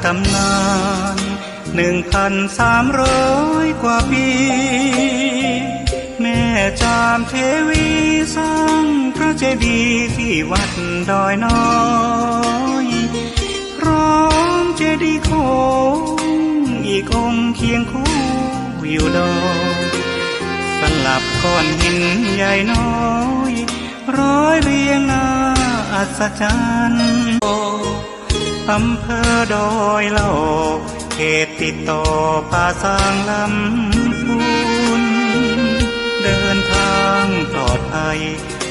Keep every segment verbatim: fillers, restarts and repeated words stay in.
ตำนานหนึ่งพันสามร้อยกว่าปี แม่จามเทวีสร้างพระเจดีย์ที่วัดดอยน้อย พร้อมเจดีย์โค้งอีกองค์เคียงคู่อยู่ดอย สลับก้อนหินใหญ่น้อย ร้อยเรียงน่าอัศจรรย์ อำเภอดอยหลอก เขตติดต่อป่าซางลำพูน เดินทางปลอดภัย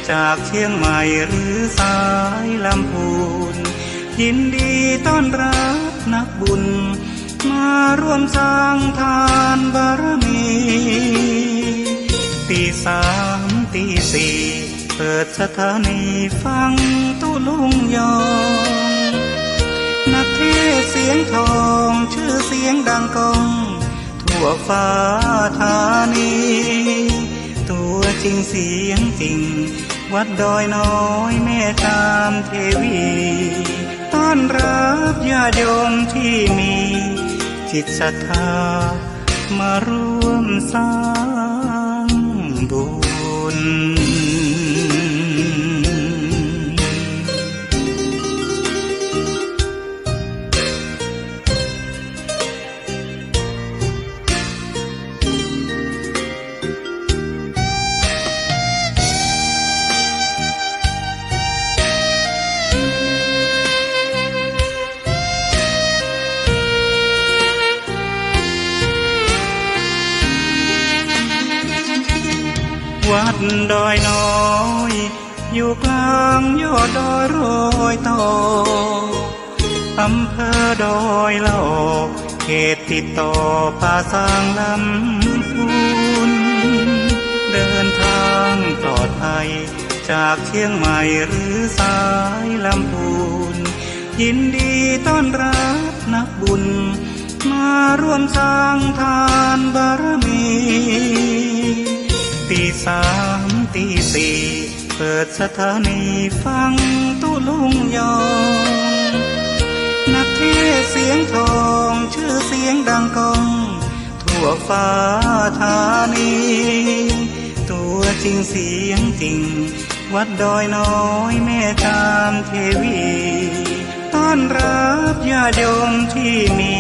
จากเชียงใหม่หรือสายลำพูน ยินดีต้อนรับนักบุญ มาร่วมสร้างทานบารมี ตีสามตีสี่ เปิดสถานีฟังตุ๊ลุงยอง นักเทศน์เสียงทอง ชื่อเสียงดังก้อง ทั่วฟ้าธานี ตัวจริงเสียงจริง วัดดอยน้อยแม่จามเทวี ต้อนรับญาติโยมที่มีจิตศรัทธา มาร่วมสร้างบุญ วัดดอยน้อย อยู่กลางยอดดอยรอยต่อ อำเภอดอยหลอก เขตติดต่อป่าซางลำพูน เดินทางปลอดภัยจากเชียงใหม่หรือสายลำพูน ยินดีต้อนรับนักบุญ มาร่วมสร้างทานบารมี ตีสามตีสี่ เปิดสถานีฟังตุ๊ลุงยอง นักเทศน์เสียงทอง ชื่อเสียงดังก้อง ทั่วฟ้าธานี ตัวจริงเสียงจริง วัดดอยน้อยแม่จามเทวี ต้อนรับญาติโยมที่มี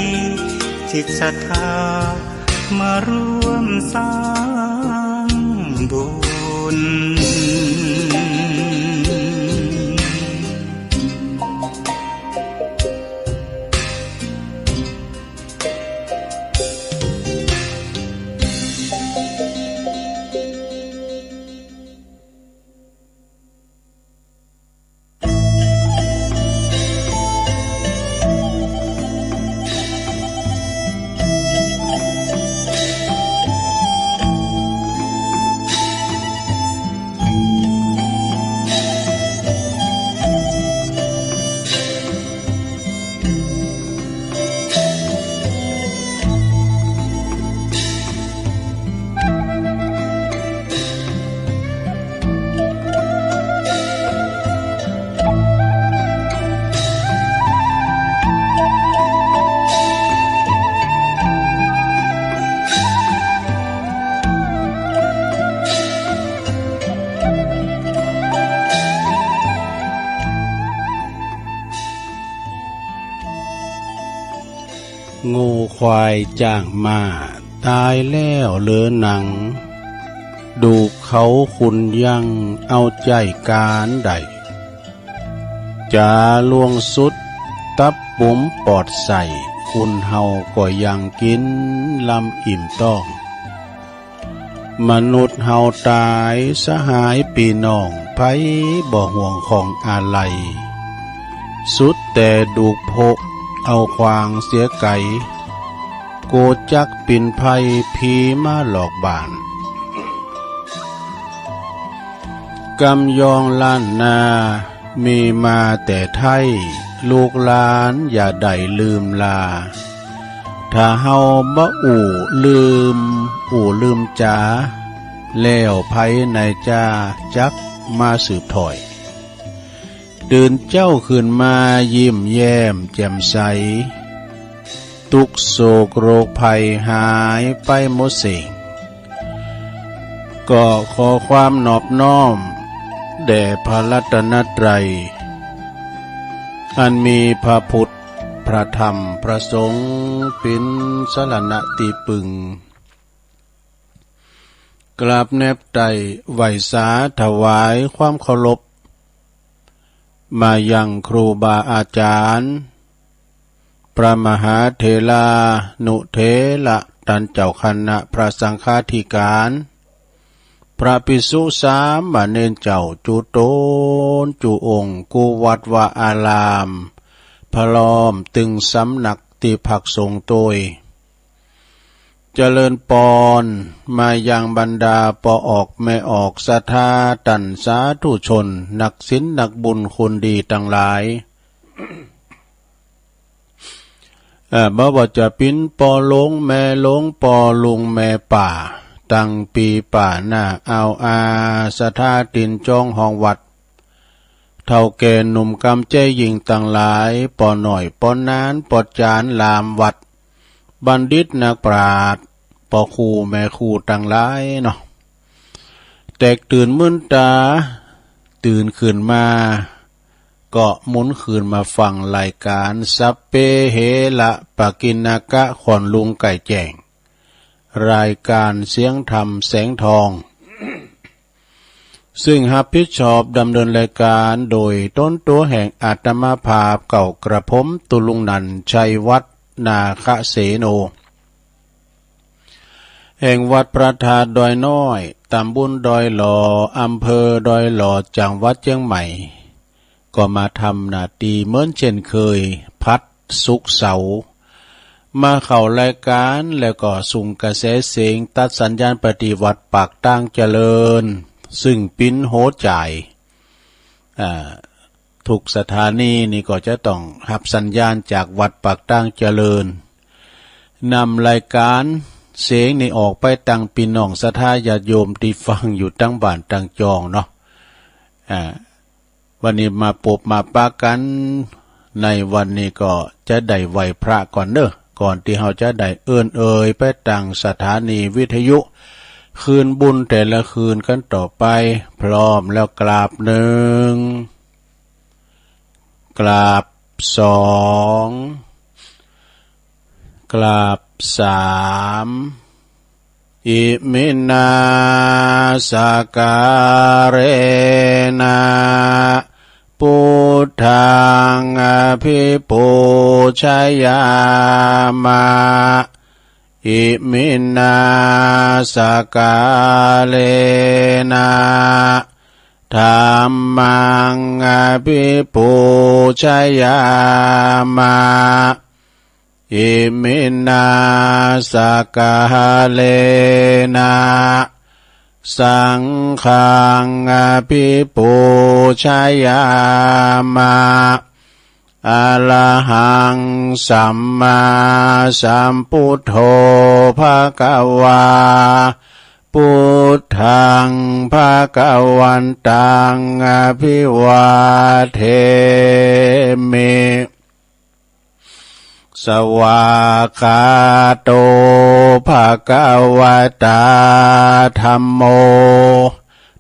จิตศรัทธา มาร่วมสร้างบุญโง่ควายจ้างม้า ตายแล้วเหลือหนัง ดูกเขาขุนยังเอาใจ้ก๋านได้ จ๋าลวงสุดตับปุ๋มปอดใส่ คนเฮาก็ยังกิ๋นลำอิ่มต๊อง มนุษย์เฮาต๋ายสหายปี้น้อง ใผบ่ห่วงของอาลัย สุดแต่ดูกโพะเอาขว้างเสียไก๋ โกจักปิ่นไพร่ผีมาหลอกบ้าน กำยองล้านนา มีมาแต่ไทย ลูกหลานอย่าได้ลืมลา ถ้าเฮาบ่อู้ลืมอู้ลืมจ๋า แล้วไผไหนจาจักมาสืบถ้อย ตื่นเจ๊าขึ้นมายิ้มแย้มแจ่มใส ทุกข์โศกโรคภัยหายไปหมดสิ้น ก็ขอความนอบน้อมแด่พระรัตนตรัย อันมีพระพุทธ พระธรรม พระสงฆ์ เป็นสรณะที่พึ่ง กราบแนบไต่ไหว้สาถวายความเคารพ มายังครูบาอาจารย์ พระมหาเถรานุเถระ ต้านเจ้าคณะพระสังฆาธิการ พระภิกษุสามเณรเจ้าจุ๊ตนจุ๊องค์ กู้วัดวาอาราม พร้อมตึงสำนักตี้พักสงฆ์โตย เจริญปอน มายังบรรดาป้อออกแม่ออกศรัทธาต้านสาธุชน นักศีลนักบุญคนดีตังหลาย เอ่อ บ่ว่าจะเป๋นป้อหลวงแม่หลวง ป้อลุงแม่ป้า ตังปี๋ป้าน้าอาวอา ศรัทธาตินจองห้องวัด เฒ่าแก่หนุ่มกำแจ้หญิงตังหลาย ป้อน้อยป้อนาน ป้อจานหลามวัด บัณฑิตนักปราชญ์ ป้อครูแม่ครูตังหลายเนาะ แตกตื่นมื่นต๋า ตื่นขึ้นมา ก็หมุนคืนมาฟังรายการ สัพเพเหระปกิณณกะ ขวัญลุงไก่แจ้ง รายการเสียงธรรมแสงทอง ซึ่งรับผิดชอบดำเนินรายการโดยตนตั๋วแห่งอาตมาภาพเก่ากระผม ตุลุงนันท์ ชัยวัฒน์ นาคเสโน แห่งวัดพระธาตุดอยน้อย ตำบลดอยหล่อ อำเภอดอยหล่อ จังหวัดเชียงใหม่ ก็มาทำหน้าตี้เหมือนเช่นเคย ผลัดศุกร์เสาร์ มาเข้ารายการแล้วก็ส่งกระแสเสียงตัดสัญญาณไปตี้วัดปากตางเจริญ ซึ่งเป๋นหัวใจ อ่า ทุกสถานีนี่ก็จะต้องฮับสัญญาณจากวัดปากตางเจริญ นำรายการเสียงนี่ออกไปตังปี้น้องศรัทธาญาติโยมตี้ฟังอยู่ตังบ้านตังจองเนาะ อ่า วันนี้มาปบมาปะกั๋นในวันนี้ก็จะได้ไหว้พระก่อนเนาะ ก่อนตี้เฮาจะได้เอิ้นเอ่ยไปตังสถานีวิทยุ คืนบุญแต่ละคืนกั๋นต่อไป พร้อมแล้วกราบหนึ่ง กราบสอง กราบสาม อิมินาสการะนะ พุทธังอภิปูชยามะ อิมินาสการะนะ ธัมมังอภิปูชยามะ อิมินาสการะนะ สังฆังอภิปูชยามะ อะระหังสัมมาสัมพุทโธ ภะคะวา พุทธังภะคะวันตัง อะภิวาเทมิ สวากขาโต ภะคะวะตา ธัมโม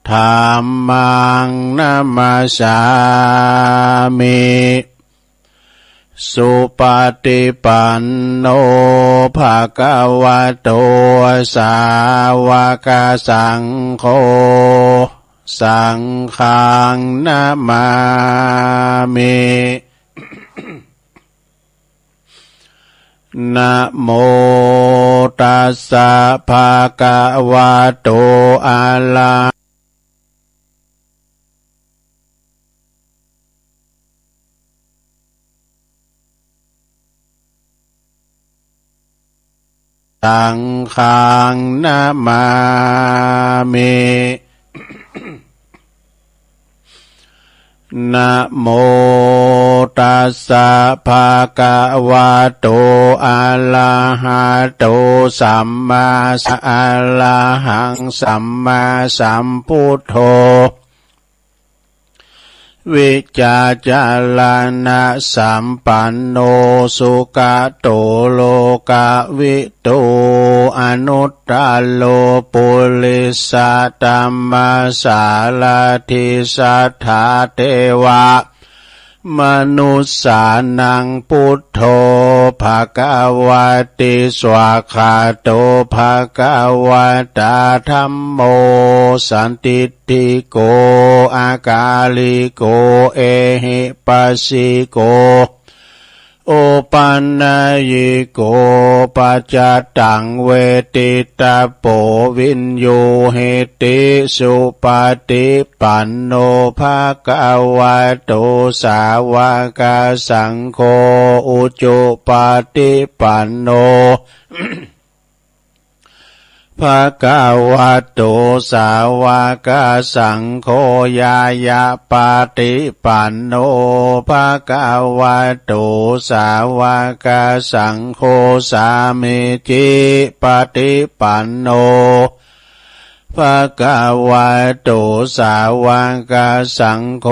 ธัมมังนะมัสสามิ สุปะฏิปันโน ภะคะวะโต สาวะกะสังโฆ สังฆังนะมามิ นะโมตัสสะ ภะคะวะโต อะระ สังฆังนะมามิ นะโมตัสสะ ภะคะวะโต อะระหะโต สัมมาสะ อะระหัง สัมมาสัมพุทโธ วิจารณะสัมปันโน สุขะโตโลกะวิทู อนุตตโร ปุริสะธัมมะสารัฐิ สัทธาเทวะ มนุสสานัง พุทโธ ภะคะวะติ สวากขาโต ภะคะวะตา ธัมโม สันติ ทิโก อากาลิโก เอหิปัสสิโก โอปันนยิโก ปัจจตัง เวทิตาโป วิญญูหิติ สุปฏิปันโน ภะคะวะโต สาวกสังโฆ อุจุปฏิปันโน ภะคะวะโต สาวกสังโฆ ญาณปฏิปันโน ภะคะวะโต สาวกสังโฆ สามีจิปฏิปันโน ภะคะวะโต สาวกสังโฆ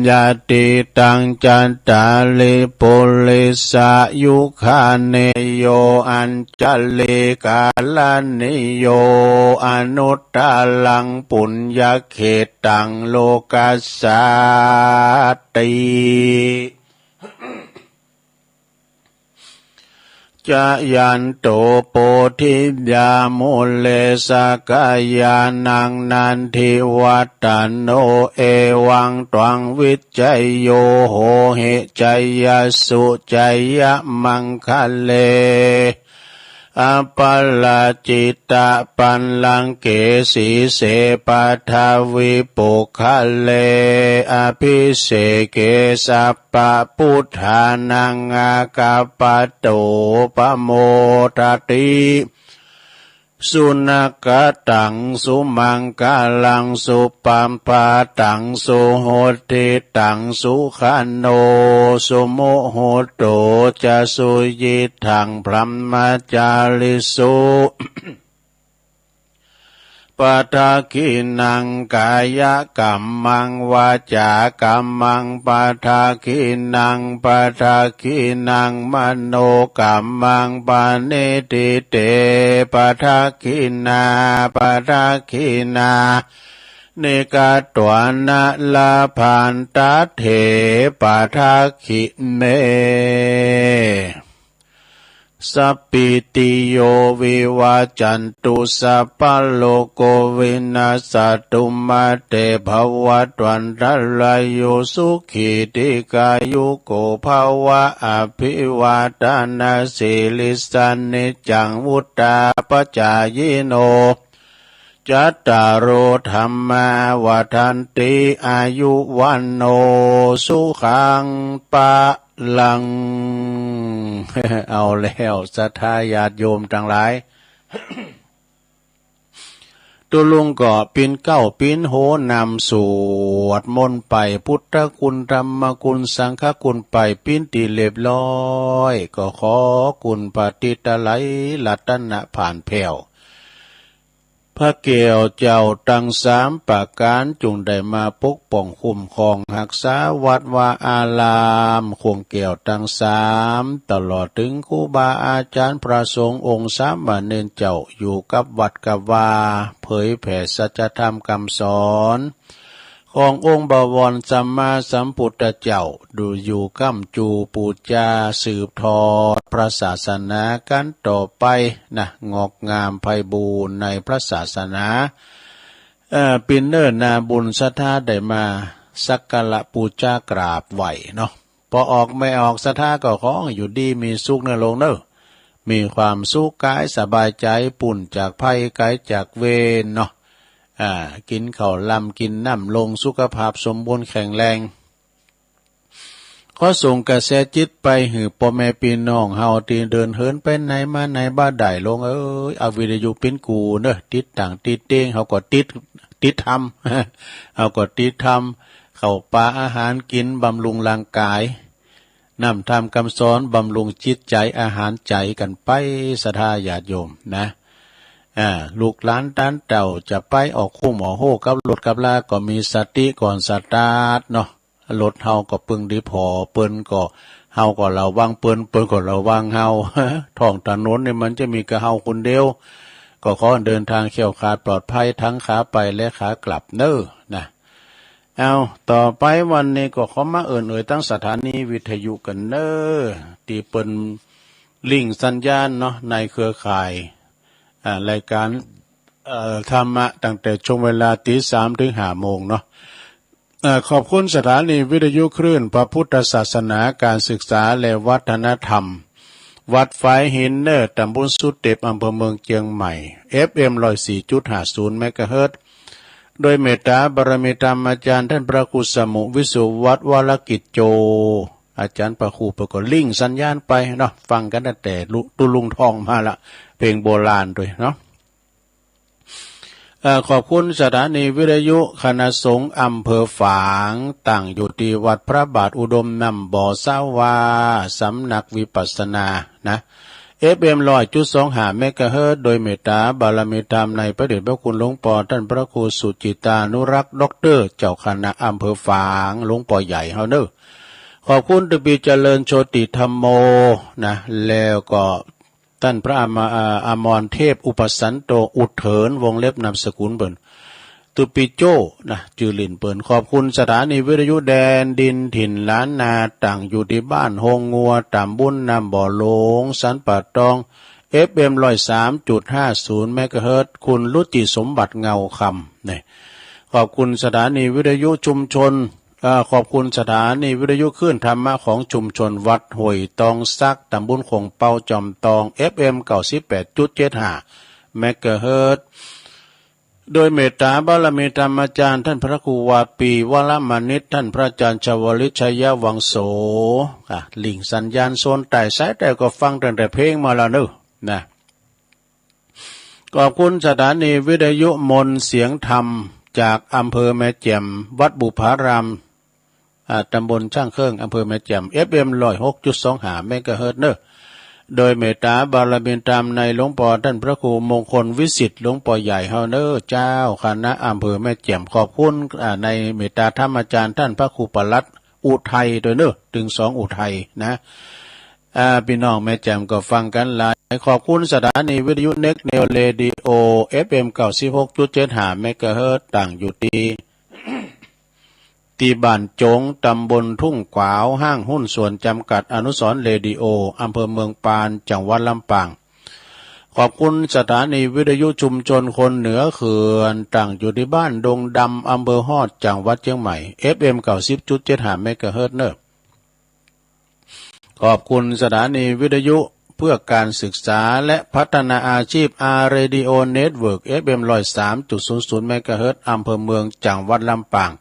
ยะติตัง จัตตาริ ปุริสะยุคานิ โย อัญจลีกรณิโย อนุตตรัง ปุญญเขตตัง โลกัสสาติ จายันโต โพธิยา มูเล สะกายานัง นันทิวัตโต เอวังตวัง วิจโย โหหิ จายสสุ จายมังคะเล อปาราจิตะปัลลังเก สีเส ปัทวิปุคคะเล อภิเสเก สัพพะพุทธานัง อาคัปปะโต ปะโมทะติ สุนะคะตัง สุมังคะลัง สุปะพาตัง สุหุทธิตัง สุขะโน สุมุฮุตโต จะ สุยิทัง พรหมจาริสุ ปะทักขิณัง กายะกัมมัง วาจากัมมัง ปะทักขิณัง ปะทักขิณัง มโนกัมมัง ปะณิทิเต ปะทักขิณา ปะทักขิณา นิ กัตวานะ ลาภันตะเถ ปะทักขิเณ สัพพีติโย วิวัชชันตุ สัพพะโรโค วินัสสะตุ มา เต ภะวัตวันตะราโย สุขี ทีฆายุโก ภะวะ อะภิวาทะนะสีลิสสะ นิจจัง วุฑฒาปะจายิโน จัตตาโร ธัมมา วัฑฒันติ อายุ วัณโณ สุขัง พะลัง เอาแล้ว ศรัทธาญาติโยมตังหลาย ตุ๊ลุงก็ปิ้นเก๊าปิ้นโฮนำสวดมนต์ไป พุทธคุณ ธรรมคุณ สังฆคุณไป ปิ้นตี้เรียบร้อย ก็ขอคุณพระติตะไลยรัตนะผ่านแผ้ว พระแก้วเจ้าตังสามประก๋าน จุ่งได้มาปกป้องคุ้มครองฮักษาวัดวาอาราม คงแก้วตังสาม ตลอดเถิงครูบาอาจ๋ารย์พระสงฆ์องค์สามเณรเจ้า อยู่กับวัดกับวา เผยแผ่สัจธรรมกำสอน ขององค์บวรสัมมาสัมพุทธเจ้า ดูอยู่ก้ำจู่ปู๋จาสืบทอดพระศาสนากั๋นต่อไปนะ งอกงามไพบูลย์ในพระศาสนา เอ่อ ปิ้นเน่อนาบุญศรัทธาได้มาสักการะปู๋จากราบไหว้เนาะ ปอออกแม่ออกศรัทธาก็ขออยู่ดีมีสุขเน่อลูกเน่อ มีความสุขกายสบายใจ๋ ปู้นจากภัยไก๋จากเวรเนาะ อ่า กิ๋นข้าวลำกิ๋นน้ำลง สุขภาพสมบูรณ์แข็งแรง ขอส่งกระแสจิตไปหื้อป้อแม่ปี้น้องเฮาตี้เดินเหินไปไหนมาไหนบ่ได้ ลูกเอ้ย เอาวิทยุปิ้นกู้เน่อ ติดตั้งติดเตียง เฮาก็ติด ติดธรรม เฮาก็ติดธรรม ข้าวป๋าอาหารกิ๋นบำรุงร่างก๋าย น้ำธรรมกำสอนบำรุงจิตใจ๋ อาหารใจ๋กั๋นไป ศรัทธาญาติโยมนะ อ่า ลูกหลานต้านเต้าจะไปออกคุ้มออกโฮกับรถกับลา ก็มีสติก่อนสตาร์ทเนาะ รถเฮาก็เปิงดีผ่อ เปิ้นก็ เฮาก็ระวังเปิ้น เปิ้นก็ระวังเฮา ท้องถนนนี่มันจะมีกะเฮาคนเดียว ก็ขอเดินทางแคล้วคลาดปลอดภัยทั้งขาไปและขากลับเน้อนะ เอา ต่อไปวันนี้ก็ขอมาเอิ้นเอ่ยตั้งสถานีวิทยุกั๋นเน้อ ตี้เปิ้นลิงก์สัญญาณเนาะ ในเครือข่าย อ่า รายการ เอ่อ ธรรมะตั้งแต่ช่วงเวลาตีสามถึงห้าโมงเนาะ เอ่อ ขอบคุณสถานีวิทยุคลื่นพระพุทธศาสนา การศึกษาและวัฒนธรรม วัดฝายหินเน้อ ตำบลสุเต็บ อำเภอเมืองเจียงใหม่ เอฟเอ็ม ร้อยสี่จุดห้าศูนย์ เมกะเฮิรตซ์ โดยเมตตาบารมีธรรมอาจารย์ท่านพระครูสมุ วิสุวัฒน์ วรกิจโจ อาจารย์พระครูเปิ้นก็ลิงก์สัญญาณไปเนาะ ฟังกั๋นตั้งแต่ลุ ตุ๊ลุงทองมาละ เพลงโบราณด้วยเนาะ เอ่อ ขอบคุณสถานีวิทยุคณะสงฆ์อำเภอฝาง ตั้งอยู่ตี้วัดพระบาทอุดมน้ำบ่อสาวา สำนักวิปัสสนานะ เอฟเอ็ม ร้อยจุดสองห้า เมกะเฮิรตซ์ โดยเมตตาบารมีธรรมในพระเดชพระคุณหลวงปอท่านพระครูสุจิตานุรักษ์ ด็อกเตอร์ เจ้าคณะอำเภอฝาง หลวงปอใหญ่เฮาเน้อ ขอบคุณตะปีเจริญโชติธัมโมนะ แล้วก็ ต้านพระอม- เอ่อ อมรเทพอุปสันโต อุเถิน วงเล็บนามสกุลเปิ้น ตุปิโจ้ นะ จื้อเล่นเปิ้น ขอบคุณสถานีวิทยุแดนดินถิ่นล้านนา ตั้งอยู่ตี้บ้านโฮงงัว ตำบลน้ำบ่อหลวง สันป่าตอง เอฟเอ็ม ร้อยสามจุดห้าศูนย์ เมกะเฮิรตซ์ คุณรุจิสมบัติเงาคำ นี่ ขอบคุณสถานีวิทยุชุมชน เอ่อ ขอบคุณสถานีวิทยุคลื่นธรรมะของชุมชนวัดห้วยตองสัก ตำบลโขงเปาจอมตอง เอฟเอ็ม เก้าสิบแปดจุดเจ็ดห้า เมกะเฮิรตซ์ โดยเมตตาบารมีธรรมอาจารย์ท่านพระครูวาปี วรมณิต ท่านพระอาจารย์ชวลิต ชัยวังโส อ่ะ ลิงก์สัญญาณโซนใต้สายใต้ก็ฟังตั้งแต่เพลงมาแล้วเนอะ นะ ขอบคุณสถานีวิทยุมนต์เสียงธรรม จากอำเภอแม่แจ่ม วัดบุพาราม อ่า ตำบลช่างเครื่อง อำเภอแม่แจ่ม เอฟเอ็ม ร้อยหกจุดสองห้า เมกะเฮิรตซ์เนอะ โดยเมตตาบารมีธรรมในหลวงปอท่านพระครูมงคลวิสิทธิ์ หลวงปอใหญ่เฮาเนอะ เจ้าคณะอำเภอแม่แจ่ม ขอบคุณ อ่า ในเมตตาธรรมอาจารย์ท่านพระครูประหลัดอุทัยด้วยเนอะ ตึงสองอุทัยนะ อ่า พี่น้องแม่แจ่มก็ฟังกันหลาย ขอบคุณสถานีวิทยุเน็กเนวเรดิโอ เอฟเอ็ม เก้าสิบหกจุดเจ็ดห้า เมกะเฮิรตซ์ ตั้งอยู่ตี้ ตี้บ้านจง ตำบลทุ่งขวาว ห้างหุ้นส่วนจำกัดอนุสรณ์เรดิโอ อำเภอเมืองปาน จังหวัดลำปาง ขอบคุณสถานีวิทยุชุมชนคนเหนือเขื่อน ตั้งอยู่ตี้บ้านดงดำ อำเภอฮอด จังหวัดเชียงใหม่ เอฟเอ็ม เก้าสิบจุดเจ็ดห้า เมกะเฮิรตซ์เนอะ ขอบคุณสถานีวิทยุเพื่อการศึกษาและพัฒนาอาชีพ อาร์ เรดิโอ เน็ตเวิร์ก เอฟเอ็ม ร้อยสามจุดศูนย์ศูนย์ เมกะเฮิรตซ์ อำเภอเมือง จังหวัดลำปาง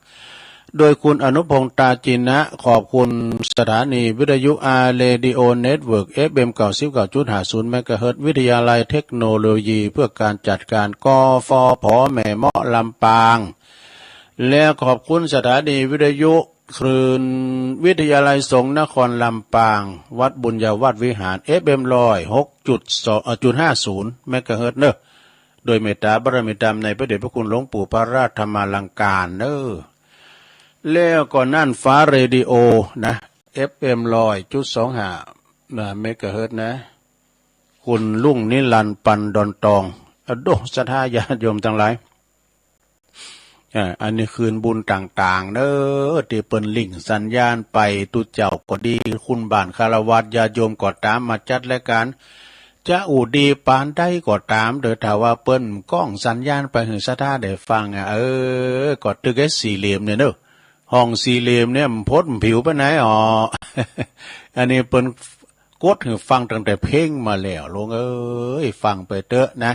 โดยคุณอนุพงษ์ ตาจินะ ขอบคุณสถานีวิทยุ อาร์ เรดิโอ เน็ตเวิร์ก เอฟเอ็ม เก้าสิบเก้าจุดห้าศูนย์ เมกะเฮิรตซ์ วิทยาลัยเทคโนโลยีเพื่อการจัดการ กฟผ แม่เมาะ ลำปาง และขอบคุณสถานีวิทยุ คลื่นวิทยาลัยสงฆ์นครลำปาง วัดบุญญาวาสวิหาร เอฟเอ็ม ร้อยหกจุดสอง เอ่อ จุดห้าศูนย์ เมกะเฮิรตซ์เนอะ โดยเมตตาบารมีธรรมในพระเดชพระคุณหลวงปู่พระราชธรรมาลังการเนอะ แล้วก็น่านฟ้าเรดิโอนะ เอฟเอ็ม ร้อยจุดสองห้า นะ เมกะเฮิรตซ์นะ คุณลุงนิรันดร์ ปันดอนตอง อะโด ศรัทธาญาติโยมทั้งหลาย อ่า อันนี้คืนบุญต่างๆ เนอะ ตี้เปิ้นลิงก์สัญญาณไป ตุ๊เจ้าก็ดี คุณบ้านฆราวาสญาติโยมก็ตามมาจัดรายการ จะอู้ดีปานใดก็ตามเด้อ ถ้าว่าเปิ้นก้องสัญญาณไปหื้อศรัทธาได้ฟังอ่ะ เออ ก็ตึกไอ้สี่เหลี่ยมเนี่ยเนอะ ห้องสี่เหลี่ยมเนี่ยมันพดมันผิวไปไหนอ๋อ อันนี้เปิ้น กดหื้อฟังตั้งแต่เพลงมาแล้ว ลุงเอ้ย ฟังไปเต๊อะนะ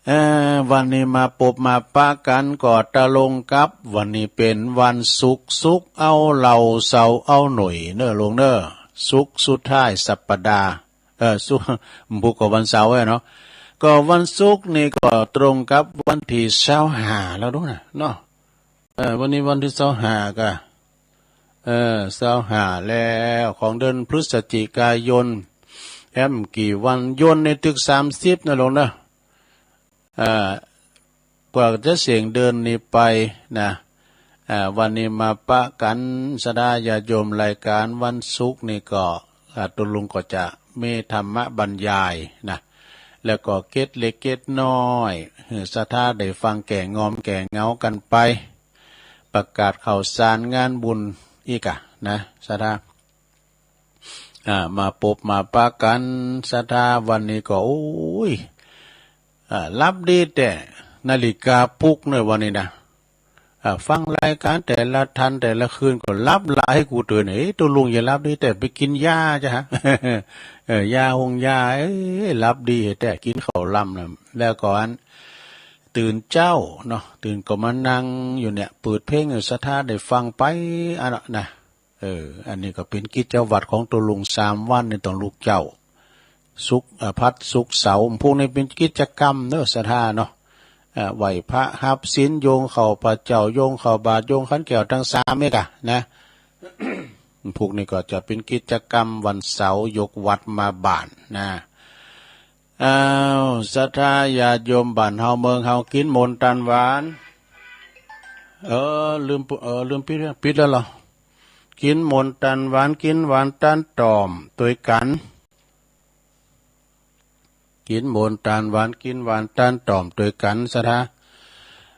เอ่อ วันนี้มาปบมาปะกั๋นก็ตะลงกับ วันนี้เป๋นวันศุกร์ ศุกร์เอาเหล้า เสาร์เอาหน่วยเนอะ ลุงเนอะ ศุกร์สุดท้ายสัปดาห์ เอ่อ ศุกร์ บ่ก็วันเสาร์อะเนาะ ก็วันศุกร์นี่ก็ตรงกับวันตี้ซาวห้าแล้วดูนะเนาะ เอ่อ วันนี้วันตี้ซาวห้าก่ะ เออ ซาวห้าแล้ว ของเดือนพฤศจิกายน แอมกี่วัน ยนต์นี่ตึกสามสิบนะลุงนะ เอ่อ กว่าจะเสี้ยงเดือนนี้ไปนะ อ่า วันนี้มาปะกันศรัทธาญาติโยม รายการวันศุกร์นี่ก็ อ่า ตุลุงก็จะมีธรรมบรรยายนะ แล้วก็เกร็ดเล็กเกร็ดน้อย หื้อศรัทธาได้ฟังแก้งอมแก้เหงากันไป ประกาศข่าวสารงานบุญอีกอะนะ ศรัทธา อ่า มาปบมาปะกันศรัทธา วันนี้ก็ โอ้ย อ่า หลับดีแต๊ นาฬิกาปลุกเนอะวันนี้นะ อ่า ฟังรายการแต่ละท่านแต่ละคืนก็หลับหลาย กูเตือน เอ๊ะ ตุลุงอย่าหลับดีแต๊ ไปกินยาจ้ะ เออ ยาหงยา เอ๊ะ หลับดีแต๊ กินข้าวลำนะ แล้วก็อัน ตื่นเจ๊าเนาะ ตื่นก็มานั่งอยู่เนี่ย เปิดเพลงให้ศรัทธาได้ฟังไป อันนั้นนะ เออ อันนี้ก็เป็นกิจวัตรของตุลุง สามวันนี่ต้องลุกเจ๊า ศุกร์ อ่า พฤหัส ศุกร์ เสาร์ พวกนี้เป็นกิจกรรมเนอะศรัทธาเนาะ อ่า ไหว้พระ ฮับศีล โยงข้าวพระเจ้า โยงข้าวบาตร โยงขันแก้วทั้งสามนี่กะนะ พวกนี้ก็จะเป็นกิจกรรมวันเสาร์ ยกวัดมาบ้านนะ อ้าว ศรัทธาญาติโยมบ้านเฮาเมืองเฮา กินหมนตันหวาน เออ ลืม เออ ลืมปิด ปิดแล้วเหรอ กินหมนตันหวาน กินหวานตันต่อมตวยกั๋น กินหมนตันหวาน กินหวานตันต่อมตวยกั๋นศรัทธา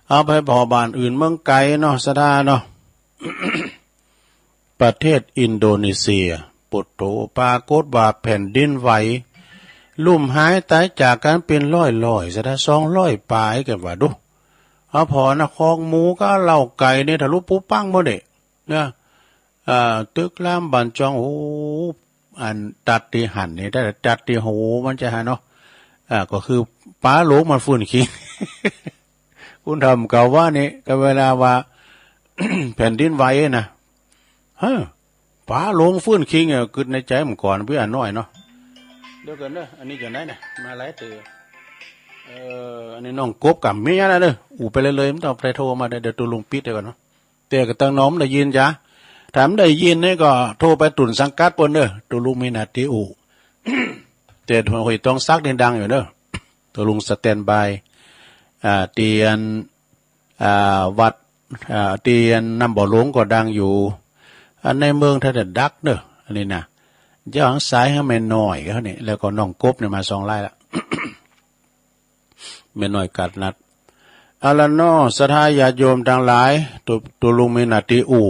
เอาไปผ่อบ้านอื่นเมืองไกลเนาะศรัทธาเนาะ ประเทศอินโดนีเซีย โผฏโฐ ปรากฏว่าแผ่นดินไหว ลุ่มหายตายจากกั๋นเป็นร้อยๆ ศรัทธา สองร้อยปลาย แกว่าดู เอาผ่อนะ คอกหมูกับเล้าไก่เนี่ยทะลุปุ๊บปังหมดเด้ นะ อ่า ตึกรามบ้านช่อง โอ้ อันตัดตี้หั้นนี่ แต่ตัดตี้หูมันจะหั้นเนาะ อ่า ก็คือป๋าหลวงมันฟื้นคิง คุณธรรมกล่าวว่านี่ ก็เวลาว่า แผ่นดินไหวนะ เฮ้อ ป๋าหลวงฟื้นคิงอะ กึ๊ดในใจ๋เมื่อก่อน พี่อันน้อยเนาะ เดี๋ยวก่อนเด้อ อันนี้จะไหนนะ มาหลายเตื้อ เอ่อ อันนี้น้องกบกับเมียนะเด้อ อู้ไปเลยๆ ไม่ต้องไปโทรมาเด้อ เดี๋ยวตุลุงปิดเดี๋ยวก่อนเนาะ แต่ก็ตังหนอมได้ยินจ้ะ ถ้าบ่ได้ยินนี่ก็โทรไปตุ่นสังกัดเปิ้นเด้อ ตุลุงมีหน้าตี้อู้ แต่ห้วยตองสักนี่ดังอยู่เด้อ ตุลุงสแตนด์บาย อ่า ตี้อัน อ่า วัด อ่า ตี้อันน้ำบ่อหลวงก็ดังอยู่ อันในเมืองถ้าจะดักเด้อ อันนี้นะ เจ้าหางสายให้แม่น้อยเขานี่ แล้วก็น้องกบนี่มาสองรายละ แม่น้อยกาดนัด เอาละเนาะ ศรัทธาญาติโยมตังหลาย ตุ ตุลุงมีหน้าตี้อู้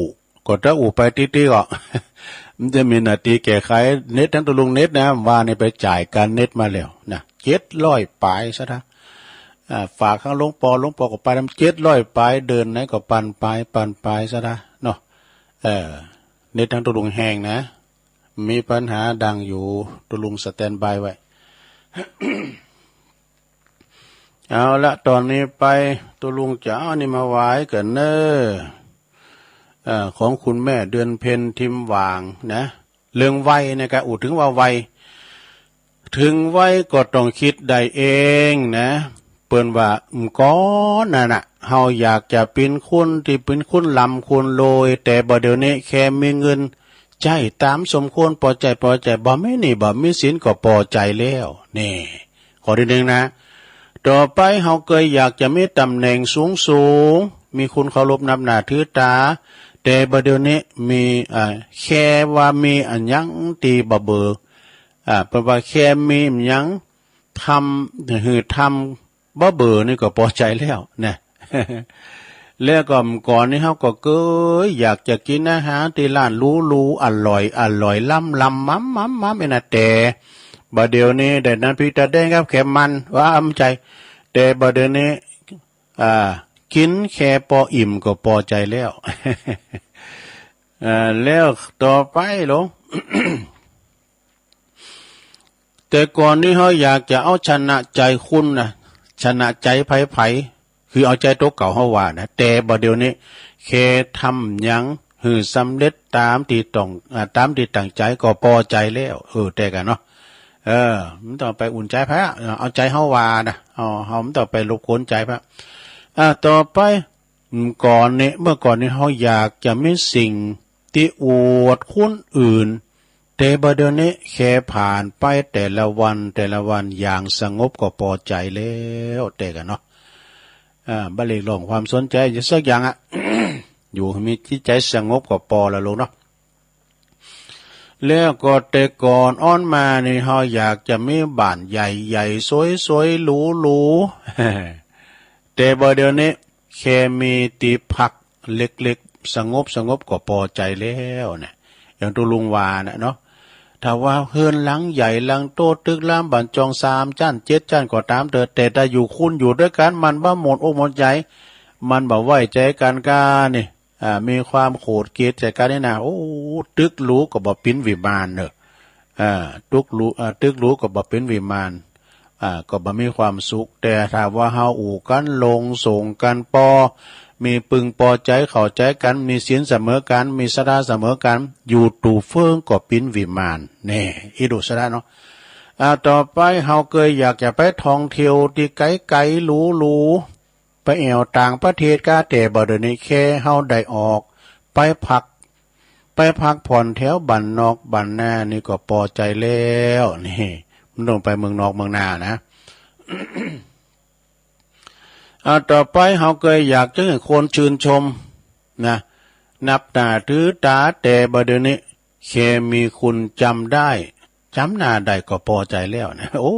ก็จะอู้ไปตี้ๆ ก็ มันจะมีหน้าตี้แก้ไข เน็ตตังตุลุงเน็ตนะ ว่านี่ไปจ่ายการเน็ตมาแล้วนะ เจ็ดร้อยปลายศรัทธา อ่า ฝากข้างหลวงปอ หลวงปอก็ไปนำ เจ็ดร้อยปลาย เดือนไหนก็ปันไป ปันไปศรัทธาเนาะ เออ เน็ตตังตุลุงแฮงนะ มีปัญหาดังอยู่ ตุลุงสแตนด์บายไว้ เอาละ ตอนนี้ไป ตุลุงจะเอาอันนี้มาไหว้กั๋นเน้อ เอ่อ ของคุณแม่เดือนเพ็ญ ทิมหว่างนะ เรื่องไหว้เนี่ยก็อู้ถึงว่าไหว้ ถึงไหว้ก็ต้องคิดได้เองนะ เปิ้นว่า เมื่อก่อนนั่นน่ะ เฮาอยากจะเป๋นคนตี้เป๋นคนร่ำคนรวย แต่บ่าเดี๋ยวนี้แค่มีเงินใจ๊ต๋ามสมควร ปอใจ๋ ปอใจ๋ บ่มีหนี้บ่มีสินก็ปอใจ๋แล้ว นี่ ข้อตี้หนึ่งนะ ต่อไปเฮาเกยอยากจะมีต๋ำแหน่งสูงๆ มีคนเคารพนับหน้าถือต๋า แต่บ่าเดี๋ยวนี้มี อ่า แค่ว่ามีอะหยังตี้บ่เบอ อ่า เปิ้นว่าแค่มีอะหยังทำ หื้อทำบ่เบอนี่ก็ปอใจ๋แล้วนะ แล้วก็เมื่อก่อนนี้เฮาก็เกยอยากจะกิ๋นอาหารตี้ร้านหรูๆ อร่อยๆ ล้ำๆ ม้ำๆ ม้ำๆ เอ็นนะ แต่บ่าเดี๋ยวนี้ได้น้ำพริกตาแดงกับแขมมัน ว่าบ่ใจ๋ แต่บ่าเดี๋ยวนี้ อ่า กิ๋นแค่ปออิ่มก็ปอใจ๋แล้ว เอ่อ แล้วต่อไปลง แต่ก่อนนี้เฮาอยากจะเอาชนะใจ๋คนนะ ชนะใจ๋ไผๆ คือเอาใจ๋ตั๋วเก่าเฮาว่านะ แต่บ่าเดี๋ยวนี้แค่ทำหยังหื้อสำเร็จต๋ามตี้ต้อง อ่า ต๋ามตี้ตั้งใจ๋ก็ปอใจ๋แล้ว เออ แต่กั๋นเนาะ เออ บ่ต้องไปอุ่นใจ๋ไผอะ เอาใจ๋เฮาว่านะ เอา เฮาบ่ต้องไปรบกวนใจ๋ไผ อ่า ต่อไป เมื่อก่อนนี้ เมื่อก่อนนี้เฮาอยากจะมีสิ่งตี้อวดคนอื่น แต่บ่าเดี๋ยวนี้แค่ผ่านไปแต่ละวันแต่ละวันอย่างสงบก็ปอใจ๋แล้ว แต่กั๋นเนาะ อ่า บ่เรียกร้องความสนใจ๋สักอย่างอะ อยู่ให้มีจิตใจสงบก็ปอละลูกเนาะ แล้วก็แต่ก่อนอ้อนมานี่เฮาอยากจะมีบ้านใหญ่ๆ สวยๆ หรูๆ แต่บ่าเดี๋ยวนี้แค่มีที่พักเล็กๆ สงบๆ ก็ปอใจแล้วเนี่ย อย่างตุลุงว่านะเนาะ ถ้าว่าเฮือนหลังใหญ่หลังโตตึกรามบ้านจองสามชั้นเจ็ดชั้นก็ตามเถิด แต่ถ้าอยู่คุณอยู่ด้วยกันมันบ่หมดอกหมดใจ มันบ่ไว้ใจกันกานี่ อ่า มีความโขดเกลียดใส่กันนี่นะ โอ้ ตึกหรูก็บ่เป๋นวิมานเนอะ อ่า ตึกหรู อ่า ตึกหรูก็บ่เป๋นวิมาน อ่า ก็บ่มีความสุข แต่ถ้าว่าเฮาอู้กันลงส่งกันปอ มีปึงปอใจเข้าใจกัน มีศีลเสมอกัน มีศรัทธาเสมอกัน อยู่ตู่เฟิงก็เป๋นวิมาน แน่ อีดูซะละเนาะ อ่า ต่อไปเฮาเกยอยากจะไปท่องเที่ยวที่ไกลๆ หรูๆ ไปแอ่วต่างประเทศกา แต่บ่าเดี๋ยวนี้แค่เฮาได้ออก ไปพัก ไปพักผ่อนแถวบ้านนอกบ้านนานี่ก็ปอใจแล้ว นี่ มันต้องไปเมืองนอกเมืองนานะ อ่า ต่อไปเฮาเกยอยากจะให้คนชื่นชมนะ นับหน้าถือตา แต่บ่าเดี๋ยวนี้แค่มีคุณจำได้ จำหน้าได้ก็ปอใจแล้วนะ โอ้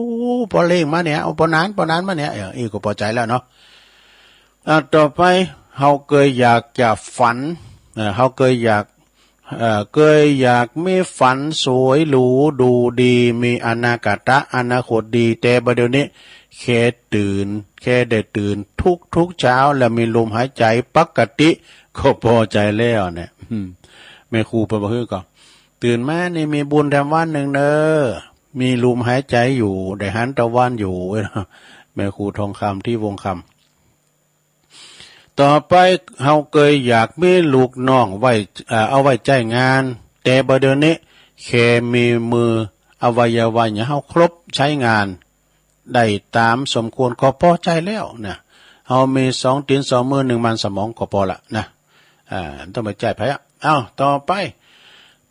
ปอเล่งมาเนี่ย โอ้ ปอนาน ปอนานมาเนี่ย เออ อีก็ปอใจแล้วเนาะ อ่า ต่อไปเฮาเกยอยากจะฝัน เอ่อ เฮาเกยอยาก เอ่อ เกยอยากมีฝันสวยหรูดูดี มีอนาคตะ อนาคตดี แต่บ่าเดี๋ยวนี้แค่ตื่น แค่ได้ตื่นทุกๆ เช้า แล้วมีลมหายใจปกติก็ปอใจแล้วเนี่ย อืม แม่ครูเปิ้นว่า เฮ้ย ก็ ตื่นมานี่มีบุญแถมวันหนึ่งเน้อ มีลมหายใจอยู่ ได้หันตะวันอยู่ แม่ครูทองคำ ที่วงคำ ต่อไปเฮาเกยอยากมีลูกน้องไว้ เอ่อ เอาไว้ใจ๊งาน แต่บ่าเดี๋ยวนี้แค่มีมือ อวัยวะหยังเฮาครบใช้งาน ได้ตามสมควรก็ปอใจแล้วนะ เฮามีสองตี๋นสองมือหนึ่งมันสมองก็ปอละนะ อ่า บ่ต้องไปใจ๊ไผอะ เอ้า ต่อไป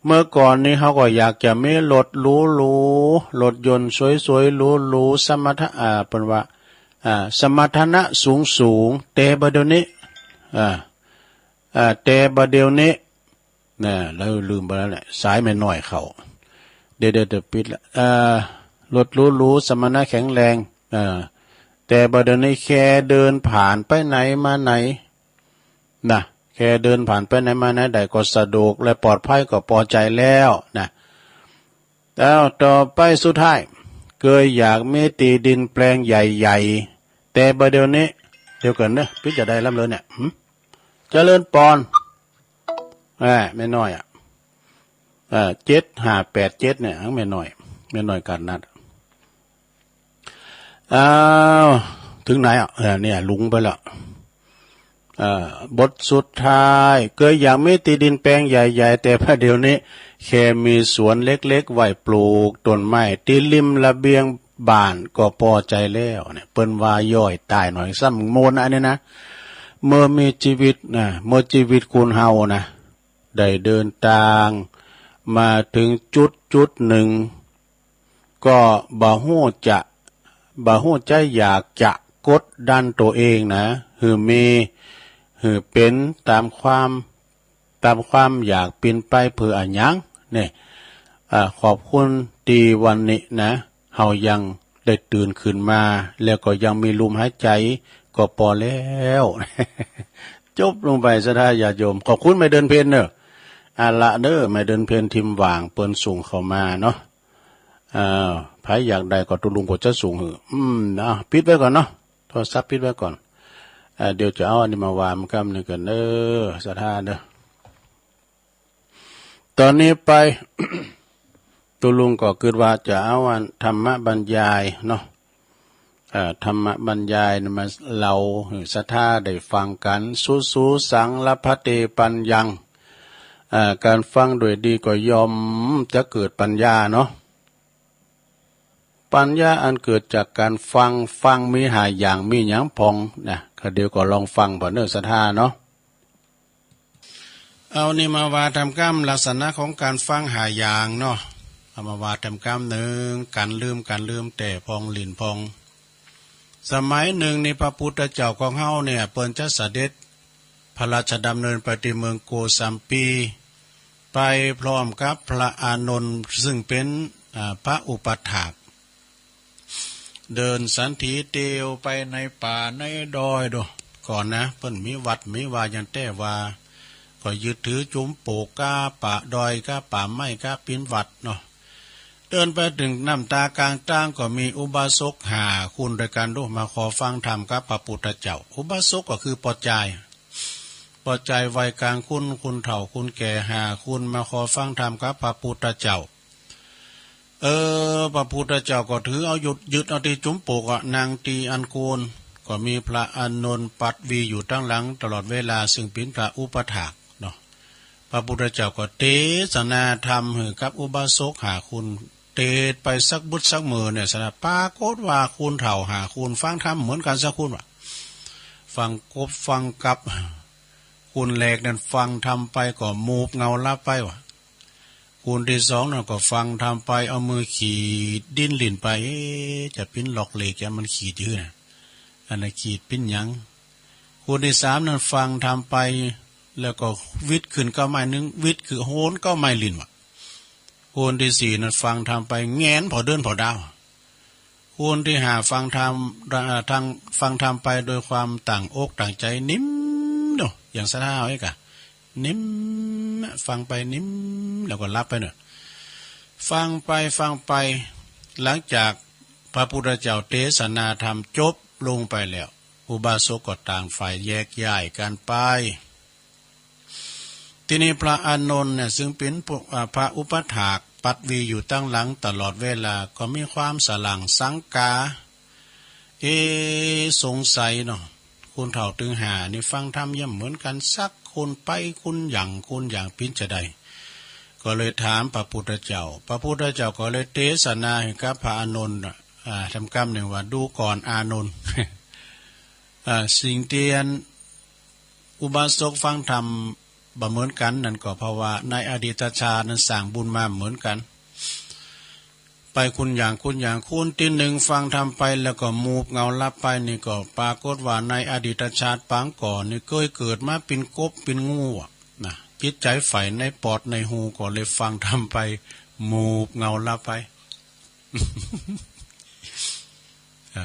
เมื่อก่อนนี้เฮาก็อยากจะมีรถหรูๆ รถยนต์สวยๆ หรูๆ สมรรถะ อ่า เปิ้นว่า อ่า สมรรถนะสูงๆ แต่บ่าเดี๋ยวนี้ อ่า อ่า แต่บ่าเดี๋ยวนี้ นะ แล้วลืมไปแล้วแหละ สายแม่น้อยเข้า เดี๋ยวๆ จะปิดละ เอ่อ รถหรูๆ สมรรถนะแข็งแรง เอ่อ แต่บ่าเดี๋ยวนี้แค่เดินผ่านไปไหนมาไหน นะ แค่เดินผ่านไปไหนมาไหนได้ก็สะดวกและปลอดภัยก็ปอใจแล้วนะ แล้วต่อไปสุดท้าย เกยอยากมีตี้ดินแปลงใหญ่ๆ แต่บ่าเดี๋ยวนี้ เดี๋ยวก่อนเนอะ ปิดจะได้ลำเลยเนี่ย หึ เจริญปอน อ่า แม่น้อยอะ เอ่อ เจ็ดห้าแปดเจ็ดเนี่ย แม่น้อย แม่น้อยกาดนัด อ้าว ถึงไหนอะ เออ เนี่ย หลงไปละ เอ่อ บทสุดท้าย เกยอยากมีตี้ดินแปลงใหญ่ๆ แต่บ่าเดี๋ยวนี้แค่มีสวนเล็กๆ ไว้ปลูกต้นไม้ตี้ริมระเบียงบ้านก็ปอใจแล้วเนี่ย เปิ้นว่าย่อยตายหน่อยซ้ำโมนอันนี้นะ เมื่อมีชีวิตนะ เมื่อชีวิตคนเฮานะ ได้เดินตางมาถึงจุดจุดหนึ่ง ก็บ่ฮู้จะ บ่ฮู้จะอยากจะกดดันตัวเองนะ หื้อมี หื้อเป๋นตามความ ตามความอยากเป๋นไปเพื่ออะหยัง เนี่ย อ่า ขอบคุณตี้วันนี้นะ เฮายังได้ตื่นขึ้นมา แล้วก็ยังมีลมหายใจ ก็ปอแล้ว จบลงไป ศรัทธาญาติโยม ขอบคุณแม่เดือนเพ็ญเนอะ เอาละเด้อ แม่เดือนเพ็ญทิมหว่าง เปิ้นส่งเข้ามาเนาะ อ่า ไผอยากได้ก็ตุลุงก็จะส่งหื้อ อืม เอา ปิดไว้ก่อนเนาะ โทรศัพท์ปิดไว้ก่อน อ่า เดี๋ยวจะเอาอันนี้มาว่ามันกำหนึ่งกันเด้อ ศรัทธาเด้อ ตอนนี้ไป ตุลุงก็คิดว่าจะเอาอันธรรมบรรยายเนาะ เอ่อ ธรรมบรรยายนี่มาเล่าหื้อศรัทธาได้ฟังกัน สุสุสังลพะเตปัญญัง เอ่อ การฟังด้วยดีก็ย่อมจะเกิดปัญญาเนาะ ปัญญาอันเกิดจากการฟัง ฟังมีห้าอย่าง มีหยังพ่องนะ ก็เดี๋ยวก็ลองฟังผ่อเนอศรัทธาเนาะ เอานี่มาว่าตามกำลักษณะของการฟังห้าอย่างเนาะ เอามาว่าตามกำ หนึ่ง การลืม การลืมแต่พ่อง หลิ้นพ่อง สมัยหนึ่งนี่พระพุทธเจ้าของเฮาเนี่ย เปิ้นจะเสด็จพ พระราชดำเนินไปที่เมืองโกสัมพี ไปพร้อมกับพระอานนท์ซึ่งเป็น อ่า พระอุปัฏฐาก เดินสันถีเตียวไปในป่าในดอยโด ก่อนนะ เปิ้นมีวัดมีวาอย่างแต๊ว่า ก็ยึดถือจุมปลูกกับป่าดอยกับป่าไม้กับปินวัดเนาะ เดินไปเถิงน้ำตากลางตางก็มีอุบาสกห้าคนด้วยกั๋นโด มาขอฟังธรรมกับพระพุทธเจ้า อุบาสกก็คือป้อจาย ป้อจายวัยกลางคน คนเฒ่าคนแก่ห้าคนมาขอฟังธรรมกับพระพุทธเจ้า เออ พระพุทธเจ้าก็ถือเอายึด ยึดเอาตี้จุมปลูกอะ นั่งตี้อันโคน ก็มีพระอานนท์ปัดวีอยู่ตังหลังตลอดเวลา ซึ่งเป๋นพระอุปัฏฐากเนาะ พระพุทธเจ้าก็เตสนาธรรมหื้อกับอุบาสกห้าคน เตสไปสักบึดสักเมินเนี่ยสนะ ปรากฏว่าคนเฒ่าห้าคนฟังธรรมเหมือนกั๋นสักคนว่า ฟังกบฟังกับ คนแรกนั้นฟังธรรมไปก็หมูบเหงาหลับไปว่ะ คนตี้สองนั้นก็ฟังธรรมไปเอามือขีดดินหลิ้นไป เอ๊ะ จะปิ้นหลอกเหล็กอย่างมันขีดอยู่นะ อันนั้นขีดปิ้นหยัง คนตี้สามนั้นฟังธรรมไป แล้วก็วิดขึ้นเก๊าไม้หนึ่ง วิดคือโหนเก๊าไม้หลิ้นว่ะ คนตี้สี่นั้นฟังธรรมไปแหงนผ่อเดือนผ่อดาว คนตี้ห้าฟังธรรม อ่า ทาง ฟังธรรมไปโดยความตั้งอกตั้งใจนิ่มเนาะ อย่างศรัทธาเอาเองกะ นิ่ม ฟังไปนิ่ม แล้วก็หลับไปเนาะ ฟังไปฟังไป หลังจากพระพุทธเจ้าเตสนาธรรมจบลงไปแล้ว อุบาสกก็ต่างฝ่ายแยกย้ายกั๋นไป ทีนี้พระอานนท์เนี่ยซึ่งเป๋นผู้ อ่า พระอุปัฏฐากปัดวีอยู่ตังหลังตลอดเวลา ก็มีความสะหลั่งสังกา เอ๊ะ สงสัยเนาะ คนเฒ่าตึงห้านี่ฟังธรรมย่อมเหมือนกั๋นสักคนไป คนอย่าง คนอย่างปิ้นจะใด ก็เลยถามพระพุทธเจ้า พระพุทธเจ้าก็เลยเตสนาหื้อกับพระอานนท์ อ่า ทำกำหนึ่งว่า ดูก่อนอานนท์ อ่า สิ่งตี้อัน อุบาสกฟังธรรมบ่เหมือนกั๋น นั้นก็เพราะว่าในอดีตชาตินั้นสร้างบุญมาเหมือนกั๋น ไปคนอย่างคนอย่าง คนตี้หนึ่งฟังธรรมไปแล้วก็หมูบเหงาหลับไปนี่ก็ปรากฏว่าในอดีตชาติปางก่อนนี่เคยเกิดมาปิ้นกบปิ้นงูอะนะ จิตใจใฝ่ในปอดในฮูก็เลยฟังธรรมไปหมูบเหงาหลับไป อ่ะ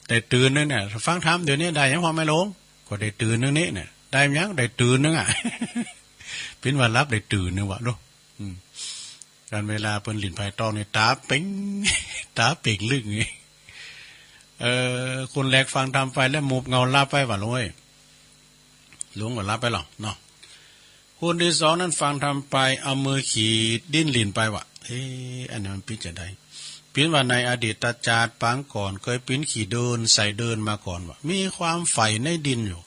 ได้ตื่นหนึ่งเนี่ย ฟังธรรมเดี๋ยวนี้ได้หยังพ่อแม่หลวง ก็ได้ตื่นหนึ่งนี้เนี่ย ได้หยัง ได้ตื่นหนึ่งอะ ปิ้นว่าหลับได้ตื่นหนึ่งวะ ดู อืม การเวลาเปิ้นหลิ้นไผ่ตองนี่ต๋าเป่ง ต๋าเป่งลึกไง เออ คนแรกฟังธรรมไปแล้วหมูบเหงาหลับไปวะ หลวงเอ้ย หลวงก็หลับไปหรอกเนาะ คนตี้สองนั้นฟังธรรมไป เอามือขีดดินหลิ้นไปวะ เอ๊ะ อันนี้มันปิ้นจะใด ปิ้นว่าในอดีตชาติปางก่อนเคยปิ้นขี้เดินใส่เดินมาก่อนวะ มีความใฝ่ในดินอยู่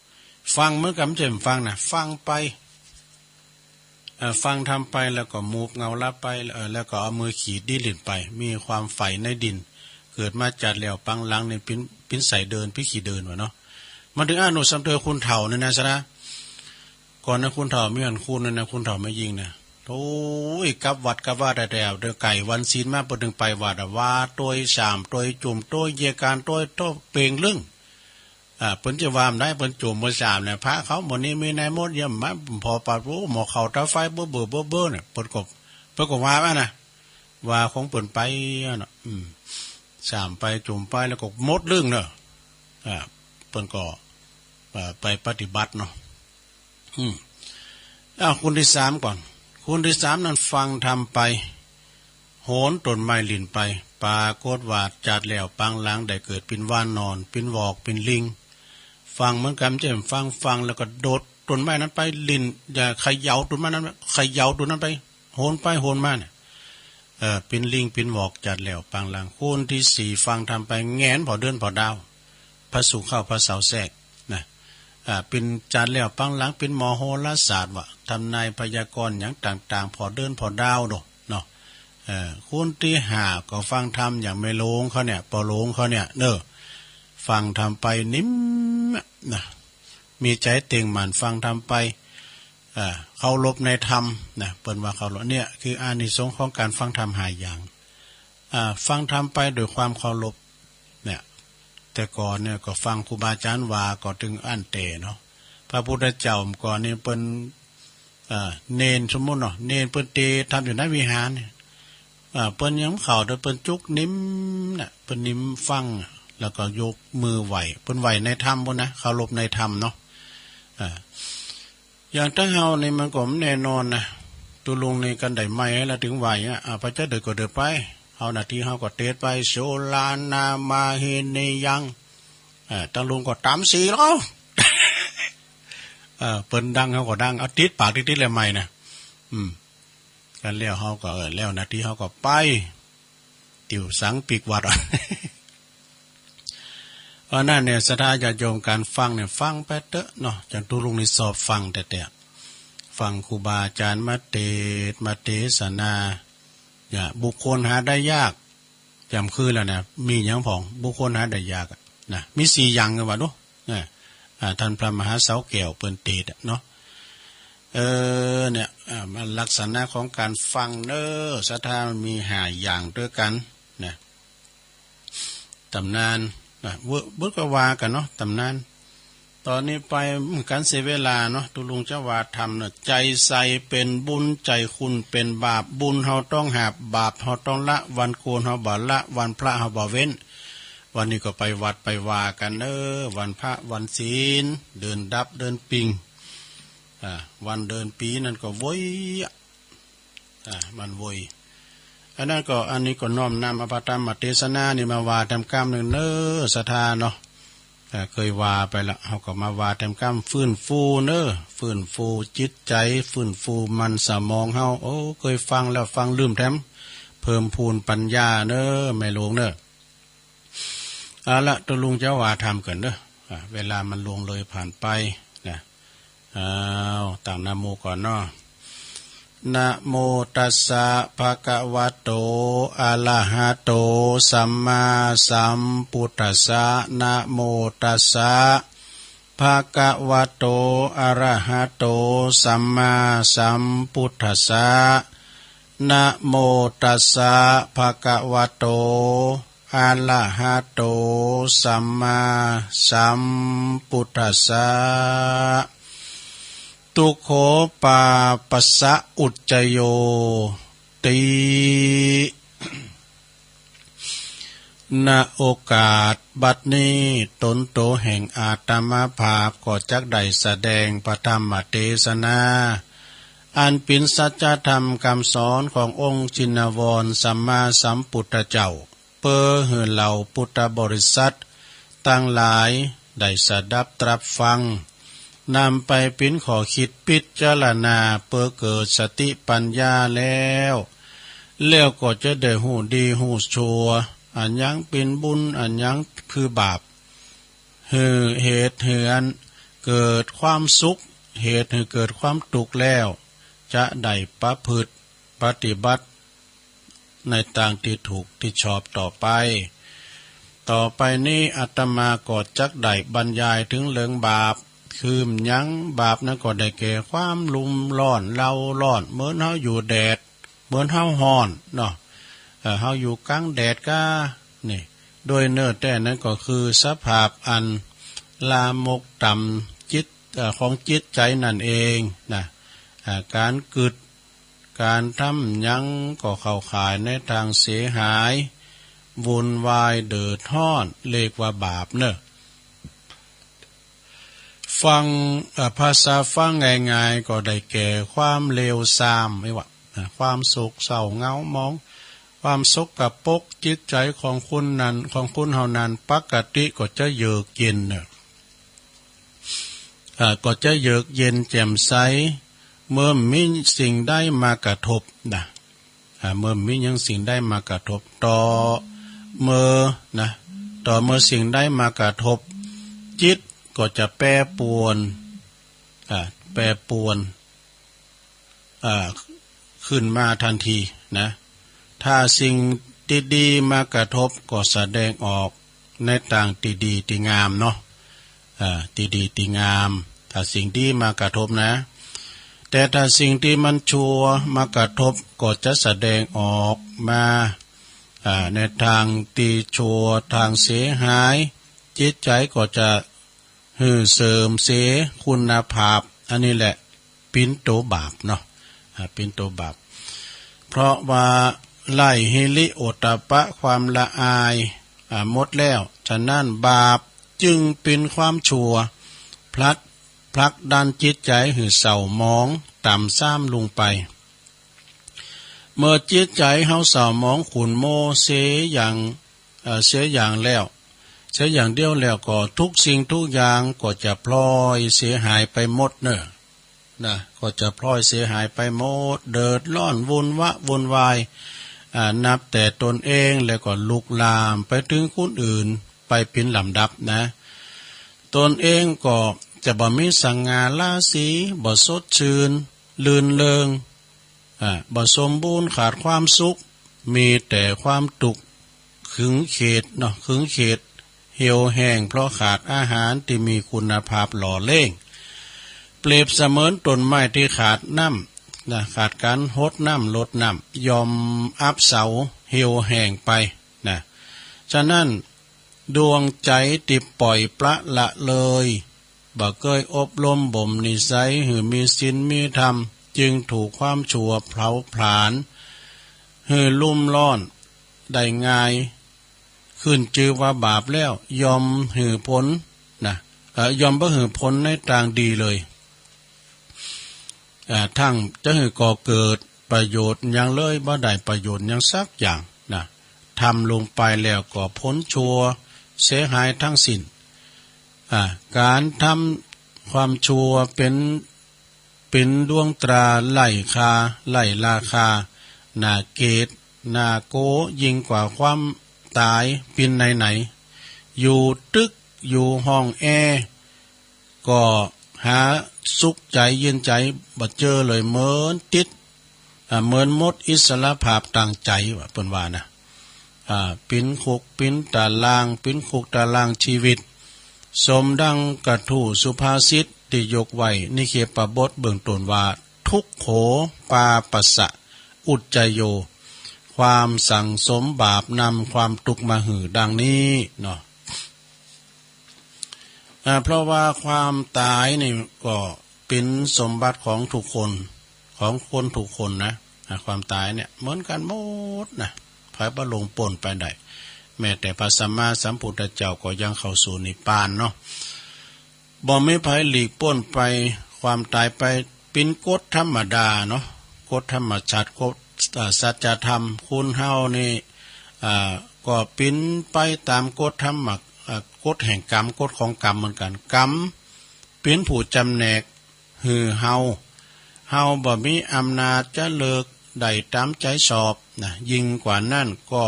ฟังเหมือนกั๋น บ่ใจ้บ่ฟังนะ ฟังไป เอ่อ ฟังธรรมไปแล้วก็หมูบเหงาหลับไป เอ่อ แล้วก็เอามือขีดดินหลิ้นไป มีความใฝ่ในดิน เกิดมาจัดแล้วปางหลังนี่ปิ้น ปิ้นใส่เดิน ปิ้นขี้เดินวะเนาะ มันถึงอานนท์สำเร็จคนเฒ่านี่นะสนะ ก่อนนะคนเฒ่ามีอันคนนั่นนะ คนเฒ่าแม่ญิงนะ โอ้ย กลับวัดกลับวาได้แล้ว เดี๋ยวใก้วันศีลมาเปิ้นถึงไปวัดอะ ว่าโตยสามโตยจุ่มโตยเยียกานโตยโตเป่งลึ่ง อ่า เปิ้นจะว่าบ่ได้ เปิ้นจุ่มเปิ้นสามเนี่ย พระเขาหมู่นี้มีในหมดเยี่ยมมา พอปรับรู้หมอเขาตาไฟเบ้อเบ้อเบ้อเบ้อเนี่ย เปิ้นก็ เปิ้นก็ว่ามานะ ว่าของเปิ้นไปอะเนาะ อืม สามไปจุ่มไปแล้วก็หมดเรื่องเนาะ อ่า เปิ้นก็ อ่า ไปปฏิบัติเนาะ อืม อ้าว คนตี้สามก่อน คนตี้สามนั้นฟังธรรมไป โหนต้นไม้หลิ้นไป ปรากฏว่าจัดแล้วปางหลังได้เกิดปิ้นวานนอน ปิ้นวอก ปิ้นลิง ฟังเหมือนกั๋น บ่ใจ้บ่ฟัง ฟังแล้วก็โดดต้นไม้นั้นไป หลิ้น อย่าเขย่าต้นไม้นั้น เขย่าต้นนั้นไป โหนไปโหนมาเนี่ย เอ่อ ปิ้นลิงปิ้นวอกจัดแล้วปางหลัง คนตี้สี่ฟังธรรมไปแหงนผ่อเดือนผ่อดาว พระศุกร์เข้าพระเสาร์แทรกนะ อ่า ปิ้นจัดแล้วปางหลังปิ้นหมอโหราศาสตร์วะ ทำนายพยากรณ์หยังต่างๆ ผ่อเดือนผ่อดาวโดเนาะ เอ่อ คนตี้ห้าก็ฟังธรรมอย่างแม่หลวงเขาเนี่ย ป้อหลวงเขาเนี่ยเนอะ ฟังธรรมไปนิ่มนะ มีใจ๋เต่งมั่นฟังธรรมไป อ่า เคารพในธรรมนะ เปิ้นว่าเคารพ เนี่ยคืออานิสงส์ของการฟังธรรมห้าอย่าง อ่า ฟังธรรมไปด้วยความเคารพ เนี่ย แต่ก่อนเนี่ยก็ฟังครูบาอาจารย์ว่าก็ตึงอั้นแต่เนาะ พ พระพุทธเจ้าก่อนนี่เปิ้น เอ่อ เณร สมมุติเนาะ เณรเปิ้นเตรียมธรรมอยู่ในวิหารเนี่ย เอ่อ เปิ้นยังเข้า แต่เปิ้นจุกนิมน่ะ เปิ้นนิมฟัง แล้วก็ยกมือไหว้ เปิ้นไหว้ในธรรมพุ้นนะ เคารพในธรรมเนาะ เอ่อ อย่างตังเฮานี่มันก็บ่แน่นอนนะ ตุ๊ลุงนี่กันได้ใหม่แล้วถึงไหว้อะ อ่า พระเจ้าเดินก็เดินไป เฮาหน้าที่เฮาก็เตรียมไป โสรานามาหินิยัง เอ่อ ตังลุงก็ตามสีแล้ว เออ เปิ้นดังเฮาก็ดัง เอาติดปากติดๆ แล้วใหม่นะ อืม กันแล้วเฮาก็ เออ แล้วหน้าที่เฮาก็ไป ติวสังปิกวัด เพราะนั้นเนี่ย ศรัทธาญาติโยม การฟังเนี่ย ฟังไปเต๊อะเนาะ จั่งตุ๊ลุงนี่ชอบฟังแต๊ๆ ฟังครูบาอาจารย์มาเทศน์ มาเทศนา เนี่ย บุคคลหาได้ยาก จำคือแล้วนะ มีหยังพ่อง บุคคลหาได้ยากอะนะ มีสี่อย่างกันว่าดูนะ อ่า ท่านพระมหาเสาแก้วเปิ้นเทศน์อะเนาะ เออ เนี่ย อ่า มันลักษณะของการฟังเนอะ ศรัทธามันมีห้าอย่างด้วยกันนะ ตำนานนะ เวิร์ก เวิร์กก็ว่ากันเนาะ ตำนาน ตอนนี้ไป อืม การเสียเวลาเนาะ ตุ๊ลุงจะว่าธรรมเนาะ ใจใสเป็นบุญ ใจขุ่นเป็นบาป บุญเฮาต้องหาบ บาปเฮาต้องละ วันโกนเฮาบ่ละ วันพระเฮาบ่เว้น วันนี้ก็ไปวัดไปวากันเด้อ วันพระวันศีล เดือนดับเดือนปิง อ่า วันเดือนปีนั่นก็โวยอะ อ่า มันโวย อันนั้นก็ อันนี้ก็น้อมนำเอาพระธรรมเทศนานี่มาว่าแถมกำหนึ่งเนอะ ศรัทธาเนาะ อ่า เคยว่าไปละ เฮาก็มาว่าแถมกำ ฟื้นฟูเนอะ ฟื้นฟูจิตใจ ฟื้นฟูมันสมองเฮา โอ้ เคยฟังแล้วฟังลืมแถม เพิ่มพูนปัญญาเนอะ แม่หลวงเนอะ เอาละ ตุ๊ลุงจะว่าธรรมก่อนเด้อ อ่ะ เวลามันล่วงเลยผ่านไปนะ อ้าว ตั้งนะโมก่อนเนาะ นะโมตัสสะ ภะคะวะโต อะระหะโต สัมมาสัมพุทธัสสะ นะโมตัสสะ ภะคะวะโต อะระหะโต สัมมาสัมพุทธัสสะ นะโมตัสสะ ภะคะวะโต อะระหะโต สัมมาสัมพุทธัสสะ ทุกโขปาปัสสะอุจจโยติ ณ โอกาสบัดนี้ ตนโตแห่งอาตมาภาพก็จักได้แสดงพระธรรมเทศนา อันเป็นสัจธรรมคำสอนขององค์ชินวรสัมมาสัมพุทธเจ้า เปื้อหื้อเหล่าพุทธบริษัทตังหลายได้สดับตรับฟัง นำไปเป๋นข้อคิดพิจารณาเปื้อเกิดสติปัญญาแล้ว แล้วก็จะได้ฮู้ดีฮู้ชั่ว อันหยังเป๋นบุญ อันหยังคือบาป หื้อเหตุหื้ออันเกิดความสุข เหตุหื้อเกิดความทุกข์แล้ว จะได้ประพฤติปฏิบัติ ในตางตี้ถูกตี้ชอบต่อไป ต่อไปนี้อาตมาก็จักได้บรรยายถึงเรื่องบาป คือหยัง บาปนั้นก็ได้แก่ความลุ่มร้อนเร้าร้อน เหมือนเฮาอยู่แดด เหมือนเฮาฮ้อนเนาะ เอ่อ เฮาอยู่กลางแดดกา นี่ โดยเนื้อแท้นั้นก็คือสภาพอันลามกต่ำจิต เอ่อ ของจิตใจนั่นเองนะ อ่า การกึด การทำหยังก็เข้าข่ายในตางเสียหาย วุ่นวายเดือดร้อน เรียกว่าบาปเนอะ ฟัง เอ่อ ภาษาฟังง่ายๆ ก็ได้แก่ความเลวทราม นี่หว่า อ่า ความโศกเศร้าเหงาหมอง ความสกปรก จิตใจของคนนั้น ของคนเฮานั้น ปกติก็จะเยือกเย็นเนอะ อ่า ก็จะเยือกเย็นแจ่มใส เมื่อมีสิ่งใดมากระทบนะ อ่า เมื่อมีหยังสิ่งใดมากระทบ ต่อเมื่อนะ ต่อเมื่อสิ่งใดมากระทบ จิตก็จะแปรปรวน อ่า แปรปรวน อ่า ขึ้นมาทันทีนะ ถ้าสิ่งดีๆ มากระทบก็แสดงออกในตางตี้ดีตี้งามเนาะ อ่า ตี้ดีตี้งาม ถ้าสิ่งดีมากระทบนะ แต่ถ้าสิ่งตี้มันชั่วมากระทบก็จะแสดงออกมา อ่า ในตางตี้ชั่ว ตางเสียหาย จิตใจก็จะ หื้อเสริมเสียคุณภาพ อันนี้แหละ ปิ๋นโตบาปเนาะ อ่า ปิ๋นโตบาป เพราะว่าไร้ฮิริโอตตัปปะ ความละอาย อ่า หมดแล้ว ฉะนั้นบาปจึงเป๋นความชั่ว ผลัก ผลักดันจิตใจหื้อเศร้าหมอง ต่ำทรามลงไป เมื่อจิตใจเฮาเศร้าหมองขุ่นมัวเสียอย่าง เอ่อ เสียอย่างแล้ว เสียอย่างเดียวแล้วก็ทุกสิ่งทุกอย่างก็จะพลอยเสียหายไปหมดเนอะ นะ ก็จะพลอยเสียหายไปหมด เดือดร้อนวุ่นวะวุ่นวาย อ่า นับแต่ตนเองแล้วก็ลุกลามไปถึงคนอื่น ไปเป๋นลำดับนะ ตนเองก็จะบ่มีสง่าราศี บ่สดชื่น รื่นเริง อ่า บ่สมบูรณ์ ขาดความสุข มีแต่ความทุกข์ ขึงเข็ดเนาะ ขึงเข็ด เหี่ยวแห้ง เพราะขาดอาหารตี้มีคุณภาพหล่อเลี้ยง เปรียบเสมือนต้นไม้ตี้ขาดน้ำนะ ขาดการหดน้ำ รดน้ำ ย่อมอับเฉา เหี่ยวแห้งไปนะ ฉะนั้น ดวงใจตี้ปล่อยปละละเลย บ่เกยอบรมบ่มนิสัยหื้อมีศีลมีธรรม จึงถูกความชั่วเผาผลาญ หื้อลุ่มร้อนได้ง่าย ขึ้นจื่อว่าบาปแล้ว ย่อมหื้อผลนะ เอ่อ ย่อมบ่หื้อผลในตางดีเลย อ่า ทั้งจะหื้อก่อเกิดประโยชน์หยังเลย บ่ได้ประโยชน์หยังสักอย่างนะ ทำลงไปแล้วก็ผลชั่วเสียหายทั้งสิ้น อ่า การทำความชั่วเป๋น เป๋นดวงตราไร้ค่า ไร้ราคา น่าเกลียด น่ากลัว ยิ่งกว่าความตาย เป๋นไหนๆ อยู่ตึก อยู่ห้องแอร์ ก็หาสุขใจเย็นใจบ่เจอเลย เหมือนติด อ่า เหมือนหมดอิสรภาพตางใจว่า เปิ้นว่านะ อ่า เป๋นคุกเป๋นตาราง เป๋นคุกตารางชีวิต สมดังกระทู้สุภาษิตตี้ยกไว้ในเขปบทเบื้องต้นว่า ทุกขโห ปาปัสสะ อุจจโย ความสั่งสมบาปนำความทุกข์มาหื้อ ดังนี้เนาะ อ่า เพราะว่าความตายนี่ก็เป๋นสมบัติของทุกคน ของคนทุกคนนะ อ่า ความตายเนี่ยเหมือนกันหมดนะ ไผบ่ล่วงป๊นไปได้ แม้แต่พระสัมมาสัมพุทธเจ้าก็ยังเข้าสู่นิพพานเนาะ บ่มีไผหลีกป๊นไปความตายไป เป๋นกฎธรรมดาเนาะ กฎธรรมชาติ กฎ อ่า สัจธรรม คนเฮานี่ อ่า ก็เป๋นไปตามกฎธรรมะ อ่า กฎแห่งกรรม กฎของกรรมเหมือนกัน กรรมเป๋นผู้จำแนกหื้อเฮา เฮาบ่มีอำนาจจะเลือกได้ตามใจชอบนะ ยิ่งกว่านั้นก็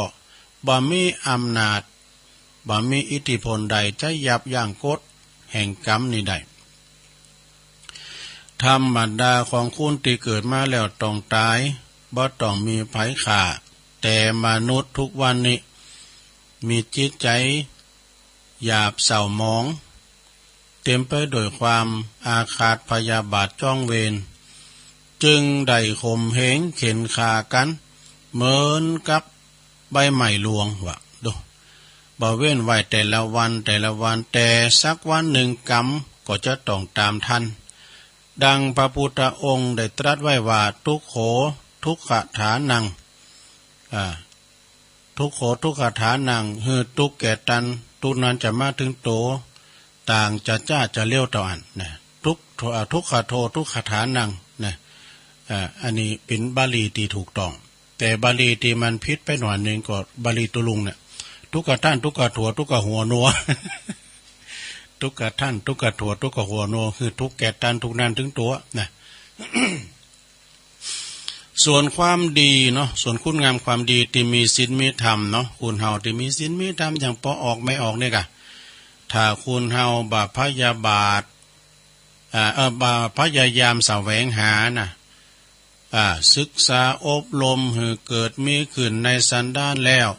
บ่มีอำนาจ บ่มีอิทธิพลใดจะยับยั้งกฎแห่งกรรมนี้ได้ ธรรมดาของคนตี้เกิดมาแล้วต้องตาย บ่ต้องมีไผฆ่า แต่มนุษย์ทุกวันนี้มีจิตใจหยาบเศร้าหมอง เต็มไปด้วยความอาฆาตพยาบาทจองเวร จึงได้ข่มเหงเข่นฆ่ากั๋น เหมือนกับใบไม้ร่วงว่า ดู บ่เว้นไว้แต่ละวันแต่ละวัน แต่สักวันหนึ่งกรรมก็จะต้องตามทัน ดังพระพุทธองค์ได้ตรัสไว้ว่า ทุกโข ทุกขฐานัง อ่า ทุกโข ทุกขฐานัง หื้อตุ๊กข์แก่ตัน ตุ๊กข์นั้นจะมาถึงโต ต่างจะจ๊าจะเลี้ยวเต้าอั้นนะ ทุกข์ อ่า ทุกขโท ทุกขฐานังนะ อ่า อันนี้เป๋นบาลีตี้ถูกต้อง แต่บาลีตี้มันผิดไปหน่อยหนึ่งก็บาลีตุลุงเนี่ย ทุกขะท่าน ทุกขะถั่ว ทุกขะหัวนัว ทุกขะท่าน ทุกขะถั่ว ทุกขะหัวนัว คือทุกข์แก่ตัน ตุ๊กข์นั้นถึงโตนะ ส่วนความดีเนาะ ส่วนคุณงามความดีตี้มีศีลมีธรรมเนาะ คนเฮาตี้มีศีลมีธรรมอย่างปอออกแม่ออกนี่กะ ถ้าคนเฮาบ่พยาบาท อ่า เอ่อ บ่พยายามแสวงหานะ อ่า ศึกษาอบรมหื้อเกิดมีขึ้นในสันดานแล้ว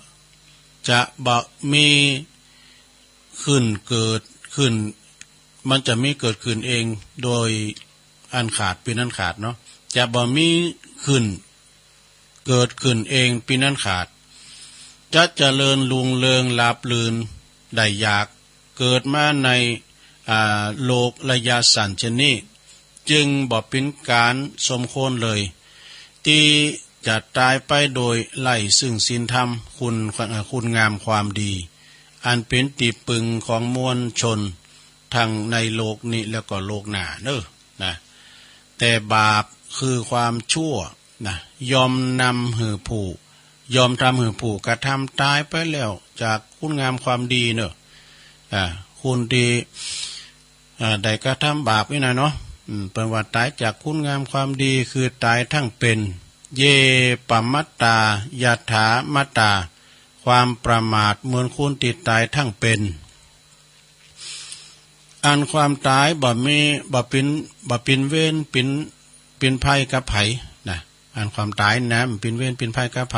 จะบ่มีขึ้นเกิดขึ้น มันจะมีเกิดขึ้นเองโดยอันขาดเป๋นอันขาดเนาะ จะบ่มีขึ้น เกิดขึ้นเองเป๋นอันขาด จะเจริญรุ่งเรืองราบรื่นได้ยาก เกิดมาใน อ่า โรคระยะสั้นเช่นนี้ จึงบ่เป็นการสมควรเลย ที่จะตายไปโดยไร้ซึ่งศีลธรรม คุณ เอ่อ คุณงามความดี อันเป็นที่พึ่งของมวลชน ทั้งในโลกนี้แล้วก็โลกหน้าเนอะนะ แต่บาปคือความชั่วนะ ย่อมนำหื้อผู้ ย่อมทำหื้อผู้กระทำตายไปแล้วจากคุณงามความดีเนอะ อ่า คนที่ อ่า ได้กระทำบาปนี่นะเนาะ อืม เปิ้นว่าตายจากคุณงามความดี คือตายทั้งเป็น เย ปะมัตตา ยัตถามัตตา ความประมาทเหมือนคนที่ตายทั้งเป็น อันความตายบ่มี บ่เป็น บ่เป็นเวร เป็น เป็นภัยกับไผนะ อันความตายนะ มันเป็นเวรเป็นภัยกับไผ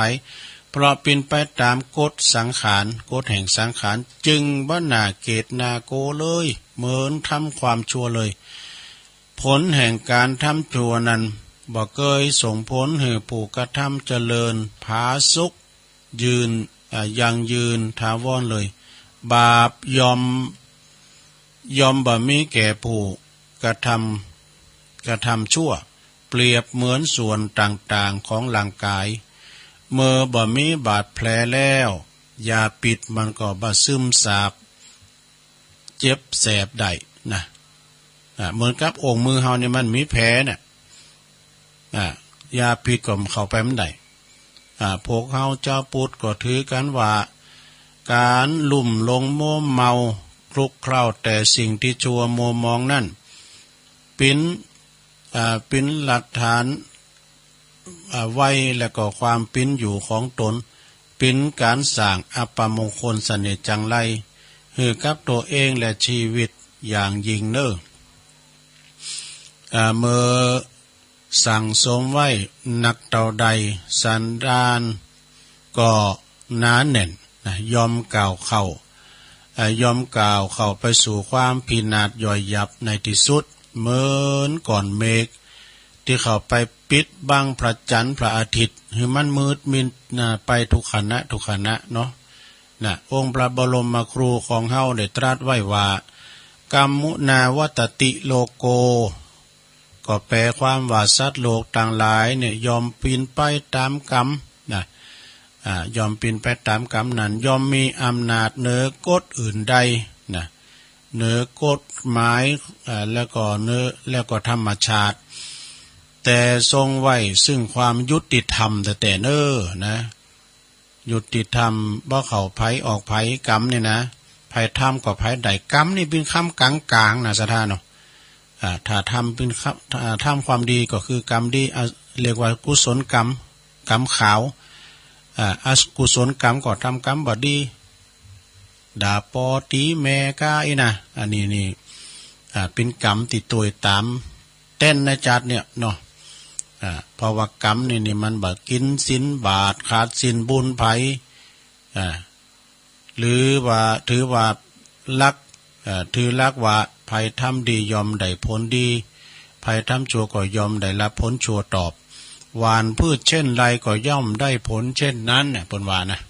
เพราะเป็นไปตามกฎสังขาร กฎแห่งสังขาร จึงบ่น่าเกลียดน่ากลัวเลย เหมือนทำความชั่วเลย ผลแห่งการทำชั่วนั้น บ่เกยส่งผลให้ผู้กระทำเจริญผาสุก ยืน อ่า ยั่งยืนถาวรเลย บาปย่อม ย่อมบ่มีแก่ผู้กระทำ กระทำชั่ว เปรียบเหมือนส่วนต่างๆของร่างกาย เมื่อบ่มีบาดแผลแล้ว ยาพิษมันก็บ่ซึมซาบ เจ็บแสบได้นะ อ่า เหมือนกับองค์มือเฮานี่มันมีแผลน่ะ อ่า ยาพิษก็เข้าไปบ่ได้ อ่า พวกเฮาชาวพุทธก็ถือกันว่า การลุ่มหลงมัวเมาคลุกเคล้าแต่สิ่งที่ชั่วมัวหมองนั้น เป็น อ่า เป็นหลักฐาน อ่า ไว้ และก็ความเป็นอยู่ของตน เป็นการสร้างอัปมงคลเสน่ห์จังไร หื้อกับตัวเองและชีวิตอย่างยิ่งเนอะ อ่า เมื่อสั่งสมไว้นักเท่าใด สันดานก็หนาแน่นนะ ย่อมก้าวเข้า อ่า ย่อมก้าวเข้าไปสู่ความพินาศย่อยยับในที่สุด เหมือนก้อนเมฆ ที่เข้าไปปิดบังพระจันทร์พระอาทิตย์ หื้อมันมืดมิด อ่า ไปทุกขณะทุกขณะเนาะ นะ องค์พระบรมครูของเฮาได้ตรัสไว้ว่า กัมมุนาวัตติโลโก ก็แปลความว่าสัตว์โลกทั้งหลายเนี่ยย่อมเป็นไปตามกรรมนะ อ่า ย่อมเป็นไปตามกรรมนั้น ย่อมมีอำนาจเหนือกฎอื่นใดนะ เหนือกฎหมาย อ่า แล้วก็เหนือ แล้วก็ธรรมชาติ แต่ทรงไว้ซึ่งความยุติธรรมแต๊ๆเน้อนะ ยุติธรรม บ่เข้าไผออกไผ กรรมนี่นะ ไผทำก็ไผได้ กรรมนี่เป็นคำกลางๆนะ ศรัทธาเนาะ อ่า ถ้าทำเป็นคำ ถ้าทำความดีก็คือกรรมดี อ่า เรียกว่ากุศลกรรม กรรมขาว อ่า อกุศลกรรมก็ทำกรรมบ่ดี ด่าปอตีแม่ก้าอี้นะ อันนี้นี่ อ่า เป็นกรรมที่ตวยตามแต๊นในชาติเนี่ยเนาะ อ่า เพราะว่ากรรมนี่นี่มันบ่กินศีลบาตร ขาดศีลบุญไผ อ่า หรือว่าถือว่าหลัก อ่า ถือหลักว่าไผทำดีย่อมได้ผลดี ไผทำชั่วก็ย่อมได้รับผลชั่วตอบ หว่านพืชเช่นไรก็ย่อมได้ผลเช่นนั้นน่ะ เปิ้นว่านะ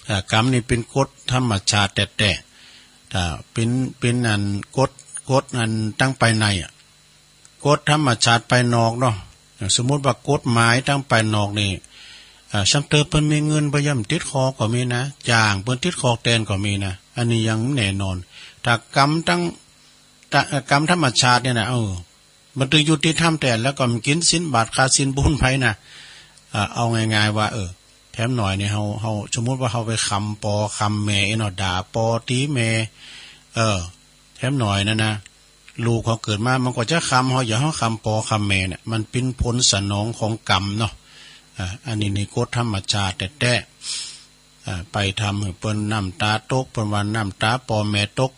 อ่า กรรมนี่เป็นกฎธรรมชาติแต๊ๆ ถ้าเป็น เป็นอันกฎ กฎอันตั้งภายในอะ กฎธรรมชาติภายนอกเนาะ สมมุติว่ากฎหมายทางภายนอกนี่ อ่า ช่างเติบเปิ้นมีเงิน เปิ้นย่อมติดคุกก็มีนะ จ้างเปิ้นติดคุกแทนก็มีนะ อันนี้ยังแน่นอน ถ้ากรรมทั้ง ตะ กรรมธรรมชาติเนี่ยนะ เออ มันถึงยุติธรรมแต๊ แล้วก็มันกินศีลบาตร ขาดศีลบุญไผนะ อ่า เอาง่ายๆว่า เออ แถมหน่อยนี่ เฮา เฮา สมมุติว่าเฮาไปคำปอคำแม่เนาะ ด่าปอตีแม่ เออ แถมหน่อยนั่นนะ ลูกเขาเกิดมามันก็จะคำเฮา อย่าเฮาคำปอคำแม่เนี่ย มันเป็นผลสนองของกรรมเนาะ อ่า อันนี้นี่กฎธรรมชาติแต๊ๆ อ่า ไปทำให้เปิ้นน้ำตาตก เปิ้นว่าน้ำตาปอแม่ตก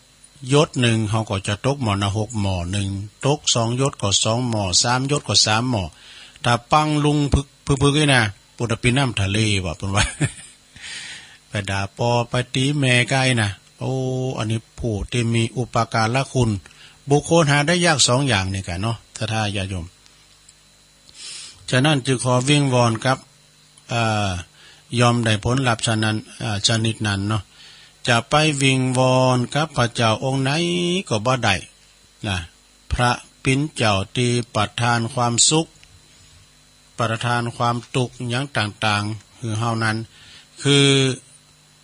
หยดหนึ่งเฮาก็จะตกหม้อนรกหม้อหนึ่ง ตกสองหยดก็สองหม้อ สามหยดก็สามหม้อ ถ้าปังลุงพึก พึกๆ นี่นะ ปุตตะปีน้ำทะเลว่ะ เปิ้นว่า ไปด่าปอไปตีแม่ก้าอี้นะ โอ้ อันนี้ผู้ที่มีอุปการะคุณ บุคคลหาได้ยากสองอย่างนี่กะเนาะ ศรัทธาญาติโยม ฉะนั้นจึงขอวิงวอนกับ เอ่อ ย่อมได้ผลลัพธ์ฉะนั้น เอ่อ ชนิดนั้นเนาะ จะไปวิงวอนกับพระเจ้าองค์ไหนก็บ่ได้นะ พระเป็นเจ้าที่ประทานความสุข ประทานความทุกข์หยังต่างๆ หื้อเฮานั้น คือ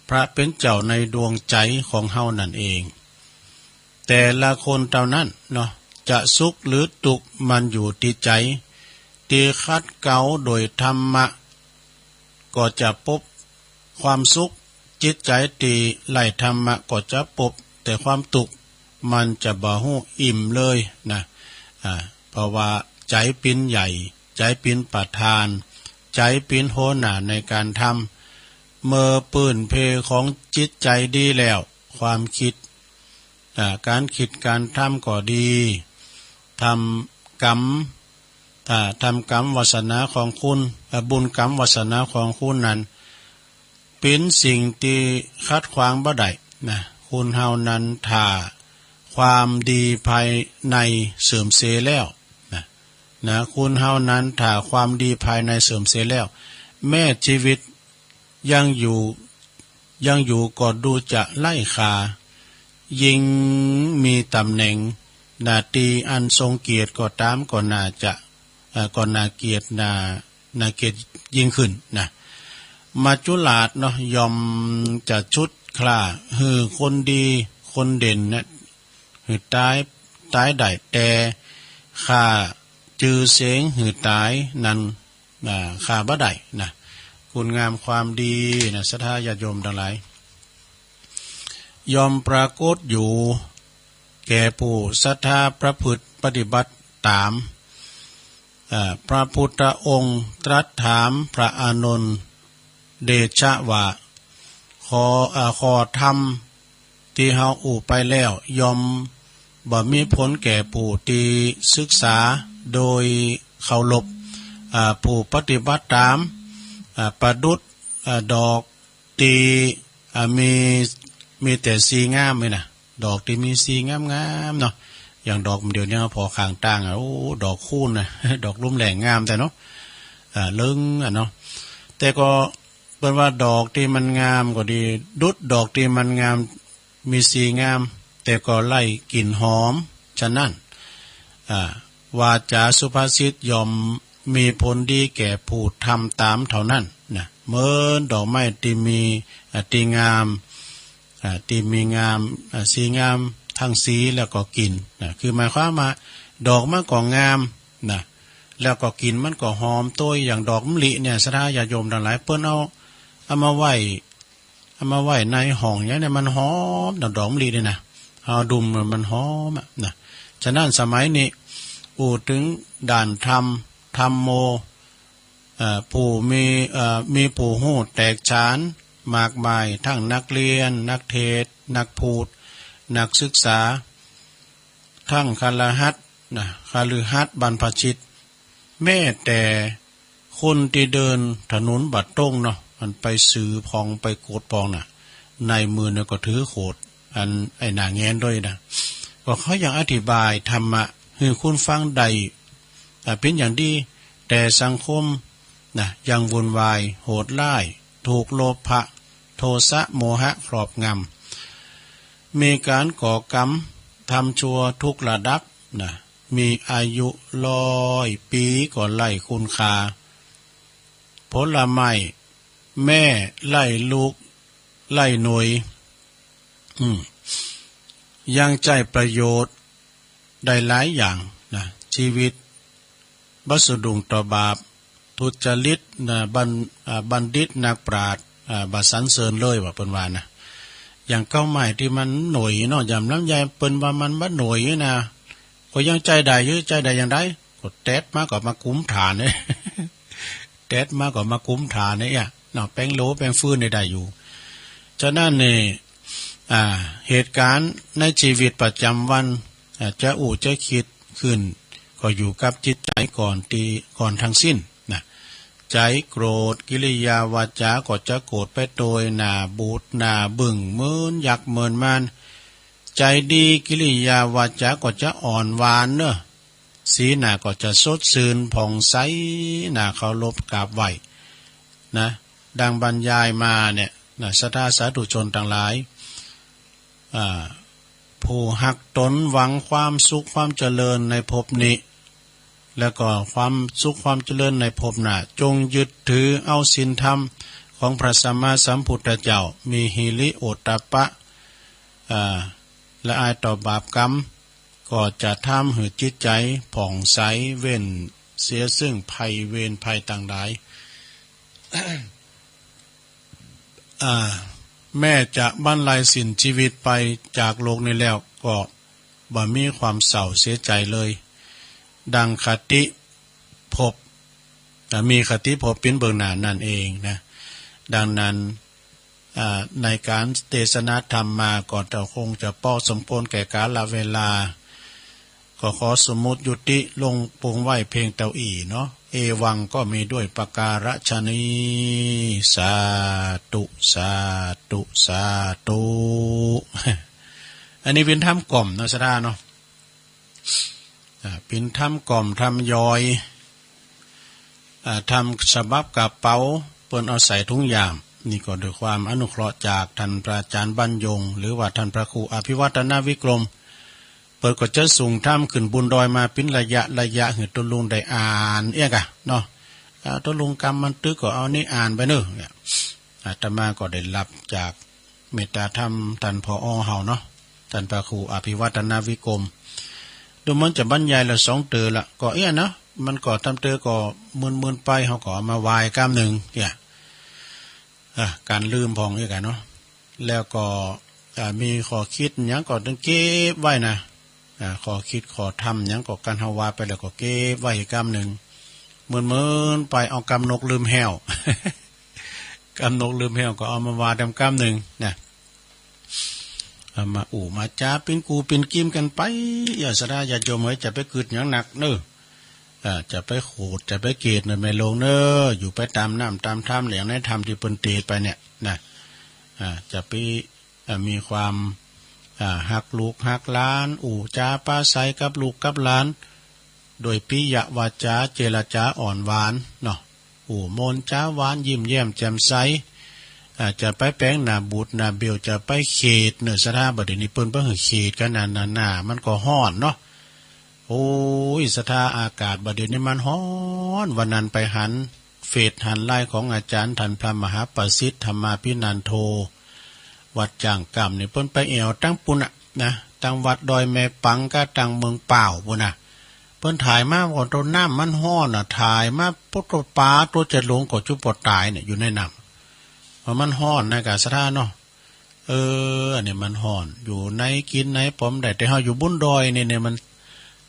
พระเป็นเจ้าในดวงใจของเฮานั่นเอง แต่ละคนเท่านั้นเนาะ จะสุขหรือทุกข์มันอยู่ที่ใจ ที่ขัดเกลาโดยธรรมะ ก็จะพบความสุข จิตใจที่ไร้ธรรมะก็จะพบแต่ความทุกข์ มันจะบ่ฮู้อิ่มเลยนะ อ่า เพราะว่าใจเป็นใหญ่ ใจเป็นประธาน ใจเป็นหัวหน้าในการทำ เมื่อพื้นเพของจิตใจดีแล้ว ความคิด อ่า การคิดการทำก็ดี ทำกรรม อ่า ทำกรรมวาสนาของคุณ อ่า บุญกรรมวาสนาของคุณนั้น เป็นสิ่งที่ขัดขวางบ่ได้นะ คนเฮานั้นถ้าความดีภายในเสื่อมเสียแล้วนะ นะ คนเฮานั้นถ้าความดีภายในเสื่อมเสียแล้ว แม้ชีวิตยังอยู่ ยังอยู่ก็ดูจะไร้ค่า ยิ่งมีตำแหน่งหน้าที่อันทรงเกียรติก็ตาม ก็น่าจะ เอ่อ ก็น่าเกลียด น่า น่าเกลียดยิ่งขึ้นนะ มัจจุราชเนาะ ย่อมจะชุดคร่าหื้อคนดี คนเด่นนะ หื้อตาย ตายได้ แต่ฆ่าจื่อเสียงหื้อตายนั้น อ่า ฆ่าบ่ได้นะ คุณงามความดีนะ ศรัทธาญาติโยมทั้งหลาย ย่อมปรากฏอยู่แก่ผู้ศรัทธาประพฤติปฏิบัติตาม อ่า พระพุทธองค์ตรัสถามพระอานนท์เดชะว่า ข้อ อ่า ข้อธรรมที่เฮาอู้ไปแล้ว ย่อมบ่มีผลแก่ผู้ที่ศึกษาโดยเคารพ อ่า ผู้ปฏิบัติตาม อ่า ประดุจ อ่า ดอก ที่ อ่า มี มีแต่สีงามนี่นะ ดอกที่มีสีงามๆ เนาะ อย่างดอกเดี๋ยวนี้พอข้างตางอะ โอ้ ดอกคูณนะ ดอกลุ่มแหลงงามแท้เนาะ อ่า เหลืองอะเนาะ แต่ก็เปิ้นว่าดอกที่มันงามก็ดี ดุจดอกที่มันงาม มีสีงาม แต่ก็ไร้กลิ่นหอม ฉะนั้น อ่า วาจาสุภาษิตย่อมมีผลดีแก่ผู้ทำตามเท่านั้นนะ เหมือนดอกไม้ที่มี อ่า ที่งาม อ่า ที่มีงาม อ่า สีงามทั้งสีแล้วก็กลิ่นนะ คือหมายความว่าดอกมันก็งามนะ แล้วก็กลิ่นมันก็หอม ตัวอย่างดอกมะลิเนี่ย ศรัทธาญาติโยมทั้งหลาย เปิ้นเอา เอามาไว้ เอามาไว้ในห้องอย่างนี้มันหอมนะ ดอกมะลินี่นะ เฮาดมมันหอมอะนะ ฉะนั้นสมัยนี้อู้ถึงด้านธรรม ธัมโม เอ่อ ผู้มี เอ่อ มีผู้ฮู้แตกฉานมากมาย ทั้งนักเรียน นักเทศน์ นักพูด นักศึกษา ทั้งคฤหัสถ์นะ คฤหัสถ์บรรพชิต แม้แต่คนที่เดินถนนบ่ตรงเนาะ มันไปสือพองไปกดพองน่ะ ในมือเนี่ยก็ถือโขด อันไอ้หน้าแงนด้วยนะ ก็เขายังอธิบายธรรมะให้คนฟังได้ อ่า เป็นอย่างดี แต่สังคมนะ ยังวุ่นวาย โหดร้าย ถูกโลภะ โทสะ โมหะ ครอบงำ มีการก่อกรรม ทำชั่วทุกระดับนะ มีอายุร้อยปีก็ไร้คุณค่า ผลไม้แม่ไร้ลูกไร้หน่วย อืม ยังใช้ประโยชน์ได้หลายอย่างนะ ชีวิตบ่สะดุ้งต่อบาป ทุจริตนะ บัณ อ่า บัณฑิตนักปราชญ์ อ่า บ่สรรเสริญเลยว่าเปิ้นว่านะ อย่างเก๊าไม้ที่มันหน่วยเนาะ อย่างลำไยเปิ้นว่ามันบ่หน่วยนะ ก็ยังใช้ได้อยู่ ใช้ได้อย่างใด ก็แตดมาก็มากุมฐานเนี่ย แตดมาก็มากุมฐานเนี่ยเนาะ แปลงโลแปลงฟืนเนี่ยได้อยู่ ฉะนั้นเนี่ย อ่า เหตุการณ์ในชีวิตประจำวัน อ่า จะอู้จะคิดขึ้น ก็อยู่กับจิตใจก่อนที่ ก่อนทั้งสิ้นนะ ใจโกรธ กิริยาวาจาก็จะโกรธไปโดยหน้าบูดหน้าบึ้ง เหมือนยักษ์เหมือนมาร ใจดี กิริยาวาจาก็จะอ่อนหวานเนอะ สีหน้าก็จะสดชื่นผ่องใส น่าเคารพกราบไหว้นะ ดังบรรยายมาเนี่ยนะ ศรัทธาสาธุชนทั้งหลาย อ่า ผู้ฮักตนหวังความสุขความเจริญในภพนี้ แล้วก็ความสุขความเจริญในภพหน้า จงยึดถือเอาศีลธรรมของพระสัมมาสัมพุทธเจ้า มีหิริโอตตัปปะ อ่า ละอายต่อบาปกรรม ก็จะทำให้จิตใจผ่องใส เว้นเสียซึ่งภัยเวรภัยต่างหลาย อ่า แม้จะบั้นไลสิ้นชีวิตไปจากโลกนี้แล้ว ก็บ่มีความเศร้าเสียใจเลย ดังคติภพ อ่า มีคติภพเป็นเบื้องหน้านั่นเองนะ ดังนั้น อ่า ในการเทศนาธรรมมาก็จะคงจะพอสมควรแก่กาลเวลา ก็ขอสมมุติยุติลงปงไว้เพียงเต้าอี้เนาะ เอวังก็มีด้วยประการฉะนี้ สาธุ สาธุ สาธุ อันนี้เป็นธรรมกล่อมเนาะ ศรัทธาเนาะ อ่า เป็นธรรมกล่อมธรรมยอย อ่า ธรรมฉบับกระเป๋า เปิ้นเอาใส่ถุงยาม นี่ก็ด้วยความอนุเคราะห์จากท่านพระอาจารย์บรรยง หรือว่าท่านพระครูอภิวัฒนวิกรม เปิ้นก็จะส่งธรรมขึ้นบนดอยมาเป็นระยะระยะ ให้ตุ๊ลุงได้อ่านเอี้ยกะเนาะ อ่า ตุ๊ลุงกำมันตึกก็เอานี่อ่านไปเนอะ เนี่ย อาตมาก็ได้รับจากเมตตาธรรมท่านผอ.เฮาเนาะ ท่านพระครูอภิวัฒนวิกรม ดูเหมือนจะบรรยายละสองเตอละ ก็เอี้ยเนาะ มันก็ตามเตอก็มึนๆไป เฮาก็เอามาไหว้กำหนึ่งเนี่ย อ่ะ กันลืมพ่องเอี้ยกะเนาะ แล้วก็ อ่า มีข้อคิดหยังก็ต้องเก็บไว้นะ อ่า ข้อคิดข้อธรรมหยังก็กันเฮาว่าไปแล้วก็เก็บไว้อีกกำหนึ่ง เหมือนๆไปเอากำนกลืมแห้ว กำนกลืมแห้วก็เอามาว่าแถมกำหนึ่งนะ เอามาอู้มาจ๋าปิ้นกูปิ้นกิมกันไป อย่าศรัทธาญาติโยมเอ๋ย จะไปกึ๊ดหยังหนักเนอะ อ่า จะไปโขด จะไปเกตเนอะ แม่หลวงเนอะ อยู่ไปตามน้ำตามธรรม อย่างในธรรมที่เปิ้นเตสไปเนี่ยนะ อ่า จะไป อ่า มีความ อ่า ฮักลูกฮักหลาน อู้จ๋าปราศรัยกับลูกกับหลาน โดยปิยวาจา เจรจาอ่อนหวานเนาะ อู้โมนจ๋าหวาน ยิ้มแย้มแจ่มใส อ่า จะไปแป๋งหน้าบูดหน้าเบี้ยว จะไปเขตเนอะศรัทธา บัดเดี๋ยวนี้เปิ้นบ่หื้อเขตกันนะ หน้า หน้ามันก็ฮ้อนเนาะ โอ้ย ศรัทธา อากาศบัดเดี๋ยวนี้มันฮ้อน วันนั้นไปหันเฟซหันไลน์ของอาจารย์ท่านพระมหาประสิทธิ์ธรรมาภินันโท วัดจ้างกล้ามนี่ เปิ้นไปแอ่วตังปุ้นน่ะนะ ตังวัดดอยแม่ปังกับตังเมืองป่าวปุ้นน่ะ เปิ้นถ่ายมาก่อน โตน้ำมันฮ้อนน่ะ ถ่ายมาปุ๊บ โตปลาโตจะหลงก็จุ๊บปอตายเนี่ย อยู่ในน้ำ เพราะมันฮ้อนนะกะศรัทธาเนาะ เออ อันนี้มันฮ้อน อยู่ในกินในปอมได้ แต่เฮาอยู่บนดอยนี่เนี่ย มัน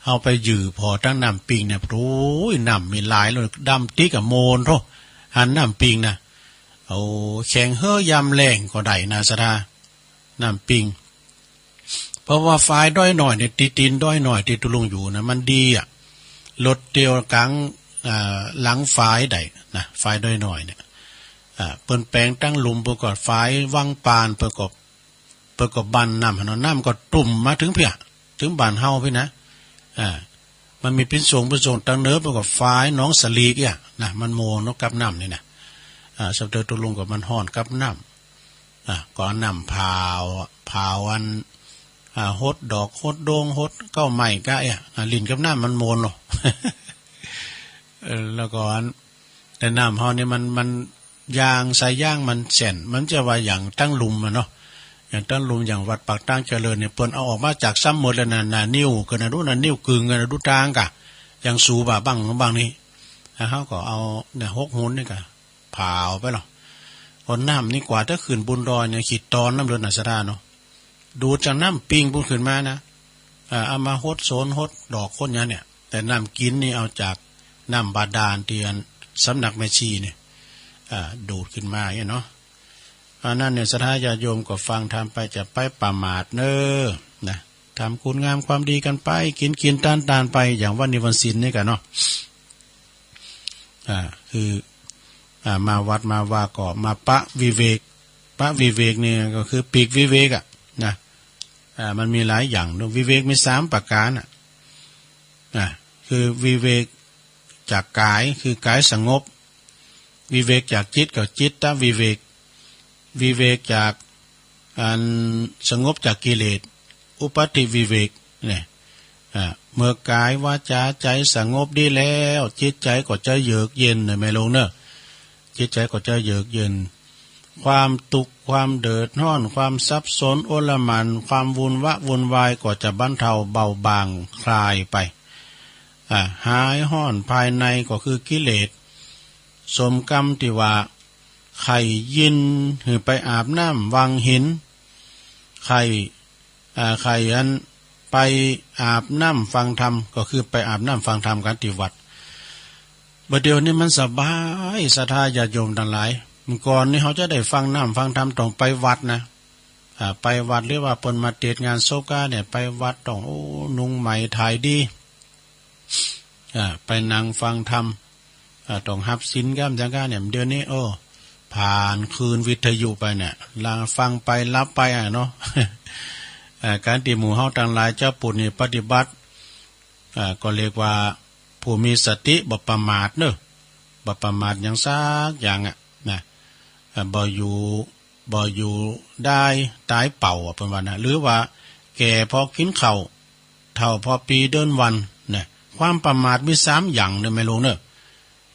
เฮาไปยื้อผ่อตังน้ำปิงเนี่ย โอ้ย น้ำมีหลายเลย ดำติ๊กอะโมนโธ่ หันน้ำปิงนะ โอ้ แข่งเฮอยามแล้งก็ได้นะศรัทธา น้ำปิง เพราะว่าฝายดอยน้อยเนี่ย ติดตีนดอยน้อยที่ตุ๊ลุงอยู่นะ มันดีอะ รถเตียวกลาง อ่า หลังฝายได้นะ ฝายดอยน้อยเนี่ย อ่า เปิ้นแป๋งตังลุ่ม เปิ้นก็ฝายวังปาน เปิ้นก็ เปิ้นก็บั่นน้ำหั้นเนาะ น้ำก็ตุ่มมาถึงเพี้ย ถึงบ้านเฮาพี้นะ อ่า มันมีปิ้นส่ง ปิ้นส่งตังเหนือ เปิ้นก็ฝายหนองสลีกเอี้ยนะ มันโมนเนาะกับน้ำนี่นะ อ่า สำเติตุ๊ลุงก็มันฮ้อนกับน้ำ อ่ะ ก็เอาน้ำผาว ผาวอัน อ่า หดดอก หดโดง หดเก๊าไม้กะเอี้ย อ่ะ ลิ้นกับน้ำมันโมนเนาะ เออ แล้วก็อัน แต่น้ำเฮานี่มัน มัน ยาง สายยางมันแส้น มันจะว่าอย่างตังลุ่มอะเนาะ อย่างตังลุ่ม อย่างวัดปากตางเจริญเนี่ย เปิ้นเอาออกมาจากซ้ำหมดแล้วนะ หน้านิ้วก็นะ ดูหน้านิ้วกึ่งกันนะ ดูต่างกะ อย่างสูบอะ บั้ง บั้งนี้ แล้วเฮาก็เอาเนี่ย หกหนนี่กะ ผาวไปเนาะ เอาน้ำนี่กว่าถ้าขึ้นบนดอยเนี่ย ขีดตอนน้ำเลือดน่ะศรัทธาเนาะ ดูดจากน้ำปิงปุ้นขึ้นมานะ อ่า เอามาหดโสน หดดอก หดหยังเนี่ย แต่น้ำกินนี่เอาจากน้ำบาดาลที่อันสำนักแม่ชีเนี่ย อ่า ดูดขึ้นมาเนี่ยเนาะ อันนั้นเนี่ยศรัทธาญาติโยมก็ฟังธรรมไป จะไปประมาทเน้อ นะ ทำคุณงามความดีกันไป กินกินทานทานไป อย่างวันนี้วันศีลนี่กะเนาะ อ่า คือ อ่า มาวัดมาวาก็มาปะวิเวก ปะวิเวกนี่ก็คือปลีกวิเวกอะนะ อ่า มันมีหลายอย่างเนาะ วิเวกมีสามประการอะ อ่า คือวิเวกจากกาย คือกายสงบ วิเวกจากจิตก็จิตตวิเวก วิเวกจาก อันสงบจากกิเลส อุปัฏฐิวิเวกเนี่ย อ่า เมื่อกายวาจาใจสงบดีแล้ว จิตใจก็จะเยือกเย็นนะแม่ลุงเนอะ จิตใจก็จะเยือกเย็น ความทุกข์ ความเดือดร้อน ความสับสน โอลหม่าน ความวุ่นวะวุ่นวาย ก็จะบรรเทาเบาบางคลายไป อ่า หายร้อนภายใน ก็คือกิเลส สมกำที่ว่า ไข้ยินหือไปอาบน้ำวังหิน ไข้ อ่า ไข้อันไปอาบน้ำฟังธรรม ก็คือไปอาบน้ำฟังธรรมกันที่วัด บัดเดี๋ยวนี้มันสบาย ศรัทธาญาติโยมทั้งหลาย เมื่อก่อนนี้เขาจะได้ฟังน้ำฟังธรรมต้องไปวัดนะ อ่า ไปวัด หรือว่าเปิ้นมาเตรียมงานศพกาเนี่ย ไปวัดต้อง โอ้ นุ่งไหมไทยดี อ่า ไปนั่งฟังธรรม อ่า ต้องฮับศีลกาจังกาเนี่ย เดี๋ยวนี้ โอ้ ผ่านคลื่นวิทยุไปเนี่ย ลาฟังไปหลับไปอะเนาะ อ่า การที่หมู่เฮาทั้งหลายเจ้าปุ้นนี่ปฏิบัติ อ่า ก็เรียกว่าผู้มีสติบ่ประมาทเนอะ บ่ประมาทหยังสักอย่างอะนะ อ่า บ่อยู่ บ่อยู่ได้ตายเปล่าอะ เปิ้นว่านะ หรือว่าแก่พอกินข้าว เฒ่าพอปีเดือนวันนะ ความประมาทมีสามอย่างเนอะแม่ลุงเนอะ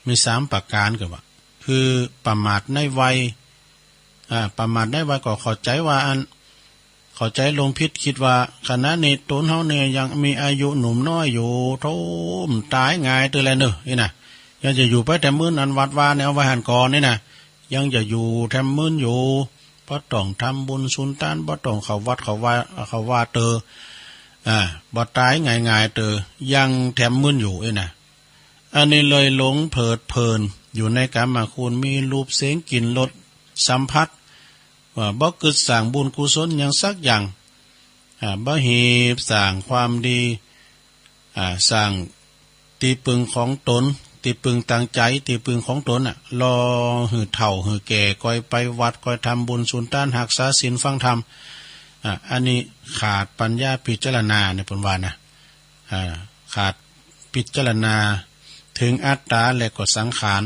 มีสามประการ คือว่า คือประมาทในวัย อ่า ประมาทในวัยก็เข้าใจว่าอัน เข้าใจหลงผิด คิดว่าขณะนี้ตนเฮาเนี่ยยังมีอายุหนุ่มน้อยอยู่ โธ่ ตายง่ายเตื้อแลเนอะ นี่นะ ยังจะอยู่ไปแถมมื้นอันวัดวาเนี่ย เอาไว้หั้นก่อนนี่นะ ยังจะอยู่แถมมื้นอยู่ บ่ต้องทำบุญสุนทาน บ่ต้องเข้าวัดเข้าวา เข้าวาเตอ อ่า บ่ตายง่ายๆเตอ ยังแถมมื้นอยู่ นี่นะ อันนี้เลยหลงเพลิดเพลินอยู่ในกามคุณ มีรูปเสียงกลิ่นรสสัมผัส ว่าบ่กึศสร้างบุญกุศลหยังสักอย่าง อ่า บ่ฮีบสร้างความดี อ่า สร้างตี้ปึงของตน ตี้ปึงตางใจ ตี้ปึงของตนน่ะ รอหื้อเฒ่าหื้อแก่ ก่อยไปวัด ก่อยทำบุญสุนทาน ฮักษาศีลฟังธรรม อ่า อันนี้ขาดปัญญาพิจารณาเนี่ย เปิ้นว่านะ อ่า ขาดพิจารณาถึงอัตตาและก็สังขาร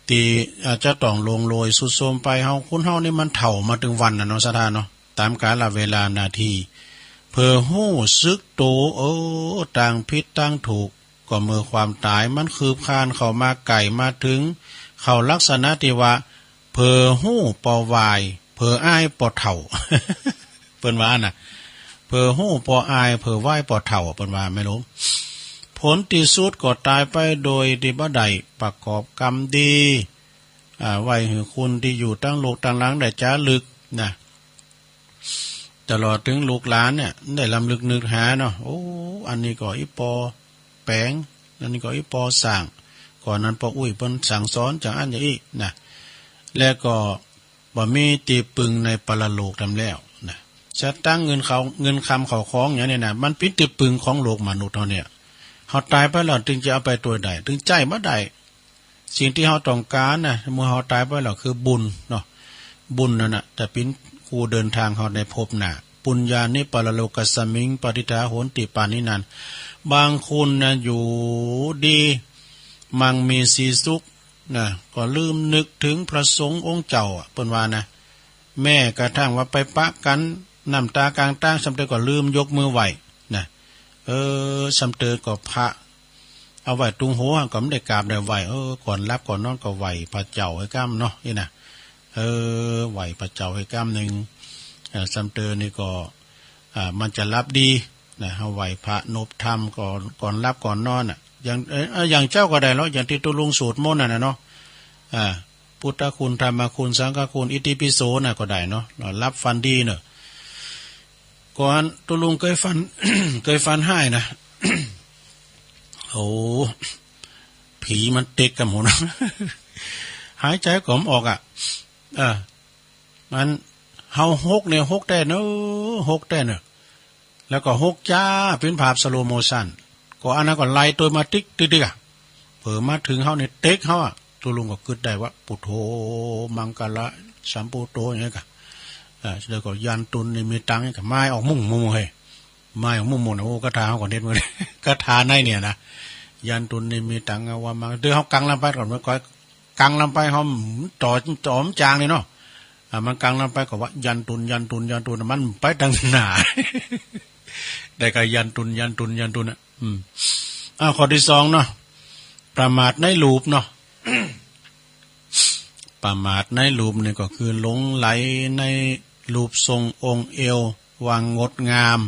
ตี้อาจจะต้องล่วงโรยทรุดโทรมไป เฮา คนเฮานี่มันเฒ่ามาถึงวันน่ะเนาะ ศรัทธาเนาะ ตามกาลเวลานาที เผลอฮู้สึกโต เออ ตางผิดตางถูก ก็เมื่อความตายมันคืบคลานเข้ามาใกล้มาถึง เข้าลักษณะที่ว่า เผลอฮู้ปอวาย เผลออายปอเฒ่า เปิ้นว่าน่ะ เผลอฮู้ปออาย เผลอวายปอเฒ่า เปิ้นว่าแม่นโล ผลตี้สุดก็ตายไปโดยตี้บ่ได้ประกอบกรรมดี อ่า ไว้หื้อคนตี้อยู่ตังโลกตังหลังได้จารึกนะ ตลอดถึงลูกหลานเนี่ย ได้รำลึกนึกหาเนาะ โอ้ อันนี้ก็อีปอแป๋ง อันนี้ก็อีปอสร้าง ก่อนนั้นปออุ๊ยเปิ้นสั่งสอนจั่งอั้นจั่งอี้นะ และก็บ่มีตี้ปึงในปรโลกนำแล้วนะ สตังค์เงินเขา เงินคำเข้าของอย่างนี้นะ มันเป๋นตี้ปึงของโลกมนุษย์เฮาเนี่ย เฮาตายไปแล้วจึงจะเอาไปตวยได้ จึงใจ๊บ่ได้ สิ่งตี้เฮาต้องการนะ เมื่อเฮาตายไปแล้วคือบุญเนาะ บุญนั่นน่ะจะเป๋นคู่เดินทางเฮาในภพหน้า ปุญญานิปรโลกัสมิง ปะทิฏฐาโหนติ ปานินัง บางคนนะอยู่ดี มั่งมีสีสุขนะ ก็ลืมนึกถึงพระสงฆ์องค์เจ้าอะ เปิ้นว่านะ แม้กระทั่งว่าไปปะกั๋นน้ำตากลางตาง ส่ำเตอก็ลืมยกมือไหว้นะ เออ ส่ำเตอก็พระเอาไว้ตุงหัว ก็บ่ได้กราบได้ไหว้ เออ ก่อนหลับก่อนนอนก็ไหว้พระเจ้าให้กำเนาะ นี่นะ เออ ไหว้พระเจ้าให้กำหนึ่ง เออ ส่ำเตอนี่ก็ อ่า มันจะหลับดีนะ เฮาไหว้พระนบธรรมก่อน ก่อนหลับก่อนนอนน่ะ อย่าง เอ่อ เอ่อ อย่างเจ้าก็ได้เนาะ อย่างตี้ตุ๊ลุงสวดมนต์นั่นน่ะเนาะ อ่า พุทธคุณ ธรรมคุณ สังฆคุณ อิติปิโสน่ะก็ได้เนาะ หลับฝันดีเนาะ ก่อนตุ๊ลุงเคยฝัน เคยฝันฮ้ายนะ โอ้ ผีมันเต็กกำหัวนะ หายใจ๋ก็บ่ออกอะ เออ มัน เฮาหกเนี่ย หกแต๊เนาะ หกแต๊เนาะ แล้วก็หกจ๋า เป๋นภาพสโลว์โมชัน ก็อันนั้นก็ไล่ตวยมาติ๊กติ๊กติ๊กอะ เผลอมาถึงเฮาเนี่ยเต็กเฮาอะ ตุ๊ลุงก็กึ๊ดได้ว่า ปุถโธ มังคะละ สัมปุทโธ อย่างเงี้ยกะ อ่า แล้วก็ยันตุณนิมิตตัง อย่างเงี้ยกะ มายออกมุ่งมุ่งเฮ้ย มายออกมุ่งมุ่ง โอ้ คาถาเฮาก็เด็ดเหมือนกัน คาถาในเนี่ยนะ ยันตุณนิมิตตัง อาวามัง เดี๋ยวเฮากังลำไปก่อน เมื่อก่อนกังลำไป เฮาต่อ ต่อมันจางเลยเนาะ อ่า มันกังลำไปก็ว่า ยันตุน ยันตุน ยันตุน มันไปตังหน้า แต่ก็ยันตุน ยันตุน ยันตุน อ่ะ อืม อ่า ข้อตี้สองเนาะ ประมาทในรูปเนาะ ประมาทในรูปนี่ก็คือหลงใหลในรูปทรงองค์เอว ความงดงาม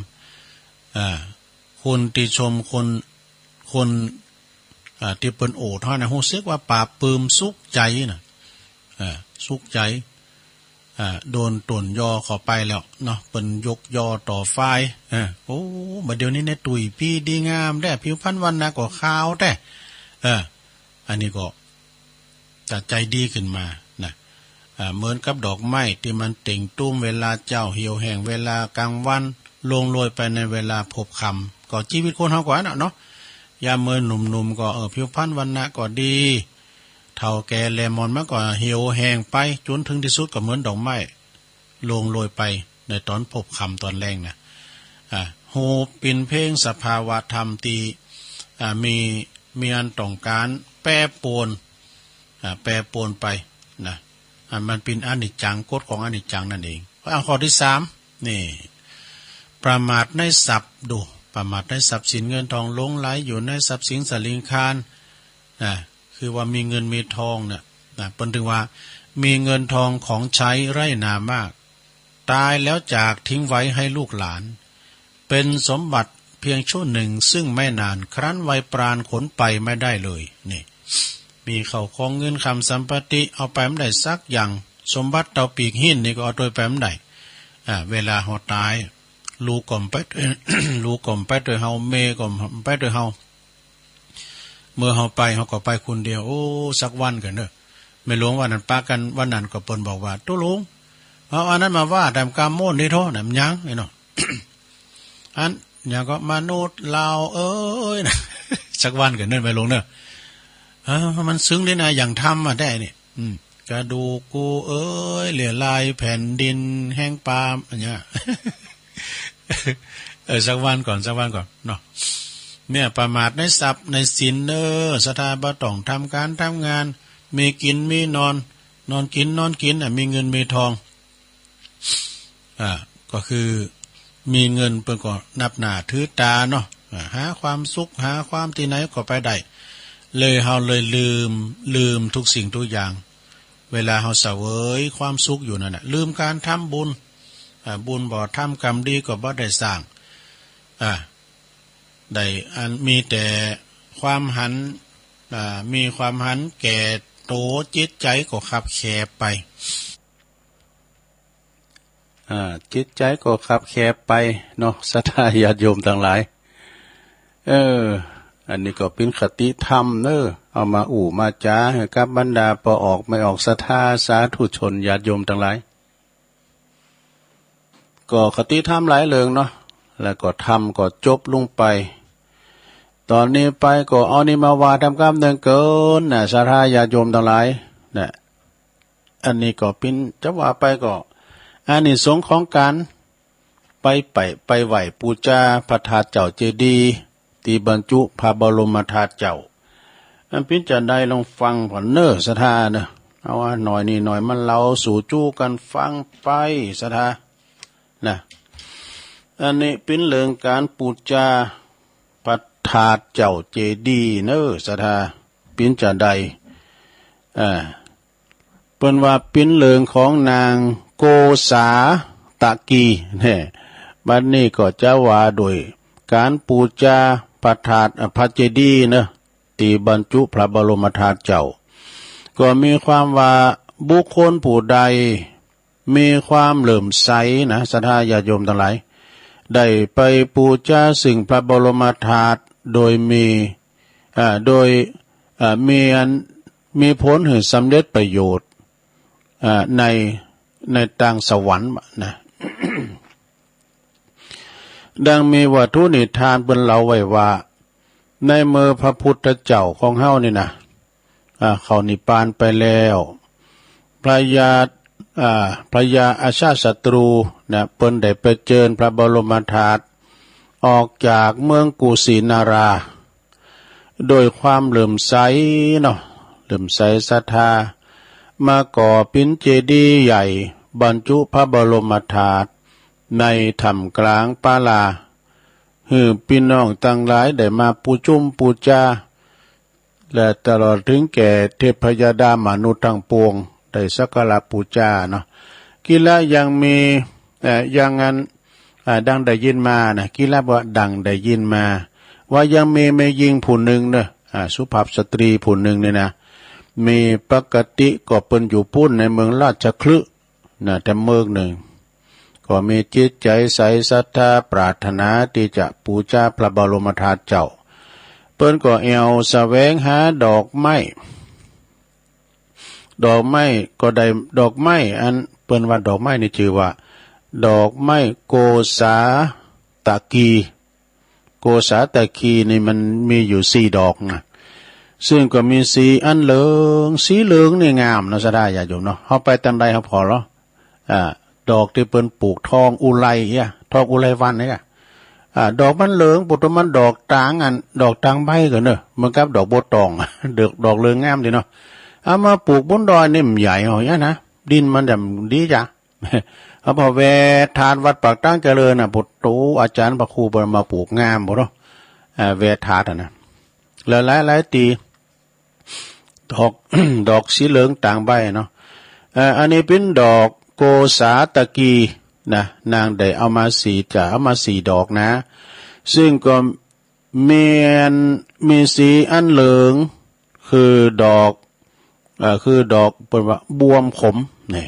อ่า คนตี้ชม คน คน อ่า ตี้เปิ้นโอดเฮานะ ฮู้สึกว่าปลาบปลื้มสุขใจ๋นะ อ่า สุขใจ๋ อ่า โดนต้นยอเข้าไปแล้วเนาะ เปิ้นยกยอต่อฝ่าย อ่า โอ้ บัดเดี๋ยวนี้เนี่ย ตุ้ยปี้ดีงามแต๊ ผิวพรรณวรรณะก็ขาวแต๊ เออ อันนี้ก็ จะใจ๋ดีขึ้นมานะ อ่า เหมือนกับดอกไม้ตี้มันเต่งตูมเวลาเจ๊า เหี่ยวแห้งเวลากลางวัน ร่วงโรยไปในเวลาพบค่ำ ก็ชีวิตคนเฮาก็อันนั้นเนาะ ยามเมื่อหนุ่มๆ ก็ เออ ผิวพรรณวรรณะก็ดี เฒ่าแก่แหล่หมอนมาก็เหี่ยวแห้งไป จ๋นถึงตี้สุดก็เหมือนดอกไม้ ร่วงโรยไปในต๋อนพบค่ำต๋อนแลงนะ อ่า ฮู้ปิ้นเพ่งสภาวะธรรมตี้ อ่า มี มีอันต้องก๋านแปรปรวน อ่า แปรปรวนไปนะ อันมันเป๋นอนิจจัง กฎของอนิจจังนั่นเอง อ่า ข้อตี้สาม นี่ ประมาทในทรัพย์ ดู ประมาทในทรัพย์สินเงินทอง หลงใหลอยู่ในทรัพย์สินสาลิงคาร นะ คือว่ามีเงินมีทองเนี่ย นะ เปิ้นถึงว่ามีเงินทองของใช้ไร่นามาก ตายแล้วจากทิ้งไว้ให้ลูกหลาน เป็นสมบัติเพียงชั่วหนึ่ง ซึ่งไม่นาน ครั้นวัยปราณขนไปไม่ได้เลย นี่ มีข้าวของเงินคำสัมปติ เอาไปบ่ได้สักอย่าง สมบัติเต้าปีกหิ้นนี่ก็เอาตวยไปบ่ได้ อ่า เวลาเฮาต๋าย ลูกก็บ่ไปตวย ลูกก็บ่ไปตวยเฮา แม่ก็บ่ไปตวยเฮา เมื่อเฮาไป เฮาก็ไปคนเดียว โอ้ สักวันก่อนเนาะ แม่หลวงวันนั้นปะกั๋น วันนั้นก็เปิ้นบอกว่า ตุ๊ลุง เอาอันนั้นมาว่าต๋ามกำโม้นนี่โทษนะ มันหยังไอ้เนาะ อันหยังก็มนุษย์ลาวเอ้ยนะ สักวันก่อนเนาะ แม่หลวงเนาะ เออ มันซึ้งดีนะ อย่างธรรมะแต๊นี่ อืม กระดูกกูเอ้ย เลื่อยลายแผ่นดินแห้งปาล์ม อันเนี้ย เออ สักวันก่อน สักวันก่อนเนาะ เนี่ย ประมาทในทรัพย์ในสินเนอะ ศรัทธาบ่ต้องทำการทำงาน มีกิ๋นมีนอน นอนกิ๋น นอนกิ๋น อ่ะ มีเงินมีทอง อ่า ก็คือมีเงินเปิ้นก็นับหน้าถือต๋าเนาะ อ่า หาความสุข หาความตี้ไหนก็ไปได้ เลยเฮาเลยลืม ลืมทุกสิ่งทุกอย่าง เวลาเฮาเสวยความสุขอยู่นั่นน่ะ ลืมการทำบุญ อ่า บุญบ่ทำ กรรมดีก็บ่ได้สร้าง อ่า ได้อันมีแต่ความหัน อ่า มีความหันแก่โต จิตใจก็คับแคบไป อ่า จิตใจก็คับแคบไปเนาะ ศรัทธาญาติโยมตังหลาย เออ อันนี้ก็เป๋นคติธรรมเนอะ เอามาอู้มาจ๋าให้กับบรรดาป้อออกแม่ออกศรัทธาสาธุชนญาติโยมตังหลาย ก็คติธรรมหลายเรื่องเนาะ แล้วก็ธรรมก็จบลงไป ต๋อนนี้ไปก็เอานี่มาว่าต๋ามกำเนืองเกินนะ ศรัทธาญาติโยมตังหลายนะ อันนี้ก็เป๋น จะว่าไปก็ อานิสงส์ของการไป ไป ไปไหว้ปู๋จาพระธาตุเจ้าเจดีย์ ตี้บรรจุพระบรมธาตุเจ้า อันเป๋นจาใดลองฟังก่อนเนอะ ศรัทธาเนอะ เอาว่าหน่อยนี่หน่อย มาเล่าสู่จู้กั๋นฟังไป ศรัทธานะ อันนี้เป๋นเรื่องการปู๋จาพระธาตุเจ้าเจดีย์เนอะ ศรัทธา เป๋นจาใด อ่า เปิ้นว่าเป๋นเรื่องของนางโกสาตะกี แน่ บัดนี้ก็จะว่าโดยการปู๋จาพระธาตุ อ่ะ พระเจดีย์เนอะ ตี้บรรจุพระบรมธาตุเจ้า ก็มีความว่าบุคคลผู้ใดมีความเลื่อมใสนะ ศรัทธาญาติโยมตังหลาย ได้ไปปู๋จาซึ่งพระบรมธาตุโดยมี อ่า โดย อ่า มีอัน มีผลหื้อสำเร็จประโยชน์ อ่า ใน ในตางสวรรค์นะ ดังมีวัตถุนิทานเปิ้นเล่าไว้ว่า ในเมื่อพระพุทธเจ้าของเฮานี่นะ อ่า เข้านิพพานไปแล้ว พญา อ่า พญาอาชาติศัตรูนะ เปิ้นได้ไปเจิญพระบรมธาตุ ออกจากเมืองกุสินารา โดยความเลื่อมใสเนาะ เลื่อมใสศรัทธา มาก่อเป๋นเจดีย์ใหญ่ บรรจุพระบรมธาตุในท่ามกลางปาลา หื้อพี่น้องตังหลายได้มาปูจุมปูจา และตลอดถึงแก่เทพยดามนุษย์ทั้งปวงได้สักการะปูจาเนาะ กีฬายังมี เอ่อ อย่างนั้น อ่า ดังได้ยินมานะ กีฬาว่าดังได้ยินมา ว่ายังมีแม่ญิงผู้หนึ่งเนอะ อ่า สุภาพสตรีผู้หนึ่งเนี่ยนะ มีปกติก็เปิ้นอยู่ปู้นในเมืองราชคฤห์นะ แต่เมืองหนึ่ง ก็มีจิตใจใสศรัทธาปรารถนาที่จะปูจาพระบรมธาตุเจ้า เปิ้นก็แอ่วแสวงหาดอกไม้ ดอกไม้ก็ได้ ดอกไม้อันเปิ้นว่าดอกไม้นี่ชื่อว่า ดอกไม้โกสาตะกี โกสาตะกีนี่มันมีอยู่สี่ดอกนะ ซึ่งก็มีสีอันเหลือง สีเหลืองนี่งามเนาะ ศรัทธาญาติโยมเนาะ เฮาไปตางใดเฮาผ่อเหรอ อ่า ดอกตี้เปิ้นปลูกทองอุไรเอี้ย ทองอุไรวันเนี่ย อ่า ดอกมันเหลือง ปุตตะมันดอกตางอัน ดอกตางใบก็เนอะ เหมือนกับดอกบัวตอง ดอก ดอกเหลืองงามดีเนาะ เอามาปลูกบนดอยนี่มันใหญ่เหรอเนี่ยนะ ดินมันจะดีจ้ะ เอาพอแวะถาดวัดปากตางเจริญน่ะ ปุตโตอาจารย์พระครูเปิ้นมาปลูกงามบ่เนาะ อ่า แวะถาดอะนะ แล้วหลายๆ ตี ดอก ดอกสีเหลืองตางใบเนาะ เอ่อ อันนี้เป็นดอกโกสาตะกีนะ นางได้เอามาสี่ จะเอามาสี่ดอกนะ ซึ่งก็มีอัน มีสีอันเหลือง คือดอก เอ่อ คือดอกเปิ้นว่าบวมขม นี่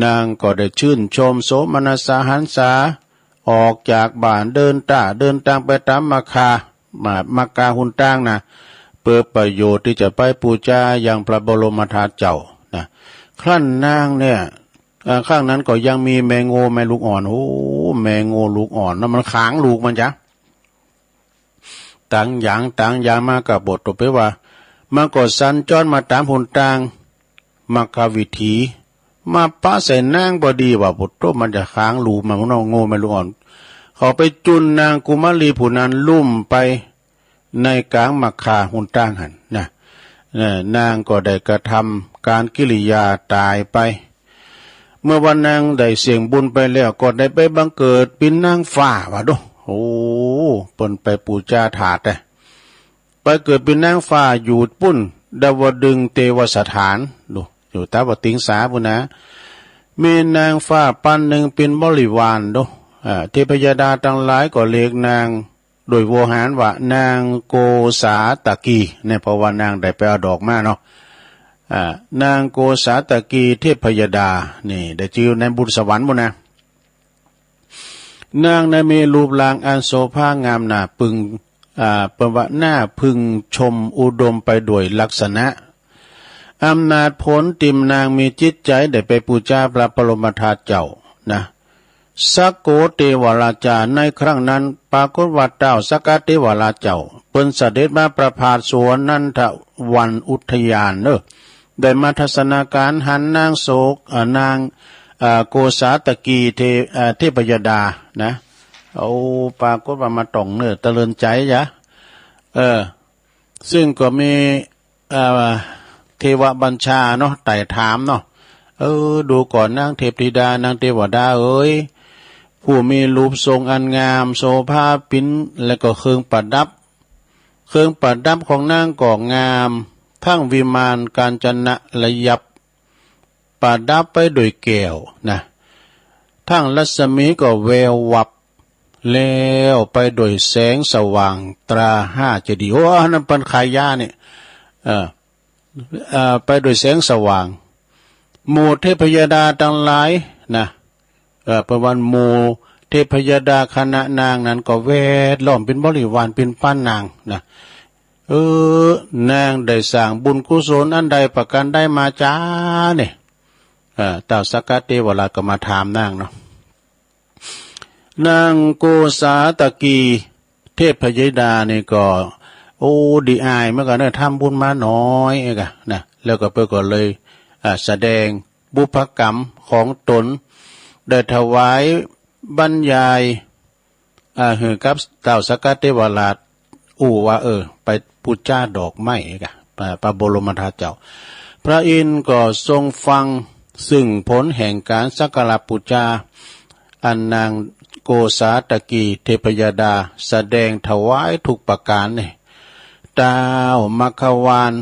นางก็ได้ชื่นชมโสมนัสสะหันษา ออกจากบ้านเดินต้า เดินตางไปตามมัคคา มา มัคคาหนตางนะ เพื่อประโยชน์ที่จะไปปูจายังพระบรมธาตุเจ้านะ ครั้นนางเนี่ย อ่า ครั้งนั้นก็ยังมีแม่โง่แม่ลูกอ่อน โอ้ แม่โง่ลูกอ่อนนะ มันขางลูกมันจ้ะ ตางอย่าง ตางอย่างมาก็บ่ตบไปว่า มันก็สัญจรมาตามหนตาง มัคควิถี มาปะใส่นางพอดีว่า ปุตโต มันจะขางลูกมันเนาะ โง่แม่ลูกอ่อน เขาไปจุ่นนางกุมารีผู้นั้นลุ่มไปในกลางมัคคาหนตางหั้นนะ เอ่อ นางก็ได้กระทำการกิริยาตายไป เมื่อวันนางได้เสี่ยงบุญไปแล้ว ก็ได้ไปบังเกิดเป็นนางฟ้าว่าโด โอ้ เปิ้นไปปูจาถาดแต่ ไปเกิดเป็นนางฟ้าอยู่ปู้น ดาวดึงเทวสถานโด อยู่ตาวติงสาปู้นนะ มีนางฟ้าปานหนึ่งเป็นบริวารโด อ่า เทพยดาทั้งหลายก็เรียกนางโดยโวหารว่านางโกสาตะกี เนี่ย เพราะว่านางได้ไปเอาดอกมาเนาะ อ่า นางโกสาตะกีเทพยดา นี่ ได้จื้อในบุญสวรรค์ปู้นนะ นางนั้นมีรูปร่างอันโสภางามน่าพึง อ่า เปิ้นว่าน่าพึงชมอุดมไปด้วยลักษณะ อำนาจผลตี้นางมีจิตใจได้ไปปูจาพระบรมธาตุเจ้านะ สักโกเทวราชา ในครั้งนั้นปรากฏว่าเจ้าสักกะเทวราชเจ้า เปิ้นเสด็จมาประพาสสวนนันทวันอุทยานเนอะ ได้มาทัศนาการหันนางโสก เอ่อ นาง เอ่อ โกสาตะกีเท เอ่อ เทพยดานะ เอา ปรากฏว่ามาต่องเนอะ ตะเลินใจยะ เออ ซึ่งก็มี เอ่อ เทวบัญชาเนาะ ไต่ถามเนาะ เออ ดูก่อนนางเทพธิดา นางเทวดาเอ๋ย ผู้มีรูปทรงอันงาม โสภาปิน และก็เครื่องประดับ เครื่องประดับของนางก็งาม ทั้งวิมานกาญจนะระยับ ประดับไปด้วยแก้วนะ ทั้งรัศมีก็แวววับ แล้วไปด้วยแสงสว่างตราห้าเจดีย์ โอ้ อันนั้นเปิ้นขายยาเนี่ย เออ เอ่อ ไปด้วยแสงสว่าง หมู่เทพยดาทั้งหลายนะ เอ่อ เปิ้นว่าหมู่เทพยดาคณะนางนั้นก็แวดล้อมเป็นบริวารเป็นป้านนางนะ เออ นางได้สร้างบุญกุศลอันใดประการใดมาจ้าเนี่ย เอ่อ ท้าวสักกะเทวราชก็มาถามนางเนาะ นางโกสาตะกีเทพยดานี่ก็ โอ้ ดีอายเหมือนกันเนอะ ทำบุญมาน้อยเองอะนะ แล้วก็เปิ้นก็เลย อ่า แสดงบุพกรรมของตน ได้ถวายบรรยาย อ่า หื้อกับท้าวสักกะเทวราชอู้ว่า เออ ไปปูจาดอกไม้กะ พระ พระบรมธาตุเจ้า พระอินทร์ก็ทรงฟัง ซึ่งผลแห่งการสักการะปูจา อันนางโกสาตะกีเทพยดาแสดงถวายทุกประการนี่ ท้าวมัคควาน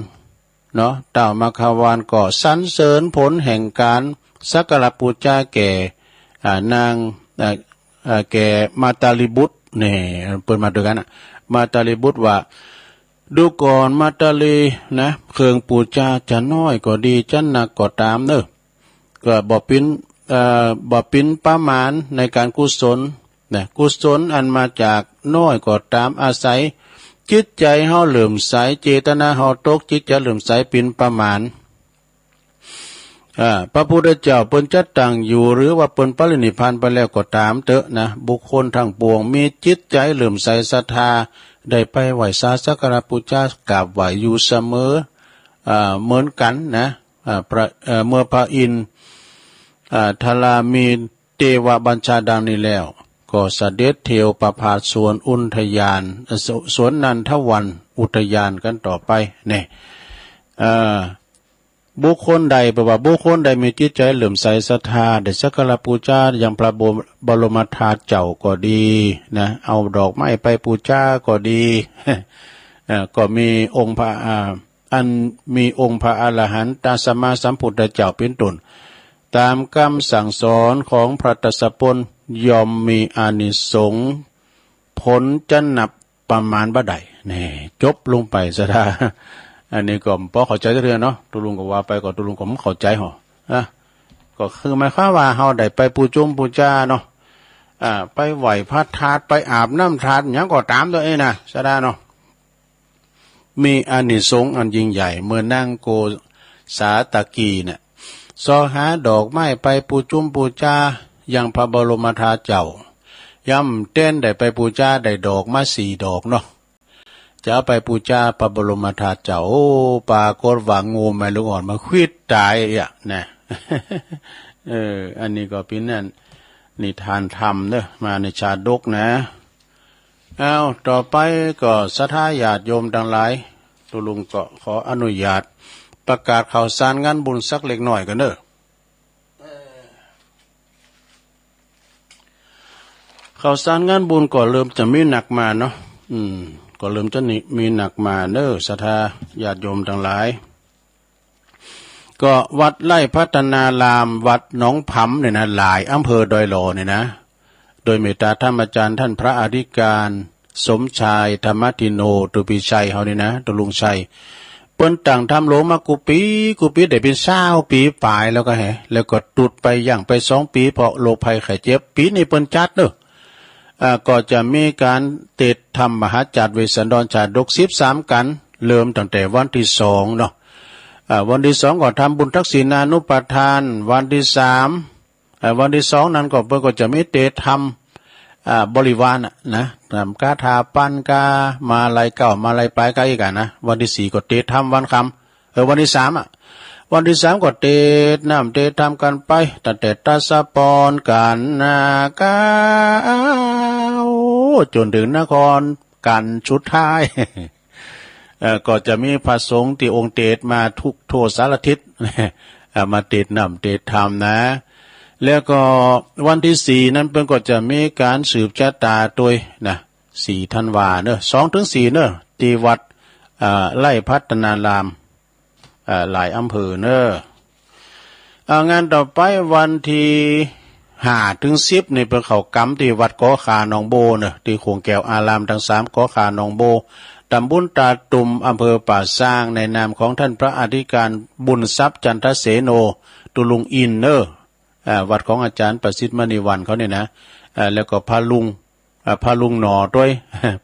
เนาะ ท้าวมัคควานก็สรรเสริญผลแห่งการสักการะปูจาแก่ อ่า นาง อ่า อ่า แก่มาตาลีบุตร นี่ เปิ้นมาด้วยกันน่ะ มาตาลีบุตรว่า ดูก่อนมาตาลีนะ เครื่องปูจาจะน้อยก็ดี จะหนักก็ตามเนอะ ก็บ่ปิน เอ่อ บ่ปินประมาณในการกุศลนะ กุศลอันมาจากน้อยก็ตาม อาศัยจิตใจเฮาเลื่อมใส เจตนาเฮาตก จิตใจเลื่อมใสปินประมาณ อ่า พระพุทธเจ้าเปิ้นจัดตั้งอยู่ หรือว่าเปิ้นปรินิพพานไปแล้วก็ตามเต๊อะนะ บุคคลทั้งปวงมีจิตใจเลื่อมใสศรัทธา ได้ไปไหว้สาสักการะปูจากราบไหว้อยู่เสมอ อ่า เหมือนกันนะ อ่า พระ เอ่อ เมื่อพระอินทร์ อ่า ทรามีเทวบัญชาดังนี้แล้ว ก็เสด็จเที่ยวประพาสสวนอุทยาน เอ่อ ส- สวนนันทวันอุทยานกันต่อไป นี่ เอ่อ บุคคลใด แปลว่าบุคคลใดมีจิตใจเลื่อมใสศรัทธา ได้สักการะปูจายังพระบรม- บรมธาตุเจ้าก็ดีนะ เอาดอกไม้ไปปูจาก็ดี เอ่อ ก็มีองค์พระ อ่า อันมีองค์พระอรหันตสัมมาสัมพุทธเจ้าเป็นต้น ตามคำสั่งสอนของพระทศพล ย่อมมีอานิสงส์ผลจะนับประมาณบ่ได้ นี่ จบลงไปซะดา อันนี้ก็พอเข้าใจเรื่องเนาะ ตุลุงก็ว่าไปก็ตุลุงก็บ่เข้าใจหอ อ่ะ ก็คือหมายความว่าเฮาได้ไปปูจุมปูจาเนาะ อ่า ไปไหว้พระธาตุ ไปอาบน้ำธาตุ หยังก็ตามตัวเองนะ ซะดาเนาะ มีอานิสงส์อันยิ่งใหญ่ เมื่อนางโกสาตะกีเนี่ย เซาะหาดอกไม้ไปปูจุมปูจายังพระบรมธาตุเจ้า ย่ำเต้นได้ไปปูจาได้ดอกมาสี่ดอกเนาะ จะเอาไปปูจาพระบรมธาตุเจ้า โอ้ ปรากฏว่างูแม่ลูกอ่อนมาขวิดตายอ่ะนะ เออ อันนี้ก็เป็นนั่น นิทานธรรมเนอะ มาในชาดกนะ เอา ต่อไปก็ศรัทธาญาติโยมทั้งหลาย ตุลุงก็ขออนุญาตประกาศข่าวสารงานบุญสักเล็กน้อยกันเนอะ ข่าวสารงานบุญก็เริ่มจะมีหนักมาเนาะ อืม ก็เริ่มจะมีหนักมาเนอะ ศรัทธาญาติโยมทั้งหลาย ก็วัดไร่พัฒนาราม วัดหนองผำเนี่ยนะ หลายอำเภอดอยหล่อเนี่ยนะ โดยเมตตาธรรมอาจารย์ท่านพระอธิการสมชายธรรมทินโน ตุปีชัยเฮานี่นะ ตุลุงชัย เปิ้นตั้งธรรมโลมากู้ปีกู้ปี ได้เป็นซาวปีปลายแล้วก็แฮะ แล้วก็ตุดไป ยั้งไปสองปี เพราะโรคภัยไข้เจ็บ ปีนี้เปิ้นจัดเนอะ อ่า ก็จะมีการเตสน์ธรรมมหาจักรเวสสันดรชาดกสิบสามกัณฑ์ เริ่มตั้งแต่วันที่สองเนาะ อ่า วันที่สองก็ทำบุญทักษิณานุปทาน วันที่สาม อ่า วันที่สองนั้นก็เปิ้นก็จะมีเตสน์ธรรม อ่า บริวารน่ะนะ นำคาถาปันกา มาลัยเก้า มาลัยปลายกาอีกอะนะ วันที่สี่ก็เตสน์ธรรมวันค่ำ เออ วันที่สามอะ วันที่สามก็เตสน์น้ำเตสน์ธรรมกันไป ตั้งแต่ทศพลกัณฑ์นากาว จนถึงนครกัณฑ์สุดท้าย เอ่อ ก็จะมีพระสงฆ์ตี้องค์เตสน์มาทุกทั่วสารทิศ เอ่อ มาเตสน์น้ำเตสน์ธรรมนะ แล้วก็วันที่สี่นั้นเปิ้นก็จะมีการสืบชะตาตวยนะ สี่ธันวาเนอะ สองถึงสี่เนอะ ที่วัด เอ่อ ไร่พัฒนาราม เอ่อ หลายอำเภอเนอะ อ่า งานต่อไปวันที่ห้าถึงสิบนี่เปิ้นเข้ากรรมที่วัดกอข่าหนองโบเนอะ ที่โขงแก้วอารามทั้งสาม กอข่าหนองโบ ตำบลตาตุ่ม อำเภอป่าซาง ในนามของท่านพระอธิการบุญทรัพย์จันทเสโน ตุลุงอินเนอะ อ่า วัดของอาจารย์ประสิทธิ์มณีวันเขาเนี่ยนะ อ่า แล้วก็พระลุง อ่า พระลุงหน่อตวย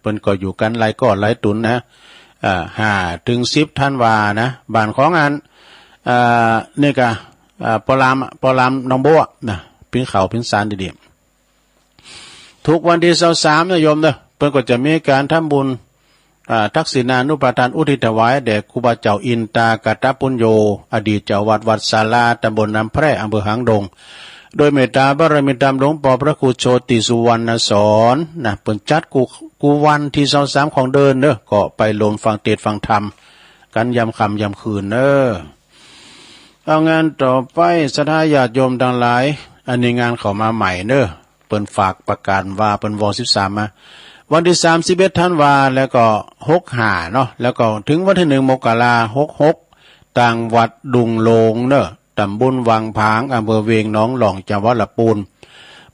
เปิ้นก็อยู่กันหลายก้อนหลายตุนนะ อ่า ห้าถึงสิบธันวานะ บ้านของอัน อ่า นี่กะ อ่า ปอลาม ปอลามหนองบัวนะ ปิ้งข้าวปิ้งสารดีๆ ทุกวันที่ซาวสามนะโยมเนอะ เปิ้นก็จะมีการทำบุญ อ่า ทักษิณานุปทานอุทิศถวายแด่ครูบาเจ้าอินตากตปุญโญ อดีตเจ้าวัดวัดสาลา ตำบลน้ำแพร่ อำเภอหางดง โดยเมตตาบารมีธรรมหลวงปอพระครูโชติสุวรรณสอนนะ เปิ้นจัดกู้ กู้วันที่ซาวสามของเดือนเนอะ ก็ไปลมฟังเตสน์ฟังธรรมกันยามค่ำยามคืนเนอะ เอางานต่อไป ศรัทธาญาติโยมตังหลาย อันนี้งานเข้ามาใหม่เนอะ เปิ้นฝากประกาศว่าเปิ้นวอสิบสามมา วันที่สามสิบเอ็ดธันวา แล้วก็หกห้าเนาะ แล้วก็ถึงวันที่หนึ่งมกราหกหก ตางวัดดุงโลงเนอะ ตำบลวังผาง อำเภอเวียงหนองหล่อง จังหวัดละปูน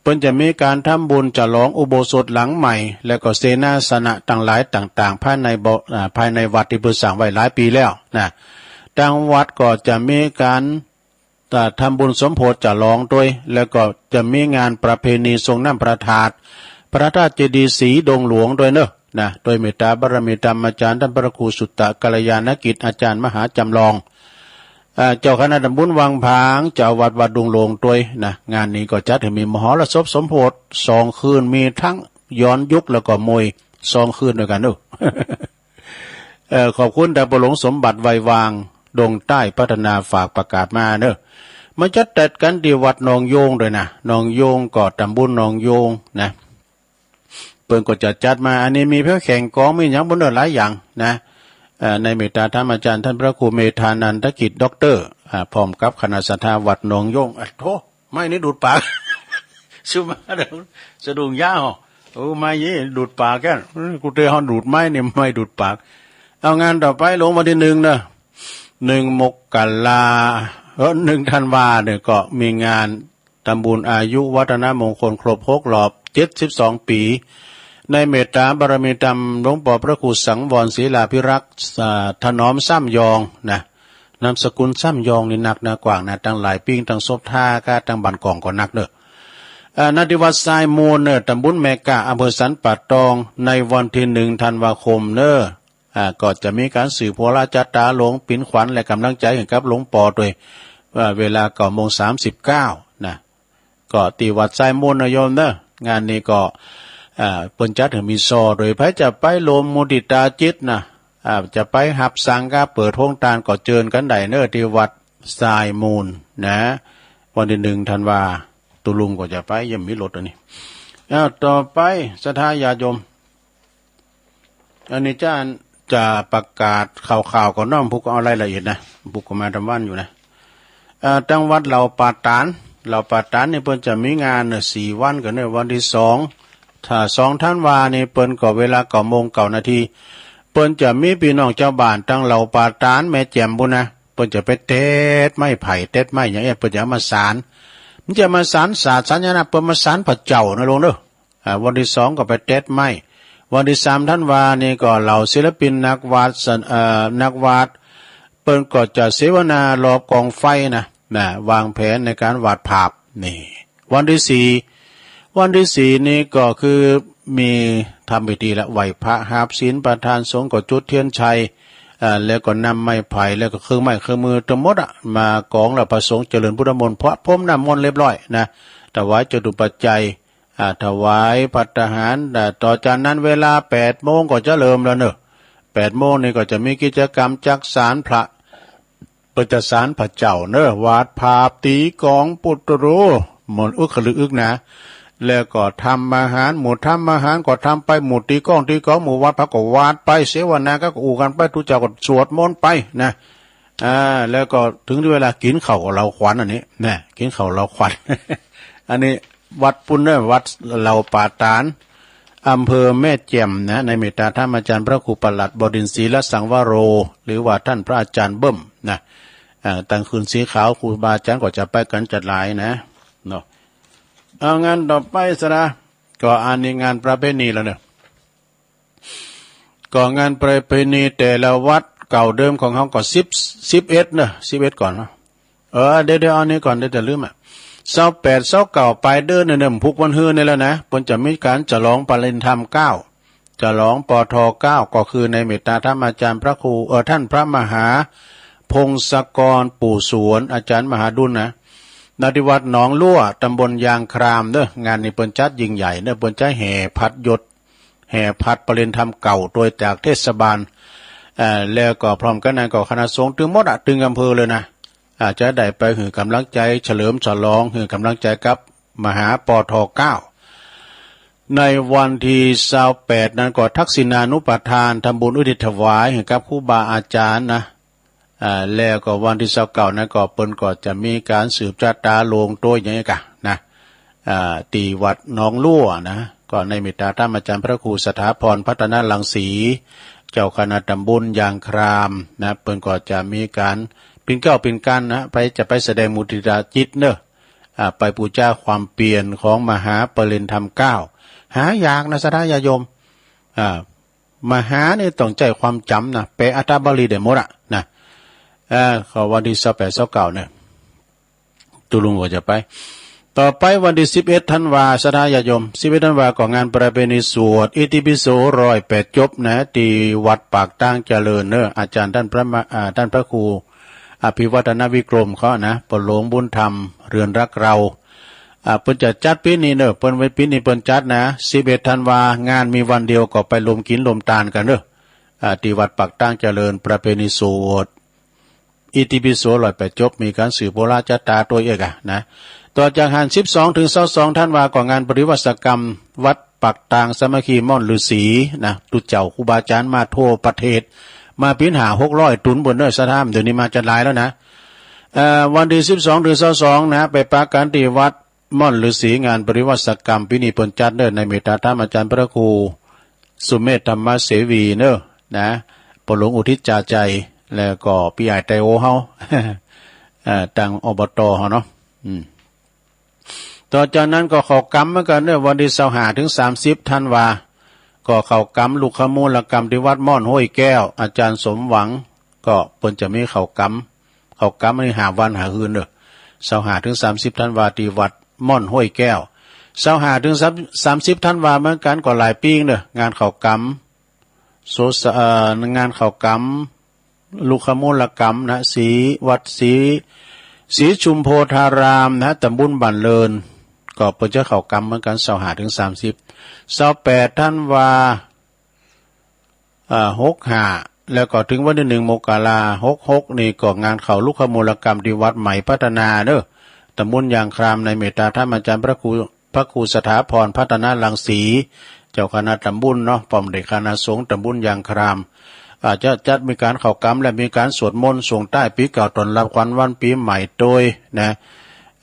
เปิ้นจะมีการทำบุญฉลองอุโบสถหลังใหม่ แล้วก็เสนาสนะต่างหลายต่างๆ ภายในบ่ อ่า ภายในวัดที่เปิ้นสร้างไว้หลายปีแล้วนะ ตางวัดก็จะมีการ อ่า ทำบุญสมโภชฉลองด้วย แล้วก็จะมีงานประเพณีส่งน้ำพระธาตุ พระธาตุเจดีย์สีดงหลวงด้วยเนอะนะ โดยเมตตาบารมีธรรมอาจารย์ท่านพระครูสุตตะกัลยาณกิจ อาจารย์มหาจำลอง อ่า เจ้าคณะตำบลวังผาง เจ้าวัดวัดดุงโลงด้วยนะ งานนี้ก็จัดให้มีมหรสพสมโภชสองคืน มีทั้งย้อนยุคแล้วก็มวยสองคืนด้วยกันเนอะ เอ่อ ขอบคุณท่านพ่อหลวงสมบัติไวยวาง ดงใต้พัฒนาฝากประกาศมาเนอะ มันจะจัดกันที่วัดหนองโยงด้วยนะ หนองโยงก็ตำบลหนองโยงนะ เปิ้นก็จะจัดมา อันนี้มีแผวแข่งกลอง มีหยังบ่เนอะ หลายอย่างนะ เอ่อ ในเมตตาธรรมอาจารย์ท่านพระครูเมธานันทกิจ ด็อกเตอร์ อ่า พร้อมกับคณะศรัทธาวัดหนองโยง อ่ะ โธ่ ไม้นี่ดูดปาก ซื้อมาแล้วสะดุ้งยาเหรอ โอ้ ไม้นี่ดูดปากแก กูเตะเฮาดูดไม้นี่ ไม้ดูดปาก เอางานต่อไปลงวันที่หนึ่งเนอะ หนึ่งมกรา เออ หนึ่งธันวาเนี่ยก็มีงานทำบุญอายุวัฒนมงคลครบหกรอบเจ็ดสิบสองปี ในเมตตาบารมีธรรมหลวงปอพระครูสังวรศิลาภิรักษ์ อ่า ถนอมซ้ำยองนะ นามสกุลซ้ำยองนี่นักนะกว้างนะ ตั้งหลายปิ้ง ตั้งศพท่าก้า ตั้งบ้านกองก็นักเนอะ อ่า ณ ที่วัดทรายมูลเนอะ ตำบลแม่กะ อำเภอสันป่าตอง ในวันที่หนึ่งธันวาคมเนอะ อ่า ก็จะมีการสืบหัวราชตาหลวงปิ่นขวัญและกำลังใจให้กับหลวงปอด้วย ว่าเวลาเก้าโมงสามสิบเก้านะ ก็ที่วัดทรายมูลนะโยมเนอะ งานนี้ก็ อ่า เปิ้นจัดให้มีซอ โดยไผจะไปรวมมุทิตาจิตนะ อ่า จะไปฮับสังฆะเปิดโฮงทานก็เจิญกันได้เนอะ ที่วัดทรายมูลนะ วันที่หนึ่งธันวา ตุลุงก็จะไป ยังมีรถอันนี้ อ้าว ต่อไป ศรัทธาญาติโยม อันนี้จะ จะประกาศข่าวๆ ก่อนเนาะ ผู้ก็เอารายละเอียดนะ ผู้ก็มาทำวันอยู่นะ เอ่อ ทางวัดเหล่าป่าตาน เหล่าป่าตานนี่เปิ้นจะมีงานน่ะสี่วันกันเนอะ วันที่สอง ถ้าสองธันวานี่เปิ้นก็เวลาเก้าโมงเก้านาที เปิ้นจะมีพี่น้องชาวบ้านทางเหล่าป่าตานแม่แจ่มพุ้นนะ เปิ้นจะไปเต็ดไม้ไผ่เต็ดไม้หยังเอี้ย เปิ้นจะเอามาสาน มันจะมาสานสาดสานหยังนะ เปิ้นมาสานพระเจ้านะลุงเด้อ อ่า วันที่สองก็ไปเต็ดไม้ วันที่สามธันวานี่ก็เหล่าศิลปินนักวาดสะ เอ่อ นักวาด เปิ้นก็จะเสวนารอบกองไฟนะ นะ วางแผนในการวาดภาพ นี่ วันที่สี่ วันที่สี่นี่ก็คือมีทำพิธีละ ไหว้พระหาบศีล ประธานสงฆ์ก็จุดเทียนชัย อ่า แล้วก็นำไม้ไผ่ แล้วก็เครื่องไม้เครื่องมือทั้งหมดอะ มากอง แล้วพระสงฆ์เจริญพุทธมนต์ พระพรมน้ำมนต์เรียบร้อยนะ ถวายจตุปัจจัย อ่า ถวายภัตตาหาร อ่า ต่อจากนั้นเวลาแปดโมงก็จะเริ่มแล้วเนอะ แปดโมงนี่ก็จะมีกิจกรรมจักสานพระ เปิ้นจะสานพระเจ้าเนอะ วาดภาพ ตีกลอง ปุตตรู มนต์อึกขลึกอึกหนา แล้วก็ทำอาหาร หมู่ทำอาหารก็ทำไป หมู่ตีกลอง ตีกลอง หมู่วาดภาพก็วาดไป เสวนาก็อู้กันไป ทุกเจ้าก็สวดมนต์ไปนะ อ่า แล้วก็ถึงเวลากินข้าวกับเหล้าขวัญอันนี้นะ กินข้าวเหล้าขวัญ อันนี้วัดปุ้นเนอะ วัดเหล่าป่าตาน อำเภอแม่แจ่มนะ ในเมตตาธรรมอาจารย์พระครูประหลัดบดินทร์ ศรีลสังวโร หรือว่าท่านพระอาจารย์เบิ้มนะ อ่า ตั้งคืนสีขาว ครูบาอาจารย์ก็จะไปกันจัดหลายนะ เนาะ เอางานต่อไปซะนะ ก็อันนี้งานประเพณีแล้วเนอะ ก็งานประเพณีแต่ละวัดเก่าเดิมของเฮาก็สิบ สิบเอ็ดเนอะ สิบเอ็ดก่อนเนาะ เออ เดี๋ยว เดี๋ยว เอานี้ก่อน เดี๋ยวจะลืมอะ ซาวแปด ซาวเก้า ปลายเดือนเนี่ย พุกวันฮือนี่แหละนะ เปิ้นจะมีการฉลองปรินิธรรมเก้า ฉลอง ปท เก้า ก็คือในเมตตาธรรมอาจารย์พระครู เอ่อ ท่านพระมหาพงศกรปู่สวน อาจารย์มหาดุลนะ ณ ที่วัดหนองลั่ว ตำบลยางครามเด้อ งานนี้เปิ้นจัดยิ่งใหญ่เด้อ เปิ้นจะแห่ผัดหยด แห่ผัดปรินิธรรมเก่าโดยจากเทศบาล เอ่อ แล้วก็พร้อมกันนั้นก็คณะสงฆ์ตึงหมดอะ ตึงอำเภอเลยนะ อ่า จะได้ไปหื้อกำลังใจเฉลิมฉลอง หื้อกำลังใจกับมหา ปท เก้า ในวันที่ซาวแปดนั้นก็ทักษิณานุปทาน ทำบุญอุทิศถวายให้กับครูบาอาจารย์นะ อ่า แล้วก็วันที่ซาวเก้านั้นก็เปิ้นก็จะมีก๋านสืบชะตาโลงโต้ยอย่างนี้กะนะ อ่า ตี้วัดหนองลัวนะ ก็ในเมตตาธรรมอาจารย์พระครูสถาพรพัฒนรังสี เจ้าคณะตำบลยางครามนะ เปิ้นก็จะมีก๋านปิ่นเกล้าปิ่นกั๋นนะ ไป จะไปแสดงมุทิตาจิตเนอะ อ่า ไปปู๋จาความเปลี่ยนของมหาปริณธรรมเกล้า หายากนะศรัทธาญาติโยม อ่า มหานี่ต้องใจ๊ความจ๋ำนะ แปลอัตถบาลีได้หมดอะนะ เอ่อ ก็วันที่ซาวแปด ซาวเก้าเนี่ย ตุ๊ลุงก็จะไป ต่อไปวันที่สิบเอ็ดธันวา ศรัทธาญาติโยม สิบเอ็ดธันวาก็งานประเพณีสวดอิติปิโสร้อยแปดจบนะ ตี้วัดปากตางเจริญเนอะ อาจารย์ต้านพระมา อ่า ต้านพระครูอภิวัฒนวิกรมเขานะ ปอหลวงบุญธรรม เรือนรักเรา อ่า เปิ้นจะจัดปี๋นี้เนอะ เปิ้นไว้ปี๋นี้เปิ้นจัดนะ สิบเอ็ดธันวา งานมีวันเดียวก็ไปรวมกิ๋นรวมตานกั๋นเนอะ อ่า ตี้วัดปากตางเจริญ ประเพณีสวดอิติปิโสร้อยแปดจบ มีก๋านสืบโบราณชะตาโต้ยเอกอะนะ ต่อจากหั้น สิบสองถึงซาวสองธันวา ก็งานปริวาสกรรมวัดปากตางสามัคคีม่อนฤๅษีนะ ตุ๊เจ้าครูบาอาจารย์มาทั่วประเทศ มาปี๋นห้าหกร้อย ตุ๊นเปิ้นเนอะศรัทธา เดี๋ยวนี้มาจะหลายแล้วนะ เอ่อ วันที่สิบสองถึงซาวสองนะ ไปปะกั๋นตี้วัดม่อนฤๅษี งานปริวาสกรรมปี๋นี้เปิ้นจัดเนอะ ในเมตตาธรรมอาจารย์พระครูสุเมธธรรมเสวีเนอะนะ ปอหลวงอุทิศจาใจ แล้วก็ปี้ใหญ่ไตโอเฮา เอ่อ ตาง อบต เฮาเนาะ อืม ต่อจากนั้นก็เข้ากรรมเหมือนกั๋นเนอะ วันที่ซาวห้าถึงสามสิบธันวา ก็เข้ากรรมลุกขมูลกรรมตี้วัดม่อนห้วยแก้ว อาจารย์สมหวัง ก็เปิ้นจะมีเข้ากรรม เข้ากรรมอันนี้ห้าวันห้าคืนเนอะ ซาวห้าถึงสามสิบธันวา ตี้วัดม่อนห้วยแก้ว ซาวห้าถึงสามสิบธันวาเหมือนกั๋น ก็หลายปี๋เนอะ งานเข้ากรรม โสสะ เอ่อ งานเข้ากรรม ลุกขมูลกรรมนะ ศรี วัดศรี ศรีชุมโพธารามนะ ตำบลบ้านเลิน ก็เปิ้นจะเข้ากรรมเหมือนกั๋น ซาวห้าถึงสามสิบ ซาวแปดธันวา อ่า หกห้า แล้วก็ถึงวันที่หนึ่งมกรา หกหก นี่ก็งานเข้าลุกขมูลกรรมตี้วัดใหม่พัฒนาเนอะ ตำบลยางคราม ในเมตตาธรรมอาจารย์พระครู พระครูสถาพรพัฒนรังสี เจ้าคณะตำบลเนาะ พร้อมด้วยคณะสงฆ์ตำบลยางคราม อ่า จะจัดมีก๋านเข้ากรรมและมีก๋านสวดมนต์ส่งท้ายปี๋เก่าต้อนรับขวัญวันปี๋ใหม่โต้ยนะ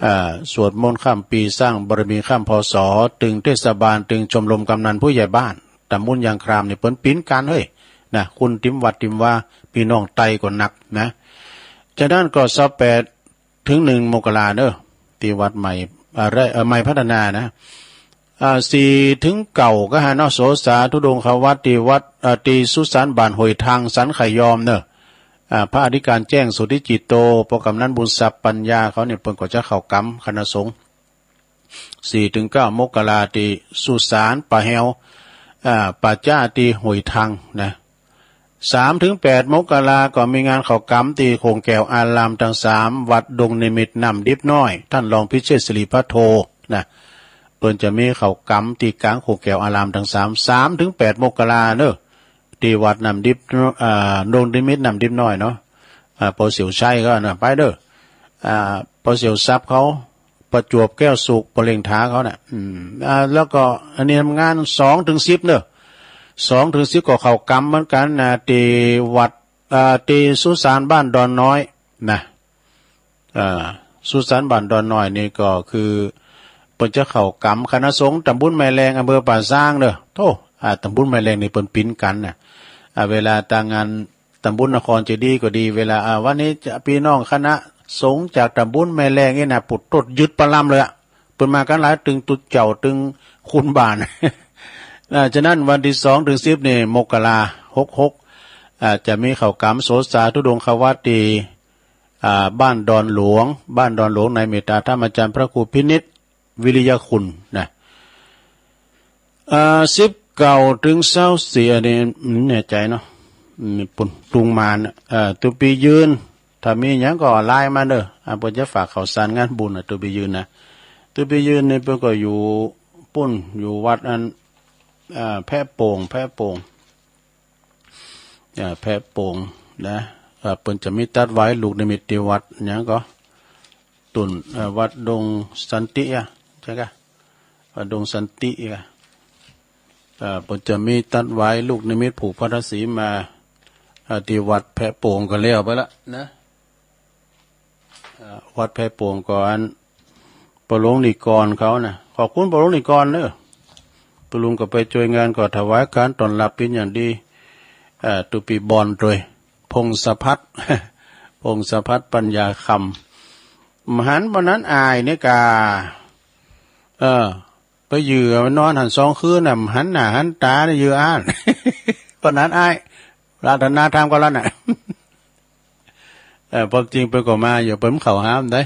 อ่า สวดมนต์ข้ามปี๋ สร้างบารมีข้าม พ.ศ. ตึงเทศบาล ตึงชมรมกำนันผู้ใหญ่บ้าน ตำบลยางครามนี่เปิ้นปิ๋นกั๋นเฮ้ยนะ คนติมวัดติมวา ปี้น้องไตก็นักนะ ฉะนั้นก็ซาวแปด ถึงหนึ่งมกราเนอะ ตี้วัดใหม่ อะไร เอ่อ ใหม่พัฒนานะ อ่า สี่ถึงเก้าก็หั้นเนาะ โสสาธุดงควัตรตี้วัด เอ่อ ตี้สุสานบ้านห้วยทัง สันขยอมเนอะ อ่า พระอธิการแจ้งโสติจิตโต ป.กำนันบุญทรัพย์ปัญญาเขาเนี่ย เปิ้นก็จะเข้ากรรมคณะสงฆ์ สี่ถึงเก้ามกรา ตี้สุสานป่าแฮว อ่า ป่าจ๊าตี้ห้วยทังนะ สามถึงแปดมกรา ก็มีงานเข้ากรรมตี้โขงแก้วอารามตังสาม วัดดงนิมิตรน้ำดิบน้อย ต้านรองพิเชษฐศิริพัทโทนะ เปิ้นจะมีเข้ากรรมตี้ก๋างโขงแก้วอารามตังสาม สามถึงแปดมกราเนอะ ตี้วัดน้ำดิบ อ่า ดงนิมิตรน้ำดิบน้อยเนาะ อ่า ปอเสี่ยวชัยเขานะ ไปเด้อ อ่า ปอเสี่ยวทรัพย์เขา ประจวบแก้วสุข ปอเล็งถาเขาน่ะ อืม อ่า แล้วก็อันนี้งานสองถึงสิบเนอะ สองถึงสิบก็เข้ากรรมเหมือนกั๋นนะ ตี้วัด อ่า ตี้สุสานบ้านดอนน้อยนะ อ่า สุสานบ้านดอนน้อยนี่ก็คือเปิ้นจะเข้ากรรม คณะสงฆ์ตำบลแม่แลง อำเภอป่าซางเนอะ โธ่ อ่า ตำบลแม่แลงนี่เปิ้นปิ๋นกั๋นนะ อ่า เวลาตางงาน ตำบลนครเจดีย์ก็ดี เวลา อ่า วันนี้จะ ปี้น้องคณะสงฆ์จากตำบลแม่แลงนี่นะ ปุดตดยึดปะลำเลยอะ เปิ้นมากั๋นหลาย ตึงตุ๊เจ้า ตึงคุณบ้าน อ่า ฉะนั้นวันที่สองถึงสิบนี่ มกรา หกหก อ่า จะมีเข้ากรรมโสสาธุดงควัตรตี้ อ่า บ้านดอนหลวง บ้านดอนหลวง ในเมตตาธรรมอาจารย์พระครูพินิจ วิริยคุณนะ อ่า สิบเก้าถึงซาวสี่ อันนี้บ่แน่ใจ๋เนาะ อืม ปุ้น ตุงมาน เอ่อ ตุ๊ปียืน ถ้ามีหยังก็ไลน์มาเด้อ อ่า เปิ้นจะฝากข่าวสารงานบุญนะ ตุ๊ปียืนนะ ตุ๊ปียืนนี่เปิ้นก็อยู่ปุ้น อยู่วัดอัน อ่า แพะโป่ง แพะโป่ง อ่า แพะโป่งนะ อ่า เปิ้นจะมีตัดไว้ลูกนิมิตตี้วัดหยังก็ ตุ่น เอ่อ วัดดงสันติอะ ใช่กะ วัดดงสันติอะ เอ่อ เปิ้นจะมีตัดไว้ลูกนิมิตผูกพัทธสีมา อ่า ตี้วัดแพะโป่งก็แล้วไปละนะ อ่า วัดแพะโป่งก็อัน ปอหลวงนิกรเขานะ ขอบคุณปอหลวงนิกรเนอะ ตุลุงก็ไปช่วยงานก็ถวายการต้อนรับเป็นอย่างดี เอ่อ ตุปีบอลโดย พงศพัฒน์ พงศพัฒน์ปัญญาคำ หันวันนั้นอายเนี่ยกา เออ ไปอยู่นอนหันสองคืนน่ะ หันหน้าหันตาเนี่ยอยู่อ่าน วันนั้นอ้าย ปรารถนาธรรมก็แล้วน่ะ เออ ความจริงเปิ้นก็มาอยู่ เปิ้นเข้าห้ามได้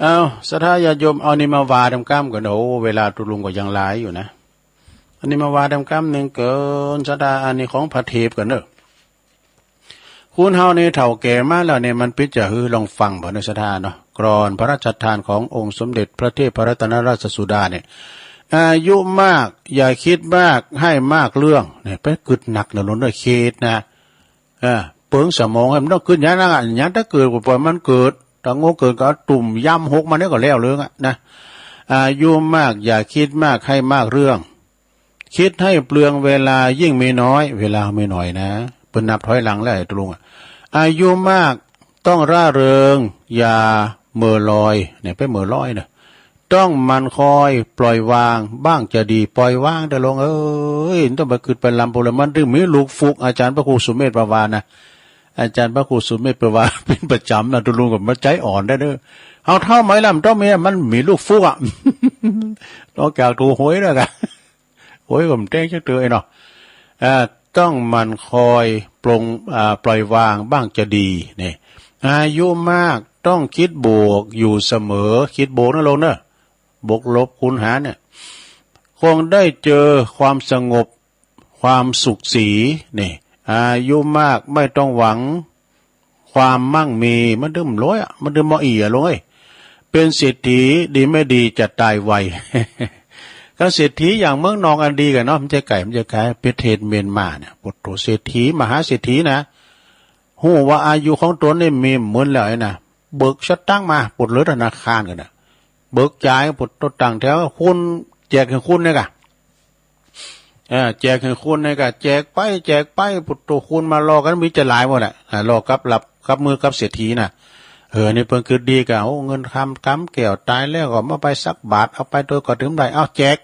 เอา ศรัทธาญาติโยม เอานี่มาว่าดำก้ำก่อน โอ้ เวลาตุลุงก็ยังหลายอยู่นะ อันนี้มาว่าดำก้ำหนึ่งเกิน ศรัทธา อันนี้ของพระเทพก่อนเนอะ คนเฮานี่เฒ่าแก่มาแล้วนี่ มันปิดจะหื้อลองฟังบ่เนอะ ศรัทธาเนาะ กลอนพระราชทานขององค์สมเด็จพระเทพรัตนราชสุดาเนี่ย อายุมากอย่าคิดมาก ให้มากเรื่อง เนี่ย ไปกึดหนักเนอะ หลวงเนอะ เขตนะ เออ เปิงสมองให้มันต้องขึ้นอย่างนั้นอะ อย่างถ้าเกิดก็ปล่อยมันเกิด ถ้าโง่เกินก็เอาตุ่มย่ำหกมันนี่ก็แล้วเรื่องอะนะ อายุมากอย่าคิดมากให้มากเรื่อง คิดให้เปลืองเวลายิ่งมีน้อย เวลามีน้อยนะ เปิ้นนับถอยหลังแล้วไอ้ตุลุงอะ อายุมากต้องร่าเริง อย่าเหม่อลอย เนี่ยไปเหม่อลอยนะ ต้องหมั่นคอยปล่อยวางบ้างจะดี ปล่อยวางเถอะลุงเอ้ย บ่ต้องไปกึดไปลำพูนเลย มันถึงมีลูกฟุก อาจารย์พระครูสุเมธเปิ้นว่านะ อาจารย์พระครูสุเมธเปิ้นว่า เป็นประจำนะ ตุลุงก็มาใจอ่อนได้เด้อ เฮาเฒ่าไหมล่ะ มันต้องมี มันมีลูกฟุกอะ นอกจากถูกหวยแล้วกะ โอ้ย ผมแจ้งจักเตือไอ้เนาะ อ่า ต้องหมั่นคอยปลง อ่า ปล่อยวางบ้างจะดี เนี่ย อายุมากต้องคิดบวกอยู่เสมอ คิดบวกนะลุงเนอะ บวกลบคูณหารเนี่ย คงได้เจอความสงบ ความสุขสี เนี่ย อายุมากไม่ต้องหวัง ความมั่งมี มันถึงบ่รวยอะ มันถึงบ่อี้อะลุงเอ้ย เป็นเศรษฐีดีไม่ดีจะตายไว ก็เศรษฐีอย่างเมืองนอกอันดีกันเนาะ มันจะไกล มันจะไกล ประเทศเมียนมาเนี่ย โอ้โห เศรษฐี มหาเศรษฐีนะ ฮู้ว่าอายุของตนนี่มีหมื่นแล้วไอ้นะ เบิกสตางค์มา ปลดเลยธนาคารกันนะ เบิกจ่าย ปลดตัวตั้งแถว คนแจกให้คนเนี่ยกะ เออ แจกให้คนเนี่ยกะ แจกไป แจกไป ปุตโต คนมารอกันมีจะหลายหมดแหละ อ่า รอกับหลับ กับมือกับเศรษฐีน่ะ เออ นี่เปิ้นกึดดีกะ โอ้ เงินคำกำแก้วตายแล้วก็มาไปสักบาท เอาไปโดยก็ถึงได้ เอาแจก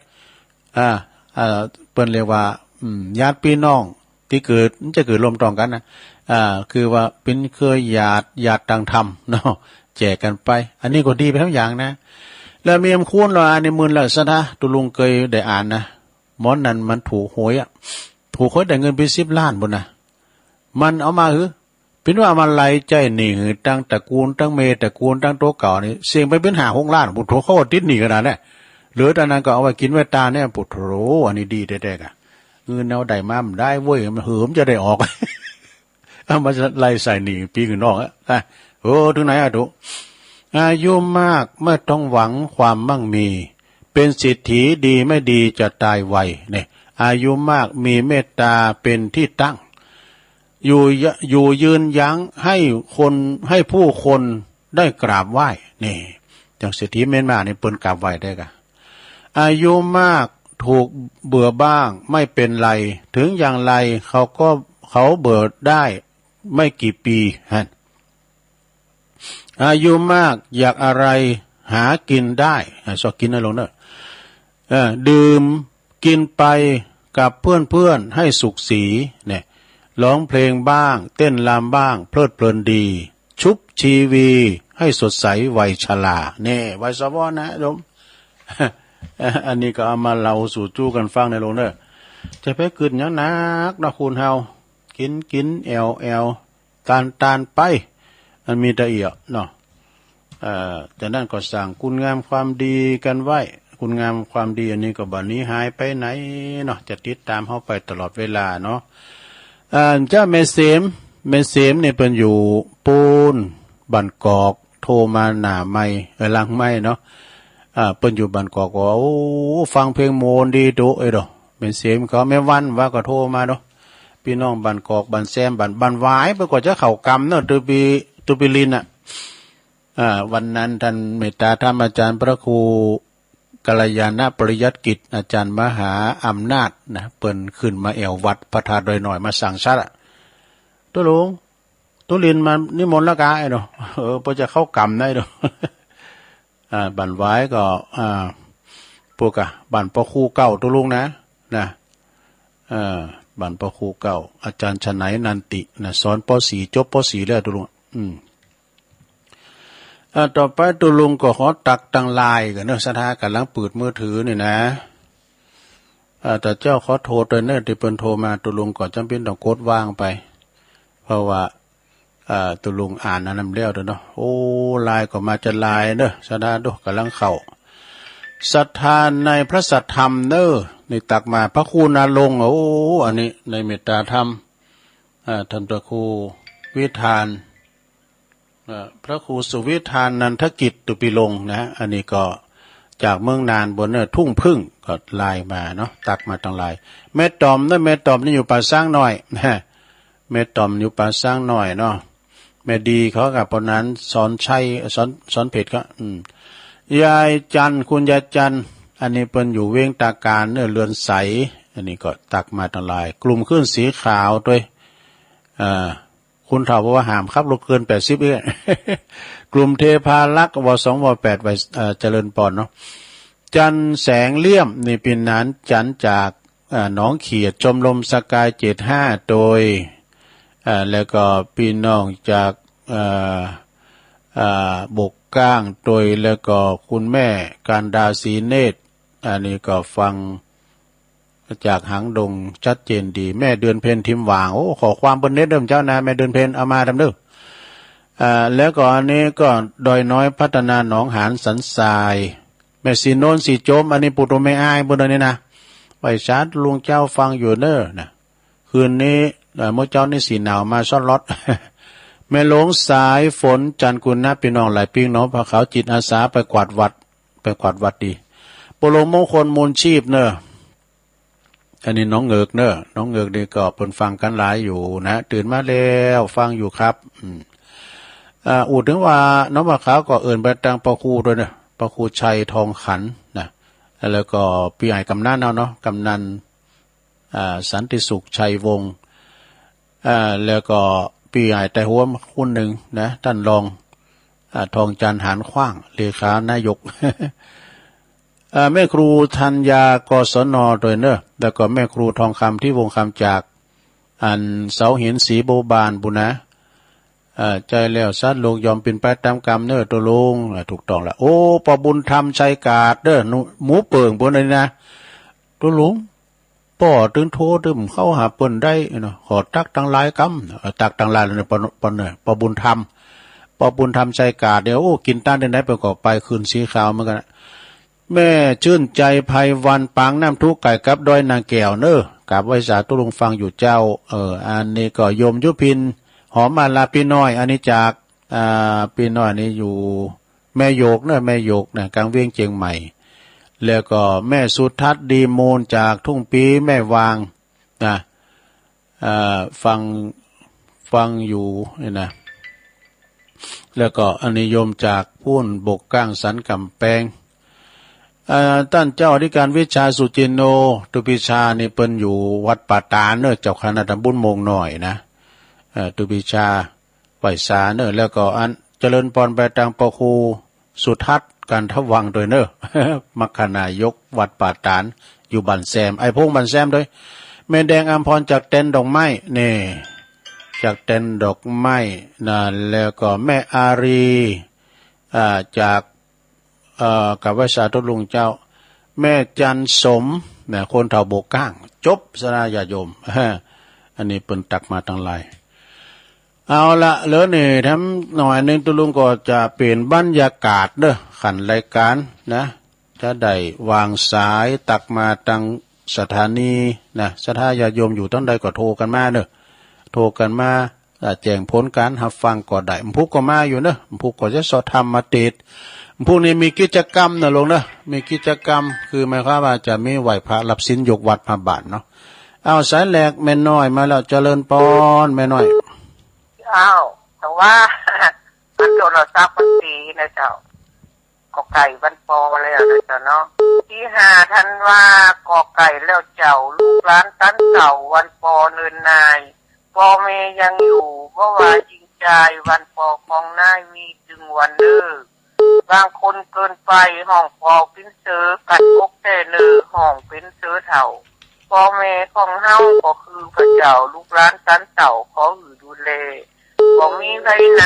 อ่า อ่า เปิ้นเรียกว่า อืม ญาติพี่น้องตี้เกิด มันจะเกิดร่วมต้องกันนะ อ่า คือว่าเป็นเครือญาติ ญาติต่างธรรมเนาะ แจกกันไป อันนี้ก็ดีไปทั้งอย่างนะ แล้วมีอันคูณเหรอ อันนี้หมื่นแล้วซะนะ ตุลุงเคยได้อ่านนะ หมอนั้นมันถูกหวยอะ ถูกหวยได้เงินเป็นสิบล้านพุ้นนะ มันเอามาหื้อ เปิ้นว่ามันไล่ใจ๊หนี้หื้อตั้งตระกูล ตั้งแม่ตระกูล ตั้งโตเก่านี่ เสี้ยงไปเป๋นห้าหกล้าน ปุตโธ เขาก็ติดหนี้ขนาดนั้น เหลือแต่นั้นก็เอาไว้กินไว้ตายเนี่ย ปุตโธ อันนี้ดีแต๊ๆ กะ เงินเอาได้มามันได้เว้ย มันหื้อมันจะได้ออก เอามาไล่ใส่หนี้ปี๋หื้อนอกอะ อ่ะ โอ้ ถึงไหนอะตุ๊ อายุมากไม่ต้องหวังความมั่งมี เป็นเศรษฐีดีไม่ดีจะตายไว เนี่ย อายุมากมีเมตตาเป็นที่ตั้ง อยู่ย- อยู่ยืนยั้งให้คน ให้ผู้คนได้กราบไหว้ นี่ จั่งเศรษฐีเมียนมานี่เปิ้นกราบไหว้ได้กะ อายุมากถูกเบื่อบ้างไม่เป็นไร ถึงอย่างไรเขาก็ เขาเบื่อได้ไม่กี่ปี ฮะ อายุมากอยากอะไรหากินได้ อ่ะ ซอกกินนะลุงเนอะ เออ ดื่มกินไปกับเพื่อนๆ ให้สุขสี เนี่ย ร้องเพลงบ้าง เต้นรำบ้าง เพลิดเพลินดี ชุบชีวีให้สดใสวัยชรา เนี่ย วัยสะวอนะโยม อันนี้ก็เอามาเล่าสู่จู้กันฟังนะลุงเนอะ จะไปกึดหยังหนักเนาะ คนเฮา กินกิน แอ่วแอ่ว ตานตานไป มันมีแต่เอี้ยเนาะ เอ่อ จากนั้นก็สร้างคุณงามความดีกันไว้ คุณงามความดีอันนี้ก็บ่หนีหายไปไหนเนาะ จะติดตามเฮาไปตลอดเวลาเนาะ เอ่อ เจ้าแม่เสม แม่เสมนี่เปิ้นอยู่ปูน บ้านกอก โทรมาหน้าไมค์ เอ่อ หลังไมค์เนาะ อ่า เปิ้นอยู่บ้านกอก ก็ โอ้ ฟังเพลงโมนดีตุ๊ เอ้ยดอก แม่เสมเขา แม่วันว่าก็โทรมาเนาะ พี่น้องบ้านกอก บ้านแซม บ้าน บ้านหวาย เปิ้นก็จะเข้ากรรมเนาะ ตุ๊ปี ตุ๊ปีลินน่ะ อ่า วันนั้นท่านเมตตาธรรมอาจารย์พระครูกัลยาณปริยัติกิจ อาจารย์มหาอำนาจนะ เปิ้นขึ้นมาแอ่ววัดพระธาตุดอยน้อย มาสั่งสรรค์อะ ตุ๊ลุง ตุ๊ลินมานิมนต์แล้วกาไอ้หนอ เออ พอจะเข้ากรรมได้หนอ อ่า บั่นหวายก็ อ่า พวกอะ บั่นปอครูเก่าตุ๊ลุงนะ นะ เออ บั่นปอครูเก่า อาจารย์ฉะไหนนันตินะ สอน ป.สี่ จบ ป.สี่ แล้วตุ๊ลุง อืม อ่า ต่อไปตุ๊ลุงก็ขอตักตังไลน์ก่อนเนอะ ศรัทธากำลังเปิดมือถือนี่นะ อ่า แต่เจ้าขอโทษด้วยเนอะ ที่เปิ้นโทรมา ตุ๊ลุงก็จำเป็นต้องกดวางไป เพราะว่า อ่า ตุ๊ลุงอ่านอันนั้นแล้วเด้อเนาะ โอ้ ไลน์ก็มาจะไลน์เนอะ ศรัทธาดูกำลังเข้า ศรัทธาในพระสัทธรรมเนอะ นี่ตักมา พระครูณรงค์ โอ้ อันนี้ในเมตตาธรรม อ่า ท่านพระครูวิธาน เอ่อ พระครูสุวิธานนันทกิจตุปิลงค์นะ อันนี้ก็จากเมืองน่านบนเนอะ ทุ่งผึ้งก็ไลน์มาเนาะ ตักมาตังไลน์ แม่ต๋อมเนอะ แม่ต๋อมนี่อยู่ป่าช้างน้อยนะ แม่ต๋อมอยู่ป่าช้างน้อยเนาะ แม่ดีเขากับปนนั้น สอนชัย สอน สอนเพชรก็ อืม ยายจันทร์ คุณยายจันทร์ อันนี้เปิ้นอยู่เวียงตาการเนอะ เรือนใส อันนี้ก็ตักมาตังไลน์ กลุ่มคลื่นสีขาวด้วย อ่า คุณเฒ่าบอกว่าห้ามขับรถเกินแปดสิบเอง กลุ่มเทพารักษ์ ว.สอง ว.แปด ไว้ เอ่อ เจริญปอนเนาะ จันแสงเลี่ยม นี่เป็นหลานจันจาก เอ่อ หนองเขียด ชมรมสกาย เจ็ดห้า โดย เอ่อ แล้วก็พี่น้องจาก เอ่อ เอ่อ บกก้าง โดย แล้วก็คุณแม่การดา ศรีเนตร อันนี้ก็ฟัง จากหางดงชัดเจนดี แม่เดือนเพ็ญ ทิมหว่าง โอ้ ข้อความเปิ้นเน็ตเด้อเจ้านะ แม่เดือนเพ็ญ เอามาทำเด้อ อ่า แล้วก็อันนี้ก็ดอยน้อยพัฒนา หนองหานสันทราย แม่สีนวล สีโจม อันนี้ปู่โตแม่อ้ายเปิ้นอันนี้นะ ไหว้สาตุ๊ลุงเจ้าฟังอยู่เนอะนะ คืนนี้ เอ่อ เมื่อเช้านี้สีหนาวมาซ่อนรอด แม่หลวงสายฝน จันทร์กุลนะ พี่น้องหลายปิ้งเนาะ พาเขาจิตอาสาไปกวาดวัด ไปกวาดวัดดี ปู่หลวงมงคล มูลชีพเนอะ อันนี้น้องเอิกเนอะ น้องเอิกนี่ก็เปิ้นฟังกันหลายอยู่นะ ตื่นมาแล้วฟังอยู่ครับ อืม อ่า อู่ถึงว่าน้องบ่าวขาวก็เอิ้นไปตังปอครูด้วยเนอะ ปอครูชัยทองขันนะ แล้วก็พี่ใหญ่กำนันเอาเนาะ กำนัน อ่า สันติสุขชัยวงศ์ อ่า แล้วก็พี่ใหญ่ไต้หัวคนหนึ่งนะ ท่านรอง อ่า ทองจันทร์ หานขว้าง เลขานายก อ่า แม่ครูธัญญา กศน. ด้วยเนอะ แล้วก็แม่ครูทองคำ ที่วงคำจาก อันเสาหินสีบัวบานปู้นนะ อ่า ใจ้แล้ว สัตว์โลกย่อมเป็นไปตามกรรมเนอะ ตุ๊ลุง อ่า ถูกต้องละ โอ้ ปอบุญธรรม ชัยกาดเนอะ หนู หมูเปิ่งปู้นนี่นะ ตุ๊ลุง ปอตื่นโทรตื่นเข้าหาเปิ้นได้เนาะ ขอตักตังไลน์กำ เอ่อ ตักตังไลน์แล้วเนี่ย ปอ ปอเนี่ย ปอบุญธรรม ปอบุญธรรม ชัยกาดเนี่ย โอ้ กินตังเดือนไหนเปิ้นก็ไป คลื่นสีขาวเหมือนกันนะ แม่ชื่นใจ ไพวัน ปางน้ำทุกข์ ใก้กับดอยนางแก้วเนอะ กราบไหว้สาตุ๊ลุงฟังอยู่เจ้า เออ อันนี้ก็โยมยุพิน หอมมาลา พี่น้อย อันนี้จาก อ่า พี่น้อยนี่อยู่ แม่โยกเนอะ แม่โยกนะ กลางเวียงเจียงใหม่ แล้วก็แม่สุทัศน์ ดีมูล จากทุ่งปี แม่วางนะ อ่า ฟัง ฟังอยู่นี่นะ แล้วก็อันนี้โยมจากปู้น บกก้าง สันกำแพง อ่า ท่านเจ้าอธิการวิชา สุจินโน ตุปิชานี่เปิ้นอยู่วัดป่าตาดเนอะ เจ้าคณะตำบลโมงน้อยนะ เอ่อ ตุปิชา ไหว้สาเนอะ แล้วก็อันเจริญปอนไปตังปอครูสุทัศน์ กันทวังด้วยเนอะ มัคคานายกวัดป่าตาด อยู่บ้านแซม ไอ้พงบ้านแซมด้วย แม่แดงอัมพร จากแตนดอกไม้ นี่ จากแตนดอกไม้นะ แล้วก็แม่อารี อ่า จาก เอ่อ กราบไหว้สาตุ๊ลุงเจ้า แม่จันสม นะ คนเฒ่าบกก้าง จบสนะญาติโยม อันนี้เปิ้นตักมาตังไลน์ เอาละ เหลือนี่แถมหน่อยหนึ่ง ตุ๊ลุงก็จะเปลี่ยนบรรยากาศเด้อ ขันรายการนะ จะได้วางสายตักมาตังสถานีนะ ศรัทธาญาติโยมอยู่ตังใดก็โทรกันมาเด้อ โทรกันมา อ่า แจ้งผลการรับฟังก็ได้ มันพุกก็มาอยู่เนอะ มันพุกก็จะสอบถามมาติด มันพุกนี้มีกิจกรรมนะลุงเนอะ มีกิจกรรม คือหมายความว่าจะมีไหว้พระรับศีลยกวัดพระบาทเนาะ เอาสายแรกแม่น้อยมาแล้ว เจริญปอนแม่น้อย อ้าว แต่ว่า มันโทรศัพท์มันตีนะเจ้า ก็ใกล้วันปอแล้วนะเจ้าเนาะ ที่ห้าธันวา ก็ใกล้แล้วเจ้า ลูกหลานตันเก่าวันปอเนินนาย ปอแม่ยังอยู่ บ่ว่าจริงใจ วันปอของนายมีจึงวันเลิก บางคนเกินไป ห้องปอเป็นเสือ กัดอกแต่เนอ ห้องเป็นเสือเฒ่า ปอแม่ของเฮาก็คือพระเจ้า ลูกหลานสันเต้า ขอหื้อดูแล บ่มีไผไหน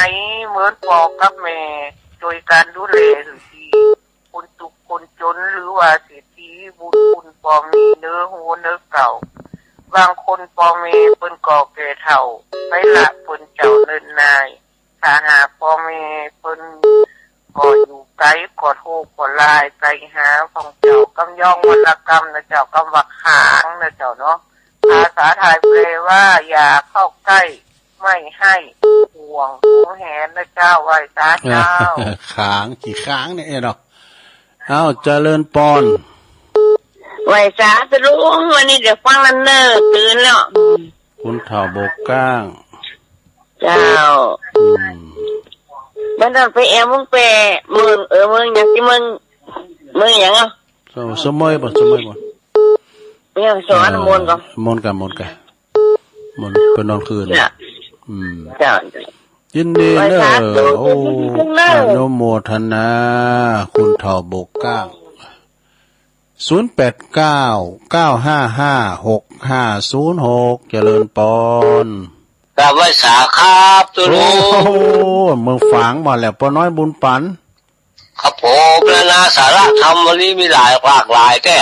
เหมือนปอกับแม่ ช่วยกันดูแลหื้อดี คนทุกข์คนจนหรือว่าเศรษฐี บุญคุณปอมีเนอหัวเนอเก้า บางคนปอแม่เปิ้นก็แก่เฒ่า ไปละเปิ้นเจ้าเนิ่นนาย ถ้าหากปอแม่เปิ้นก็อยู่ไกล ก็โทรก็ไลน์ไปหา ของเจ้ากำยองวรรณกรรมนะเจ้า กำว่าขางนะเจ้าเนาะ ภาษาไทยแปลว่าอย่าเข้าใกล้ ไม่ให้ห่วงหวงแหนนะเจ้า ไหว้สาเจ้า ขาง ขี้ขางเนี่ยเนาะ เอ้า เจริญปอน ไหว้สาเจ้าลุง วันนี้เดี๋ยวฟังแล้วเนอะ ตื่นแล้ว อืม คุณเฒ่าโบกก้าง เจ้า อืม เมื่อนั้นไปแอวเมืองแปะ เมือง เออ เมืองหยัง ที่เมือง เมืองหยังอ่ะ ส สมัยบ่ สมัยบ่ เนี่ยสอนมนต์ก่อน เออ มนต์ก่อน มนต์ก่อน มันไปนอนคืน เนี่ย อืม เจ้า ยินดีเนอะ ไหว้สาธุ โอ้ ยินดีจังเลย อนุโมทนา คุณเฒ่าโบกก้าง ศูนย์แปดเก้า เก้าห้าห้า หกห้าศูนย์หก เจริญปอน กราบไหว้สาครับ เจ้าลุง โอ้โห เมืองฝางมาแล้ว ป้อน้อยบุญปัน ครับผม นานาสาระธรรมวันนี้มีหลายหลากหลายแท้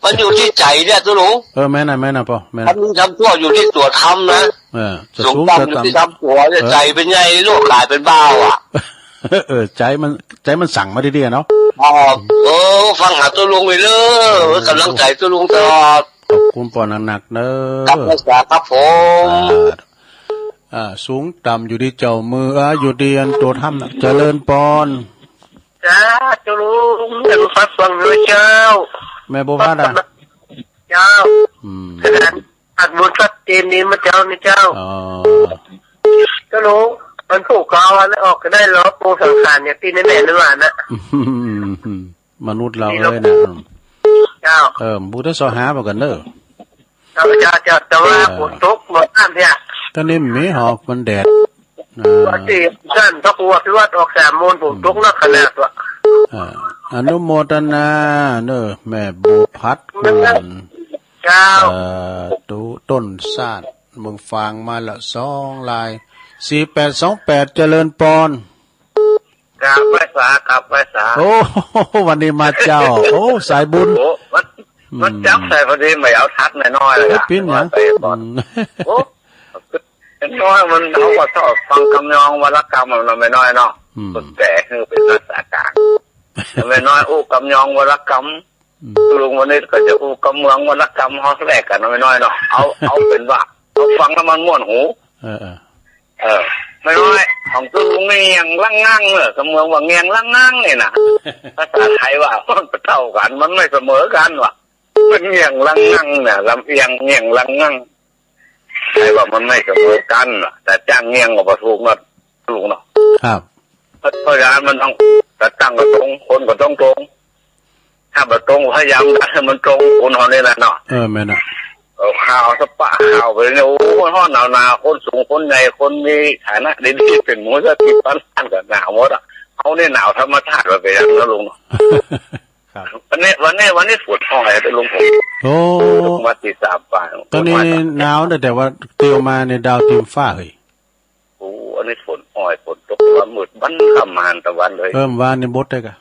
มันอยู่ที่ใจเนี่ย เจ้าลุง เออ แม่นนะ แม่นนะป้อ แม่น ทำดีทำชั่วอยู่ที่ตัวทำนะ เออ จะสูง สูงต่ำอยู่ที่ทำตัวเนี่ย เออ ใจเป็นใหญ่ โลกกลายเป็นเบาอ่ะ เออ ใจมัน ใจมันสั่งมาดีๆเนาะ อ๋อ เออ ฟังหาเจ้าลุงเลยเด้อ โอ้ กำลังใจเจ้าลุงตลอด ขอบคุณป้อหนักๆเด้อ ครับ ไหว้สาครับผม อ่า อ่า สูงต่ำอยู่ที่เจ้ามือ อ่า อยู่ที่อันตัวทำน่ะ เจริญปอน จ้า เจ้าลุง แม่บุญพัดฟังเลยเจ้า แม่บุญพัดอ่ะ เจ้า อืม ขนาดอัดบุญชัดเจนนี่มาเจ้านี่เจ้า อ๋อ เจ้าลุง มันผูกคอวันออกก็ได้เหรอ ปรุงสังขารเนี่ย ที่แม่ๆ นึกว่านะ มนุษย์เราเอ้ยนะ เจ้า เออ บุญทศหาบอกกันเด้อ เจ้า เจ้า เจ้า แต่ว่า เออ ฝนตกหมดน้ำเนี่ย ตอนนี้มีหอกมันแดด อ่า ว่าที่ท่านพระครูอภิวัตรออกสามโมง ฝนตกหนักขนาดว่ะ อ่า อนุโมทนาเนอะ แม่บัวพัด เจ้า คุณ เอ่อ ตุ ต้นซาด เมืองฝางมาละสองลาย สี่แปดสองแปด เจริญปอน ครับ ไหว้สาครับ ไหว้สา โอ้ วันนี้มาเจ้า โอ้ สายบุญ โอ้ มัน อืม มันจับใส่พอดี ไม่เอาทัดน้อยๆเลย เอ้ย อะ ปิ้นหยัง น้อยไปก่อน อืม โอ้ น้อยมัน เขาก็ชอบฟังกำยองวรรณกรรมอะ น้อยๆเนาะ อืม คนแปลคือเป็นภาษากลาง น้อยๆ อู้กำยองวรรณกรรม อืม ลุงวันนี้ก็จะอู้กำเมืองวรรณกรรม เขาแลกกันน้อยๆเนาะ เอา เอาเป็นว่า เขาฟังแล้วมันม่วนหู เออ เออ เออ ไม่น้อย ของตุ้งเงี่ยงลังงังเนอะ กับเมืองว่าเงี่ยงลังงังนี่นะ ภาษาไทยว่ามันเท่ากัน มันไม่เสมอกันว่ะ มันเงี่ยงลังงังเนี่ย ลำเอียงเงี่ยงลังงัง ไทยว่ามันไม่เสมอกันว่ะ แต่จ้างเงี่ยงก็บ่ถูกเนาะ ถูกเนาะ ครับ เพราะ เพราะฉะนั้นมันต้อง แต่ตั้งก็ตรง คนก็ต้องตรง ถ้าบ่ตรง พยายามดันให้มันตรง คนเฮานี่แหละเนาะ เออ แม่นอะ เอาข่าวสปะข่าวไปเนี่ย โอ้ย ฮ้อนหนาวนา คนสูง คนใหญ่ คนมีฐานะดีๆ เป็นหมู่สักสิบพันล้านก็หนาวหมดอะ เฮานี่หนาวธรรมชาติ ว่าไปอย่างนั้นลุงเนาะ ครับ วันนี้ วันนี้ วันนี้ฝนอ่อย ลุงผม โอ้ ลุงมาติดตามฟัง ตอนนี้ ฝนอ่อย หนาวนะ แต่ว่าเตียวมาในดาวเต็มฟ้าเฮ้ย โอ้ อันนี้ฝนอ่อย ฝนตก ว่ามืดวันค่ำหานตะวันเลย เออ วานนี่บดได้กะ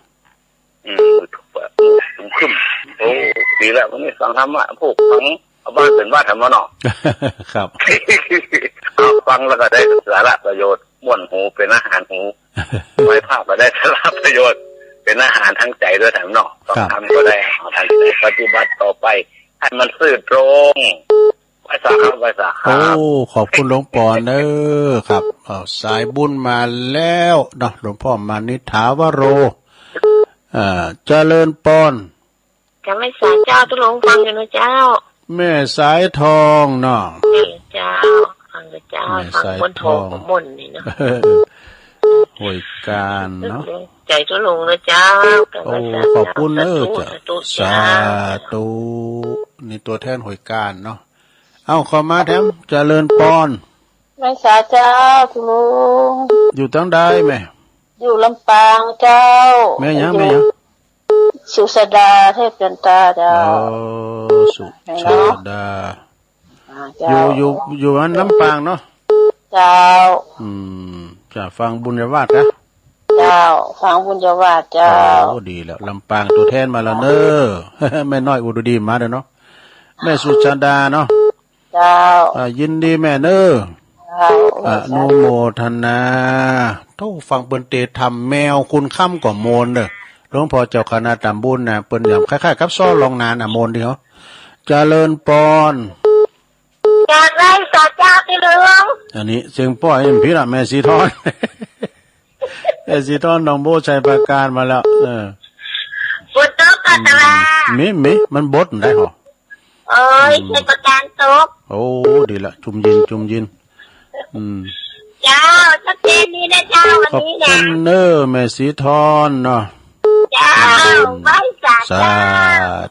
อืม มืดทุกวัน ครึ้ม โอ้ ดีแล้ว วันนี้ฟังธรรมะ พวกฟังเอาบ้านเป็นวัดธรรมะเนาะ ครับ เอาฟังแล้วก็ได้สาระประโยชน์ ม่วนหู เป็นอาหารหู ไหว้พระก็ได้สาระประโยชน์ เป็นอาหารทางใจด้วยแถมเนาะ ครับ ฟังธรรมก็ได้อาหารทางใจ ปฏิบัติต่อไป ให้มันซื่อตรง ไหว้สาครับ ไหว้สาครับ โอ้ ขอบคุณหลวงปอนเด้อครับ อ้าว สายบุญมาแล้วเนาะ หลวงพ่อมานิษฐาวโร อ่า เจริญปอน กราบไหว้สาเจ้า ตุ๊ลุงฟังอยู่นะเจ้า แม่สายทองเนาะ เออเจ้า ฟังอยู่เจ้า แม่สายทอง ฟังบนโทรมนต์นี่เนาะ ห้วยกาญเนาะ ใจตุ๊ลุงนะเจ้า กราบไหว้สาเจ้า โอ้ ขอบคุณเด้อเจ้า สาธุ สาธุ สาธุ นี่ตัวแทนห้วยกาญเนาะ เอ้า เข้ามาแถม เจริญปอน แม่สาเจ้า คุณลุง อยู่ทางใดแม่ อยู่ลำปางเจ้า แม่หยัง อยู่ แม่หยัง สุชาดา เทพจันตาเจ้า อ๋อ สุชาดา แม่เนาะ อ่า อยู่ เจ้า อยู่ อยู่อันลำปางเนาะ เจ้า อืม จะฟังบุญญาวาสนะ เจ้า ฟังบุญญาวาสเจ้า โอ้ ดีแล้ว ลำปางตัวแทนมาแล้วเนอะ แม่น้อยอุดดีมาแล้วเนาะ แม่สุชาดาเนาะ เจ้า อ่า ยินดีแม่เนอะ เจ้า อนุโมทนา โธ่ ฟังเปิ้นเตะธรรมแมวคุณค่ำก็โมนเนอะ หลวงพ่อเจ้าคณะตำบลนะ เปิ้นยามคล้ายๆ กับซ้อลองนานอะ โมนดีเหรอ เจริญปอน กราบไหว้สาเจ้าพี่หลวง อันนี้เสียงป้อยเอ็มพีละ แม่สีทอน แม่สีทอน หนองบัว ชัยปราการมาแล้ว เออ ฝนตกก็ตะวัน มี มี มันบดได้หรอ โอ้ย อืม ชัยปราการตก โอ้ ดีละ ชุ่มเย็น ชุ่มเย็น อืม เจ้า ชัดเจนดีนะเจ้า วันนี้นะ ขอบคุณเนอะ แม่สีทอนเนาะ เจ้า อืม ไหว้สาเจ้า สา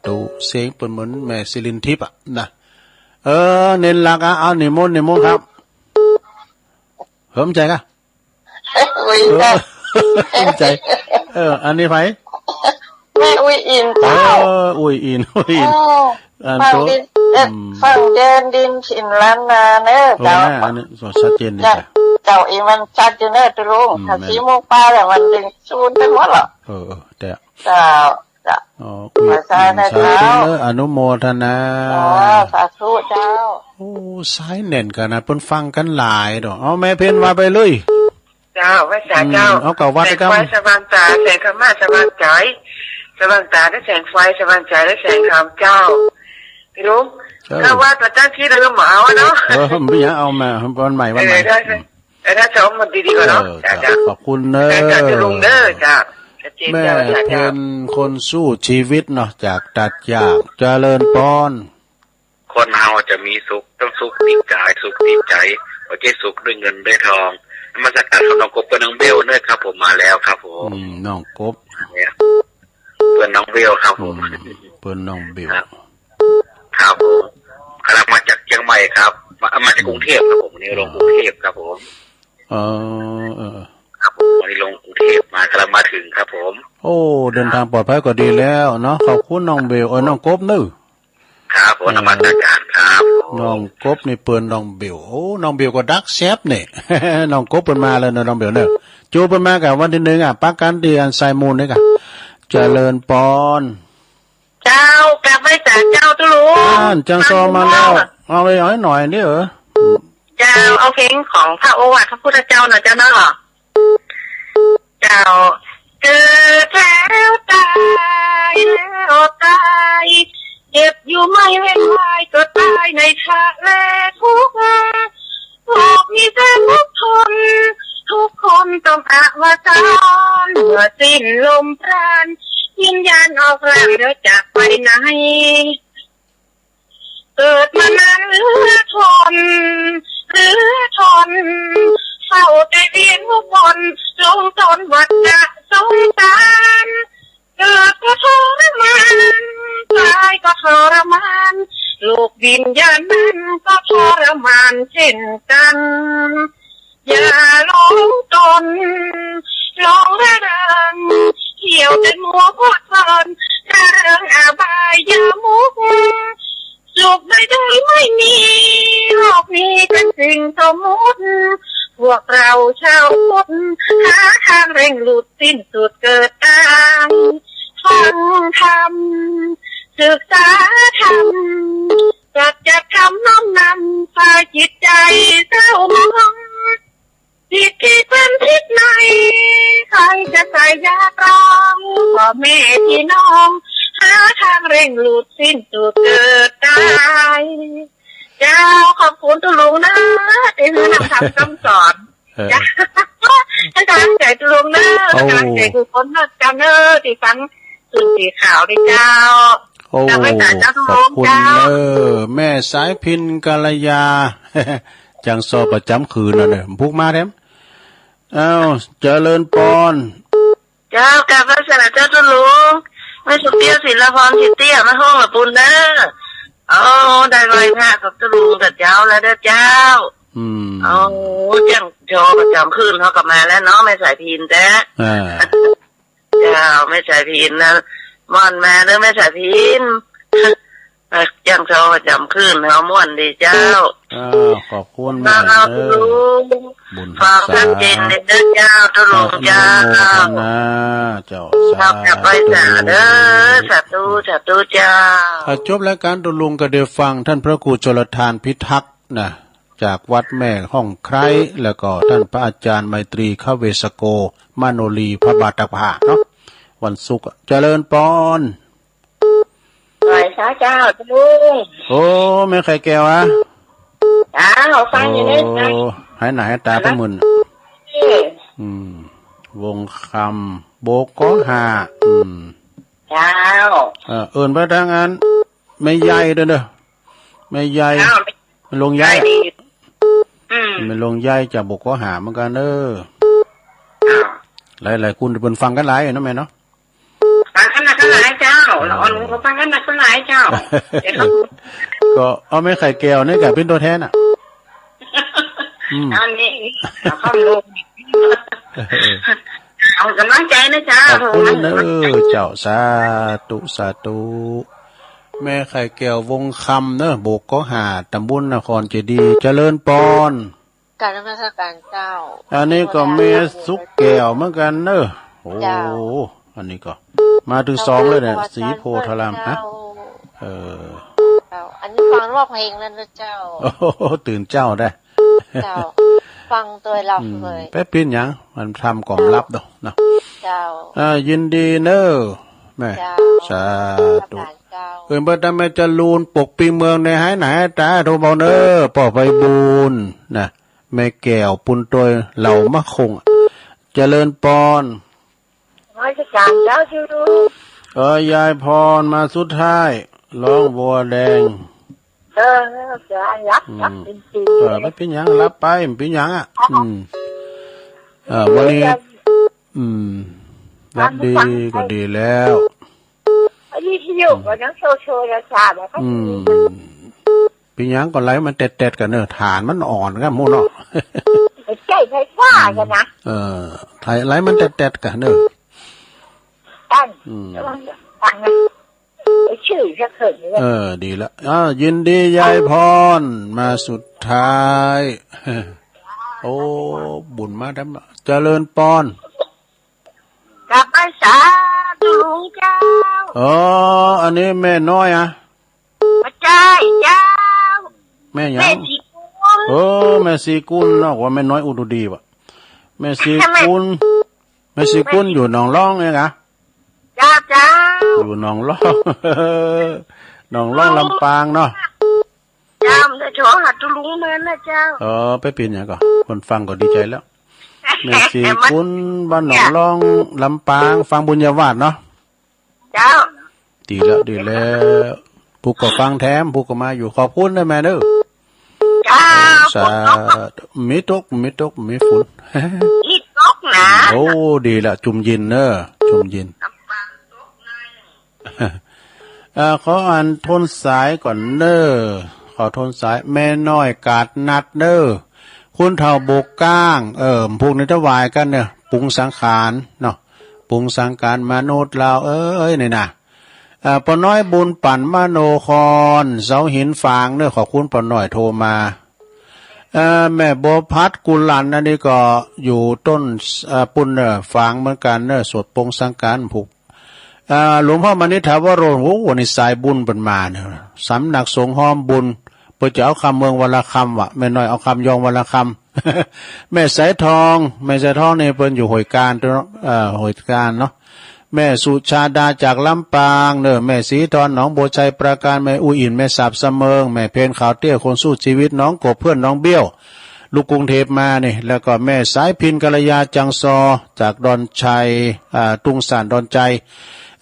ธุ เสียงเปิ้นเหมือนแม่สิรินทิพย์อะนะ เออ เน้นหลักอะ เอา นิมนต์ นิมนต์ครับ เหิมใจกะ อุ้ย เออ จ้ะ เหิมใจ เออ อันนี้ไผ แม่อุ้ยอินเจ้า เออ อุ้ยอิน อุ้ยอิน เออ อัน ฟัง โต ดิน เอ่อ อืม ฟังเดินดินถิ่นล้านนาเนอะ เออ เจ้า แม่ อันนี้ชัดเจนดี จ้ะ จ้ะ เจ้า อีมันชัดอยู่เนอะ ตุลุง อืม ถ้า แม่น สีม่วงป้าแล้วมันดึงซูนไปหมดหรอก เออ เออ แต่ เจ้า จ้ะ อ๋อ อุ้ย ขอใช้ อิน นะ สาธุ เจ้า เนอะ อนุโมทนา อ๋อ สาธุเจ้า โอ้ สายแน่นขนาด เปิ้นฟังกันหลายดอก เอา แม่เพ็ญว่าไปเลย เจ้า ไหว้สาเจ้า อืม เอา ก็วัด แสงไฟ กำ สว่างตา แสงธรรมะสว่างใจ สว่างตาได้แสงไฟ สว่างใจได้แสงธรรมเจ้า พี่ลุง เออ ถ้าวัดประจำที่เดิมเอาเนาะ เออ ไม่อยากเอามา วันใหม่ วันใหม่ เออ ได้ อืม เออ ถ้าจะเอามาดีๆ ก่อนเนาะ เออ จ้ะ จ้ะ จ้ะ ขอบคุณเนอะ จ้ะ จ้ะ พี่ลุงเนอะ จ้ะ ชัดเจน แม่ จ้ะ เพ็ญคนสู้ชีวิตเนาะ จากตัดยาก เจริญปอน คนเฮาจะมีสุข ต้องสุขติดกาย สุขติดใจ บ่ใจ้สุขด้วยเงินด้วยทอง นมัสการครับ น้องกบกับน้องเบลด้วยครับผม มาแล้วครับผม อืม น้องกบ เนี่ย เพื่อนน้องเบลครับผม อืม เปิ้นน้องเบล ครับ ครับผม กำลังมาจากเชียงใหม่ครับ มา มาจากกรุงเทพครับผม วันนี้ลงกรุงเทพครับผม เออ เออ ครับผม วันนี้ลงกรุงเทพมา กำลังมาถึงครับผม โอ้ เดินทางปลอดภัยก็ดีแล้วเนาะ ขอบคุณน้องเบล เอ้ย น้องกบเนอะ ครับผม เอ่อ นมัสการครับผม น้องกบนี่เปิ้นน้องเบล โอ้ น้องเบลก็ดักแซบเนี่ย น้องกบเปิ้นมาแล้วเนอะ น้องเบลเนอะ จูเปิ้นมากับวันที่หนึ่งอะ ปักกันที่อันไซมูนนี่กะ เจริญปอน เจ้า กราบไหว้สาเจ้าตุ๊ลุง อ่าน จังซอมาแล้ว เอาเลย เอาให้หน่อยนี่เออ เจ้า เอาเพลงของพระโอวาทพระพุทธเจ้าเนาะเจ้าเนาะ เจ้า เกิดแล้วตาย แล้วตาย เจ็บอยู่ไม่เว้นวาย ก็ตายในทะเลทุกข์ โลกมีแสนทุกข์ทน ทุกคนต้องอวสาน เมื่อสิ้นลมปราณ วิญญาณออกร่างแล้วจากไปไหน เกิดมานานเหลือทน เหลือทน เฝ้าแต่เวียนวน ลงตนวัฏสงสาร เกิดก็ทรมาน ตายก็ทรมาน โลกวิญญาณนั้นก็ทรมานเช่นกัน อย่าหลงตน หลงระเริง เที่ยวแต่มัวเพลิดเพลิน ระเริงอบายมุข สุขใดๆไม่มี โลกนี้เป็นสิ่งสมมุติ พวกเราชาวพุทธ หาทางเร่งหลุดสิ้นสุดเกิดตาย ฟังธรรม ศึกษาธรรม สัจธรรมน้อมนำ พาจิตใจเศร้าหมอง จิตที่เป็นพิษใน ใครจะใส่ยาตรอง พ่อแม่พี่น้อง หาทางเร่งหลุดสิ้นสู่เกิดตาย เจ้า ขอบคุณตุ๊ลุงนะ ที่ให้นำทำคำสอน เออ เจ้า ให้กำลังใจตุ๊ลุงนะ โอ้ ให้กำลังใจทุกคนนะ เจ้าเนอะ ที่ฟัง ขึ้นสีขาวเลยเจ้า โอ้ เจ้าไม่ตายเจ้า ขอบคุณ เจ้า เนอะ แม่สายพินกัลยา จังซอประจำคืนน่ะเนอะ พุกมาแถม อ้าว เจริญปอน เจ้า กราบไหว้สาเจ้าตุ๊ลุง แม่สุเตี้ยศิลปพร สิเตี้ย มาห้องละปูนเนอะ โอ้ ได้ไหว้พระกับตุ๊ลุงกับเจ้าแล้วเด้อเจ้า อืม โอ้ เจ้าโชว์ประจำคืนเขาก็มาแล้วเนาะ แม่สายพินแต๊ อ่า เจ้า แม่สายพินนะ ม่วนมาเด้อแม่สายพิน เอ่อ เจ้าโชว์ประจำคืนเขาม่วนดีเจ้า อ้าว ขอบคุณแม่ เจ้า เออ ตุ๊ลุง บุญฮักษา ฟังชัดเจนเลยเด้อเจ้า ตุ๊ลุงเจ้า อนุโมทนา เจ้า เจ้า สาธุ กราบไหว้สาเด้อ สาธุ สาธุเจ้า อ่ะ จบรายการตุ๊ลุงก็ได้ฟังท่านพระครูชลทานพิทักษ์นะ จากวัดแม่ห้องไคร้ แล้วก็ท่านพระอาจารย์ไมตรี คเวสโก มโนรี พระบาทพระเนาะ วันศุกร์อะ เจริญปอน ไหว้สาเจ้าตุ๊ลุง โอ้ แม่ไข่แก้วอะ เจ้า ฟังอยู่เด้อเจ้า โอ้ หายหน้าหายตาไปหมื่น เออ อืม วงคำ โบกก็ห้า อืม เจ้า เออ เอิ้นไปทางอัน แม่ใหญ่เด้อเด้อ แม่ใหญ่ เจ้า แม่หลวงใหญ่อะ ใหญ่ดี อืม แม่หลวงใหญ่จากโบกก็ห้าเหมือนกันเด้อ เจ้า หลายๆ คนเปิ้นฟังกันหลายเนาะแม่เนาะ ฟังกันนักกันหลายเจ้า เออ ละอ่อนก็ฟังกันนักกันหลายเจ้า เดี๋ยวเขา ก็เอาแม่ไข่แก้วนี่กะเป็นตัวแทนอะ อืม อันนี้เอาข้อมูล เออ เอากำลังใจนะเจ้า ขอบคุณเนอะเจ้า สาธุ สาธุ แม่ไข่แก้ววงคำเนอะ โบกก็ห้า ตำบลนครเจดีย์ เจริญปอน กราบนมัสการเจ้า อันนี้ก็แม่สุกแก้วเหมือนกันเนอะ โอ้ เจ้า อันนี้ก็มาถึงสองเลยเนี่ย เจ้า สีโพธาราม เจ้า ฮะ เออ เจ้า อันนี้ฟังร้องเพลงแล้วนะเจ้า โอ้โห ตื่นเจ้าได้ เจ้า ฟังโดยหลับเลย อืม ไปปิ้นหยัง มันทำกล่อมลับดอกนะ เจ้า อ่า ยินดีเนอะแม่ เจ้า สาธุ เจ้า เอิ้นเปิ้นตาแม่จรูน ปกปิงเมืองในหายหน้าหายตา โทรบอกเนอะ ป้อไพบูลย์นะ แม่แก้ว ปุณโตย เหล่ามะคง เจริญปอน นมัสการเจ้าอยู่ เออ ยายพรมาสุดท้าย ร้องวัวแดง เออ เออ หลับ อืม หลับจริงๆ เออ ไม่เป็นหยัง หลับไป ไม่เป็นหยังอะ อืม เออ วันนี้ อืม หลับดีก็ดีแล้ว อันนี้ที่อยู่ก็ยังโชว์ๆ แล้วจ้า แล้วก็ อืม เป็นหยังก็ไหลมันแตดๆ กันเนอะ ฐานมันอ่อนกันหมู่เนาะ ใช่ไฟฟ้ากันนะ เออ ไหลมันแตดๆ กันเนอะ ตั้ง อืม ระวังตั้งนะ ไอ้ชื่อจะเขินเลย เออ ดีละ อ่า ยินดียายพร มาสุดท้าย โอ้ บุญมาทำ เจริญปอน กราบไหว้สาตุ๊ลุงเจ้า อ๋อ อันนี้แม่น้อยอะ บ่ใช่เจ้า แม่หยัง แม่ศรีกุล เออ แม่ศรีกุลเนาะ ว่าแม่น้อยอุดรดีวะ แม่ศรีกุล แม่ศรีกุลอยู่หนองล้องเองอะ เจ้า เจ้า อยู่หนองล้อง หนองล้องลำปางเนาะ เจ้า ได้โทรหาตุ๊ลุงมานะเจ้า เออ ไปปิ้นหยังก่อ คนฟังก็ดีใจแล้ว แม่ศรีกุล บ้านหนองล้อง ลำปาง ฟังบุญญาวาสเนาะ เจ้า ดีแล้ว ดีแล้ว ผู้ก็ฟังแถม ผู้ก็มาอยู่ ขอบคุณนะแม่เนอะ เจ้า สาธุ มีตก มีตก มีฝน มีตกนะ โอ้ ดีละ จุ่มเย็นเนอะ จุ่มเย็น ลำปางตกใน เอ่อ ขออันโทนสายก่อนเนอะ ขอโทนสาย แม่น้อยกาดนัดเนอะ คุณเฒ่าโบกก้าง เออ พวกนี้ถวายกันเนอะ ปรุงสังขารเนาะ ปรุงสังขารมนุษย์เราเอ้ย นี่นะ เอ่อ ป้อน้อยบุญปั่นมโนคร เสาหินฝางเนอะ ขอบคุณป้อน้อยโทรมา เอ่อ แม่บัวพัดกุลัน อันนี้ก็อยู่ต้น เอ่อ ปุ้นเนอะ ฝางเหมือนกันเนอะ สวดปรงสังกรานต์ผูก เอ่อ หลวงพ่อมณิษฐาวโร โอ้ วันนี้สายบุญเปิ้นมาเนอะ สำนักสงฆ์ฮ้อมบุญ เปิ้นจะเอาคำเมืองวันละคำว่ะ แม่น้อยเอาคำยองวันละคำ แม่สายทอง แม่สายทองนี่เปิ้นอยู่ห้วยการเนาะ เอ่อ ห้วยการเนาะ แม่สุชาดาจากลำปางเนอะ แม่ศรีทรหนองบัวชัยปราการ แม่อุยอิน แม่สาบเสมิง แม่เพนขาวเตี้ย คนสู้ชีวิต น้องกบ เพื่อนน้องเบี้ยว ลูกกรุงเทพมานี่ แล้วก็แม่สายพิน กัลยา จังซอ จากดอนชัย อ่า ตุงสานดอนชัย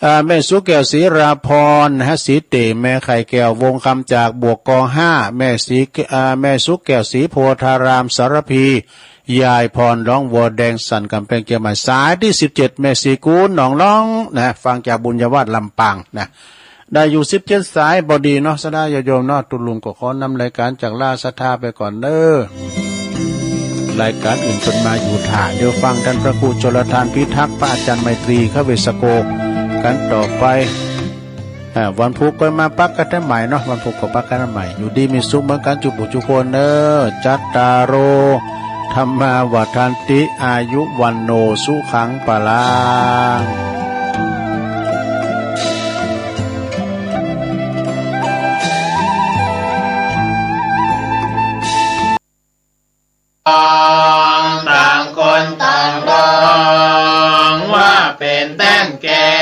อ่า แม่สุแก้ว ศรีราพร นะฮะ ศรีเต แม่ไข่แก้ว วงคำ จากบวกกองห้า แม่ศรี อ่า แม่สุแก้ว ศรีโพธาราม สารพี ยายพร ร้องวัวแดง สันกำแพง เชียงใหม่ สายที่สิบเจ็ด แม่ศรีกูล หนองล้อง นะ ฟังจากบุญญาวาส ลำปาง นะ ได้อยู่สิบเจ็ดสาย บ่ดีเนาะ สาธุญาติโยมเนาะ ตุ๊ลุงก็ขอนำรายการจากราชสัทธาไปก่อนเด้อ รายการอื่นเพิ่นมาอยู่ถ่า เดี๋ยวฟังท่านพระครูชลทานพิทักษ์ พระอาจารย์ไมตรี คเวสโก กันต่อไป อ่า วันพุธก็มาปักกันได้ใหม่เนาะ วันพุธก็ปักกันได้ใหม่ อยู่ดีมีสุขเหมือนกันจุบุจุคนเนอะ จัตตาโร ธัมมาวัฑฒันติ อายุ วัณโณ สุขัง พลัง ต่างคนต่างดองว่าเป็นแต้มแก้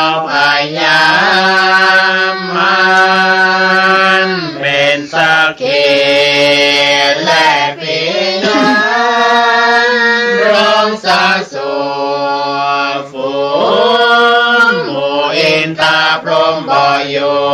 วพยามารเป็นสักขีและพยานรองสาสุ ฝูงหมู่อินทาพรหมบ่อยู่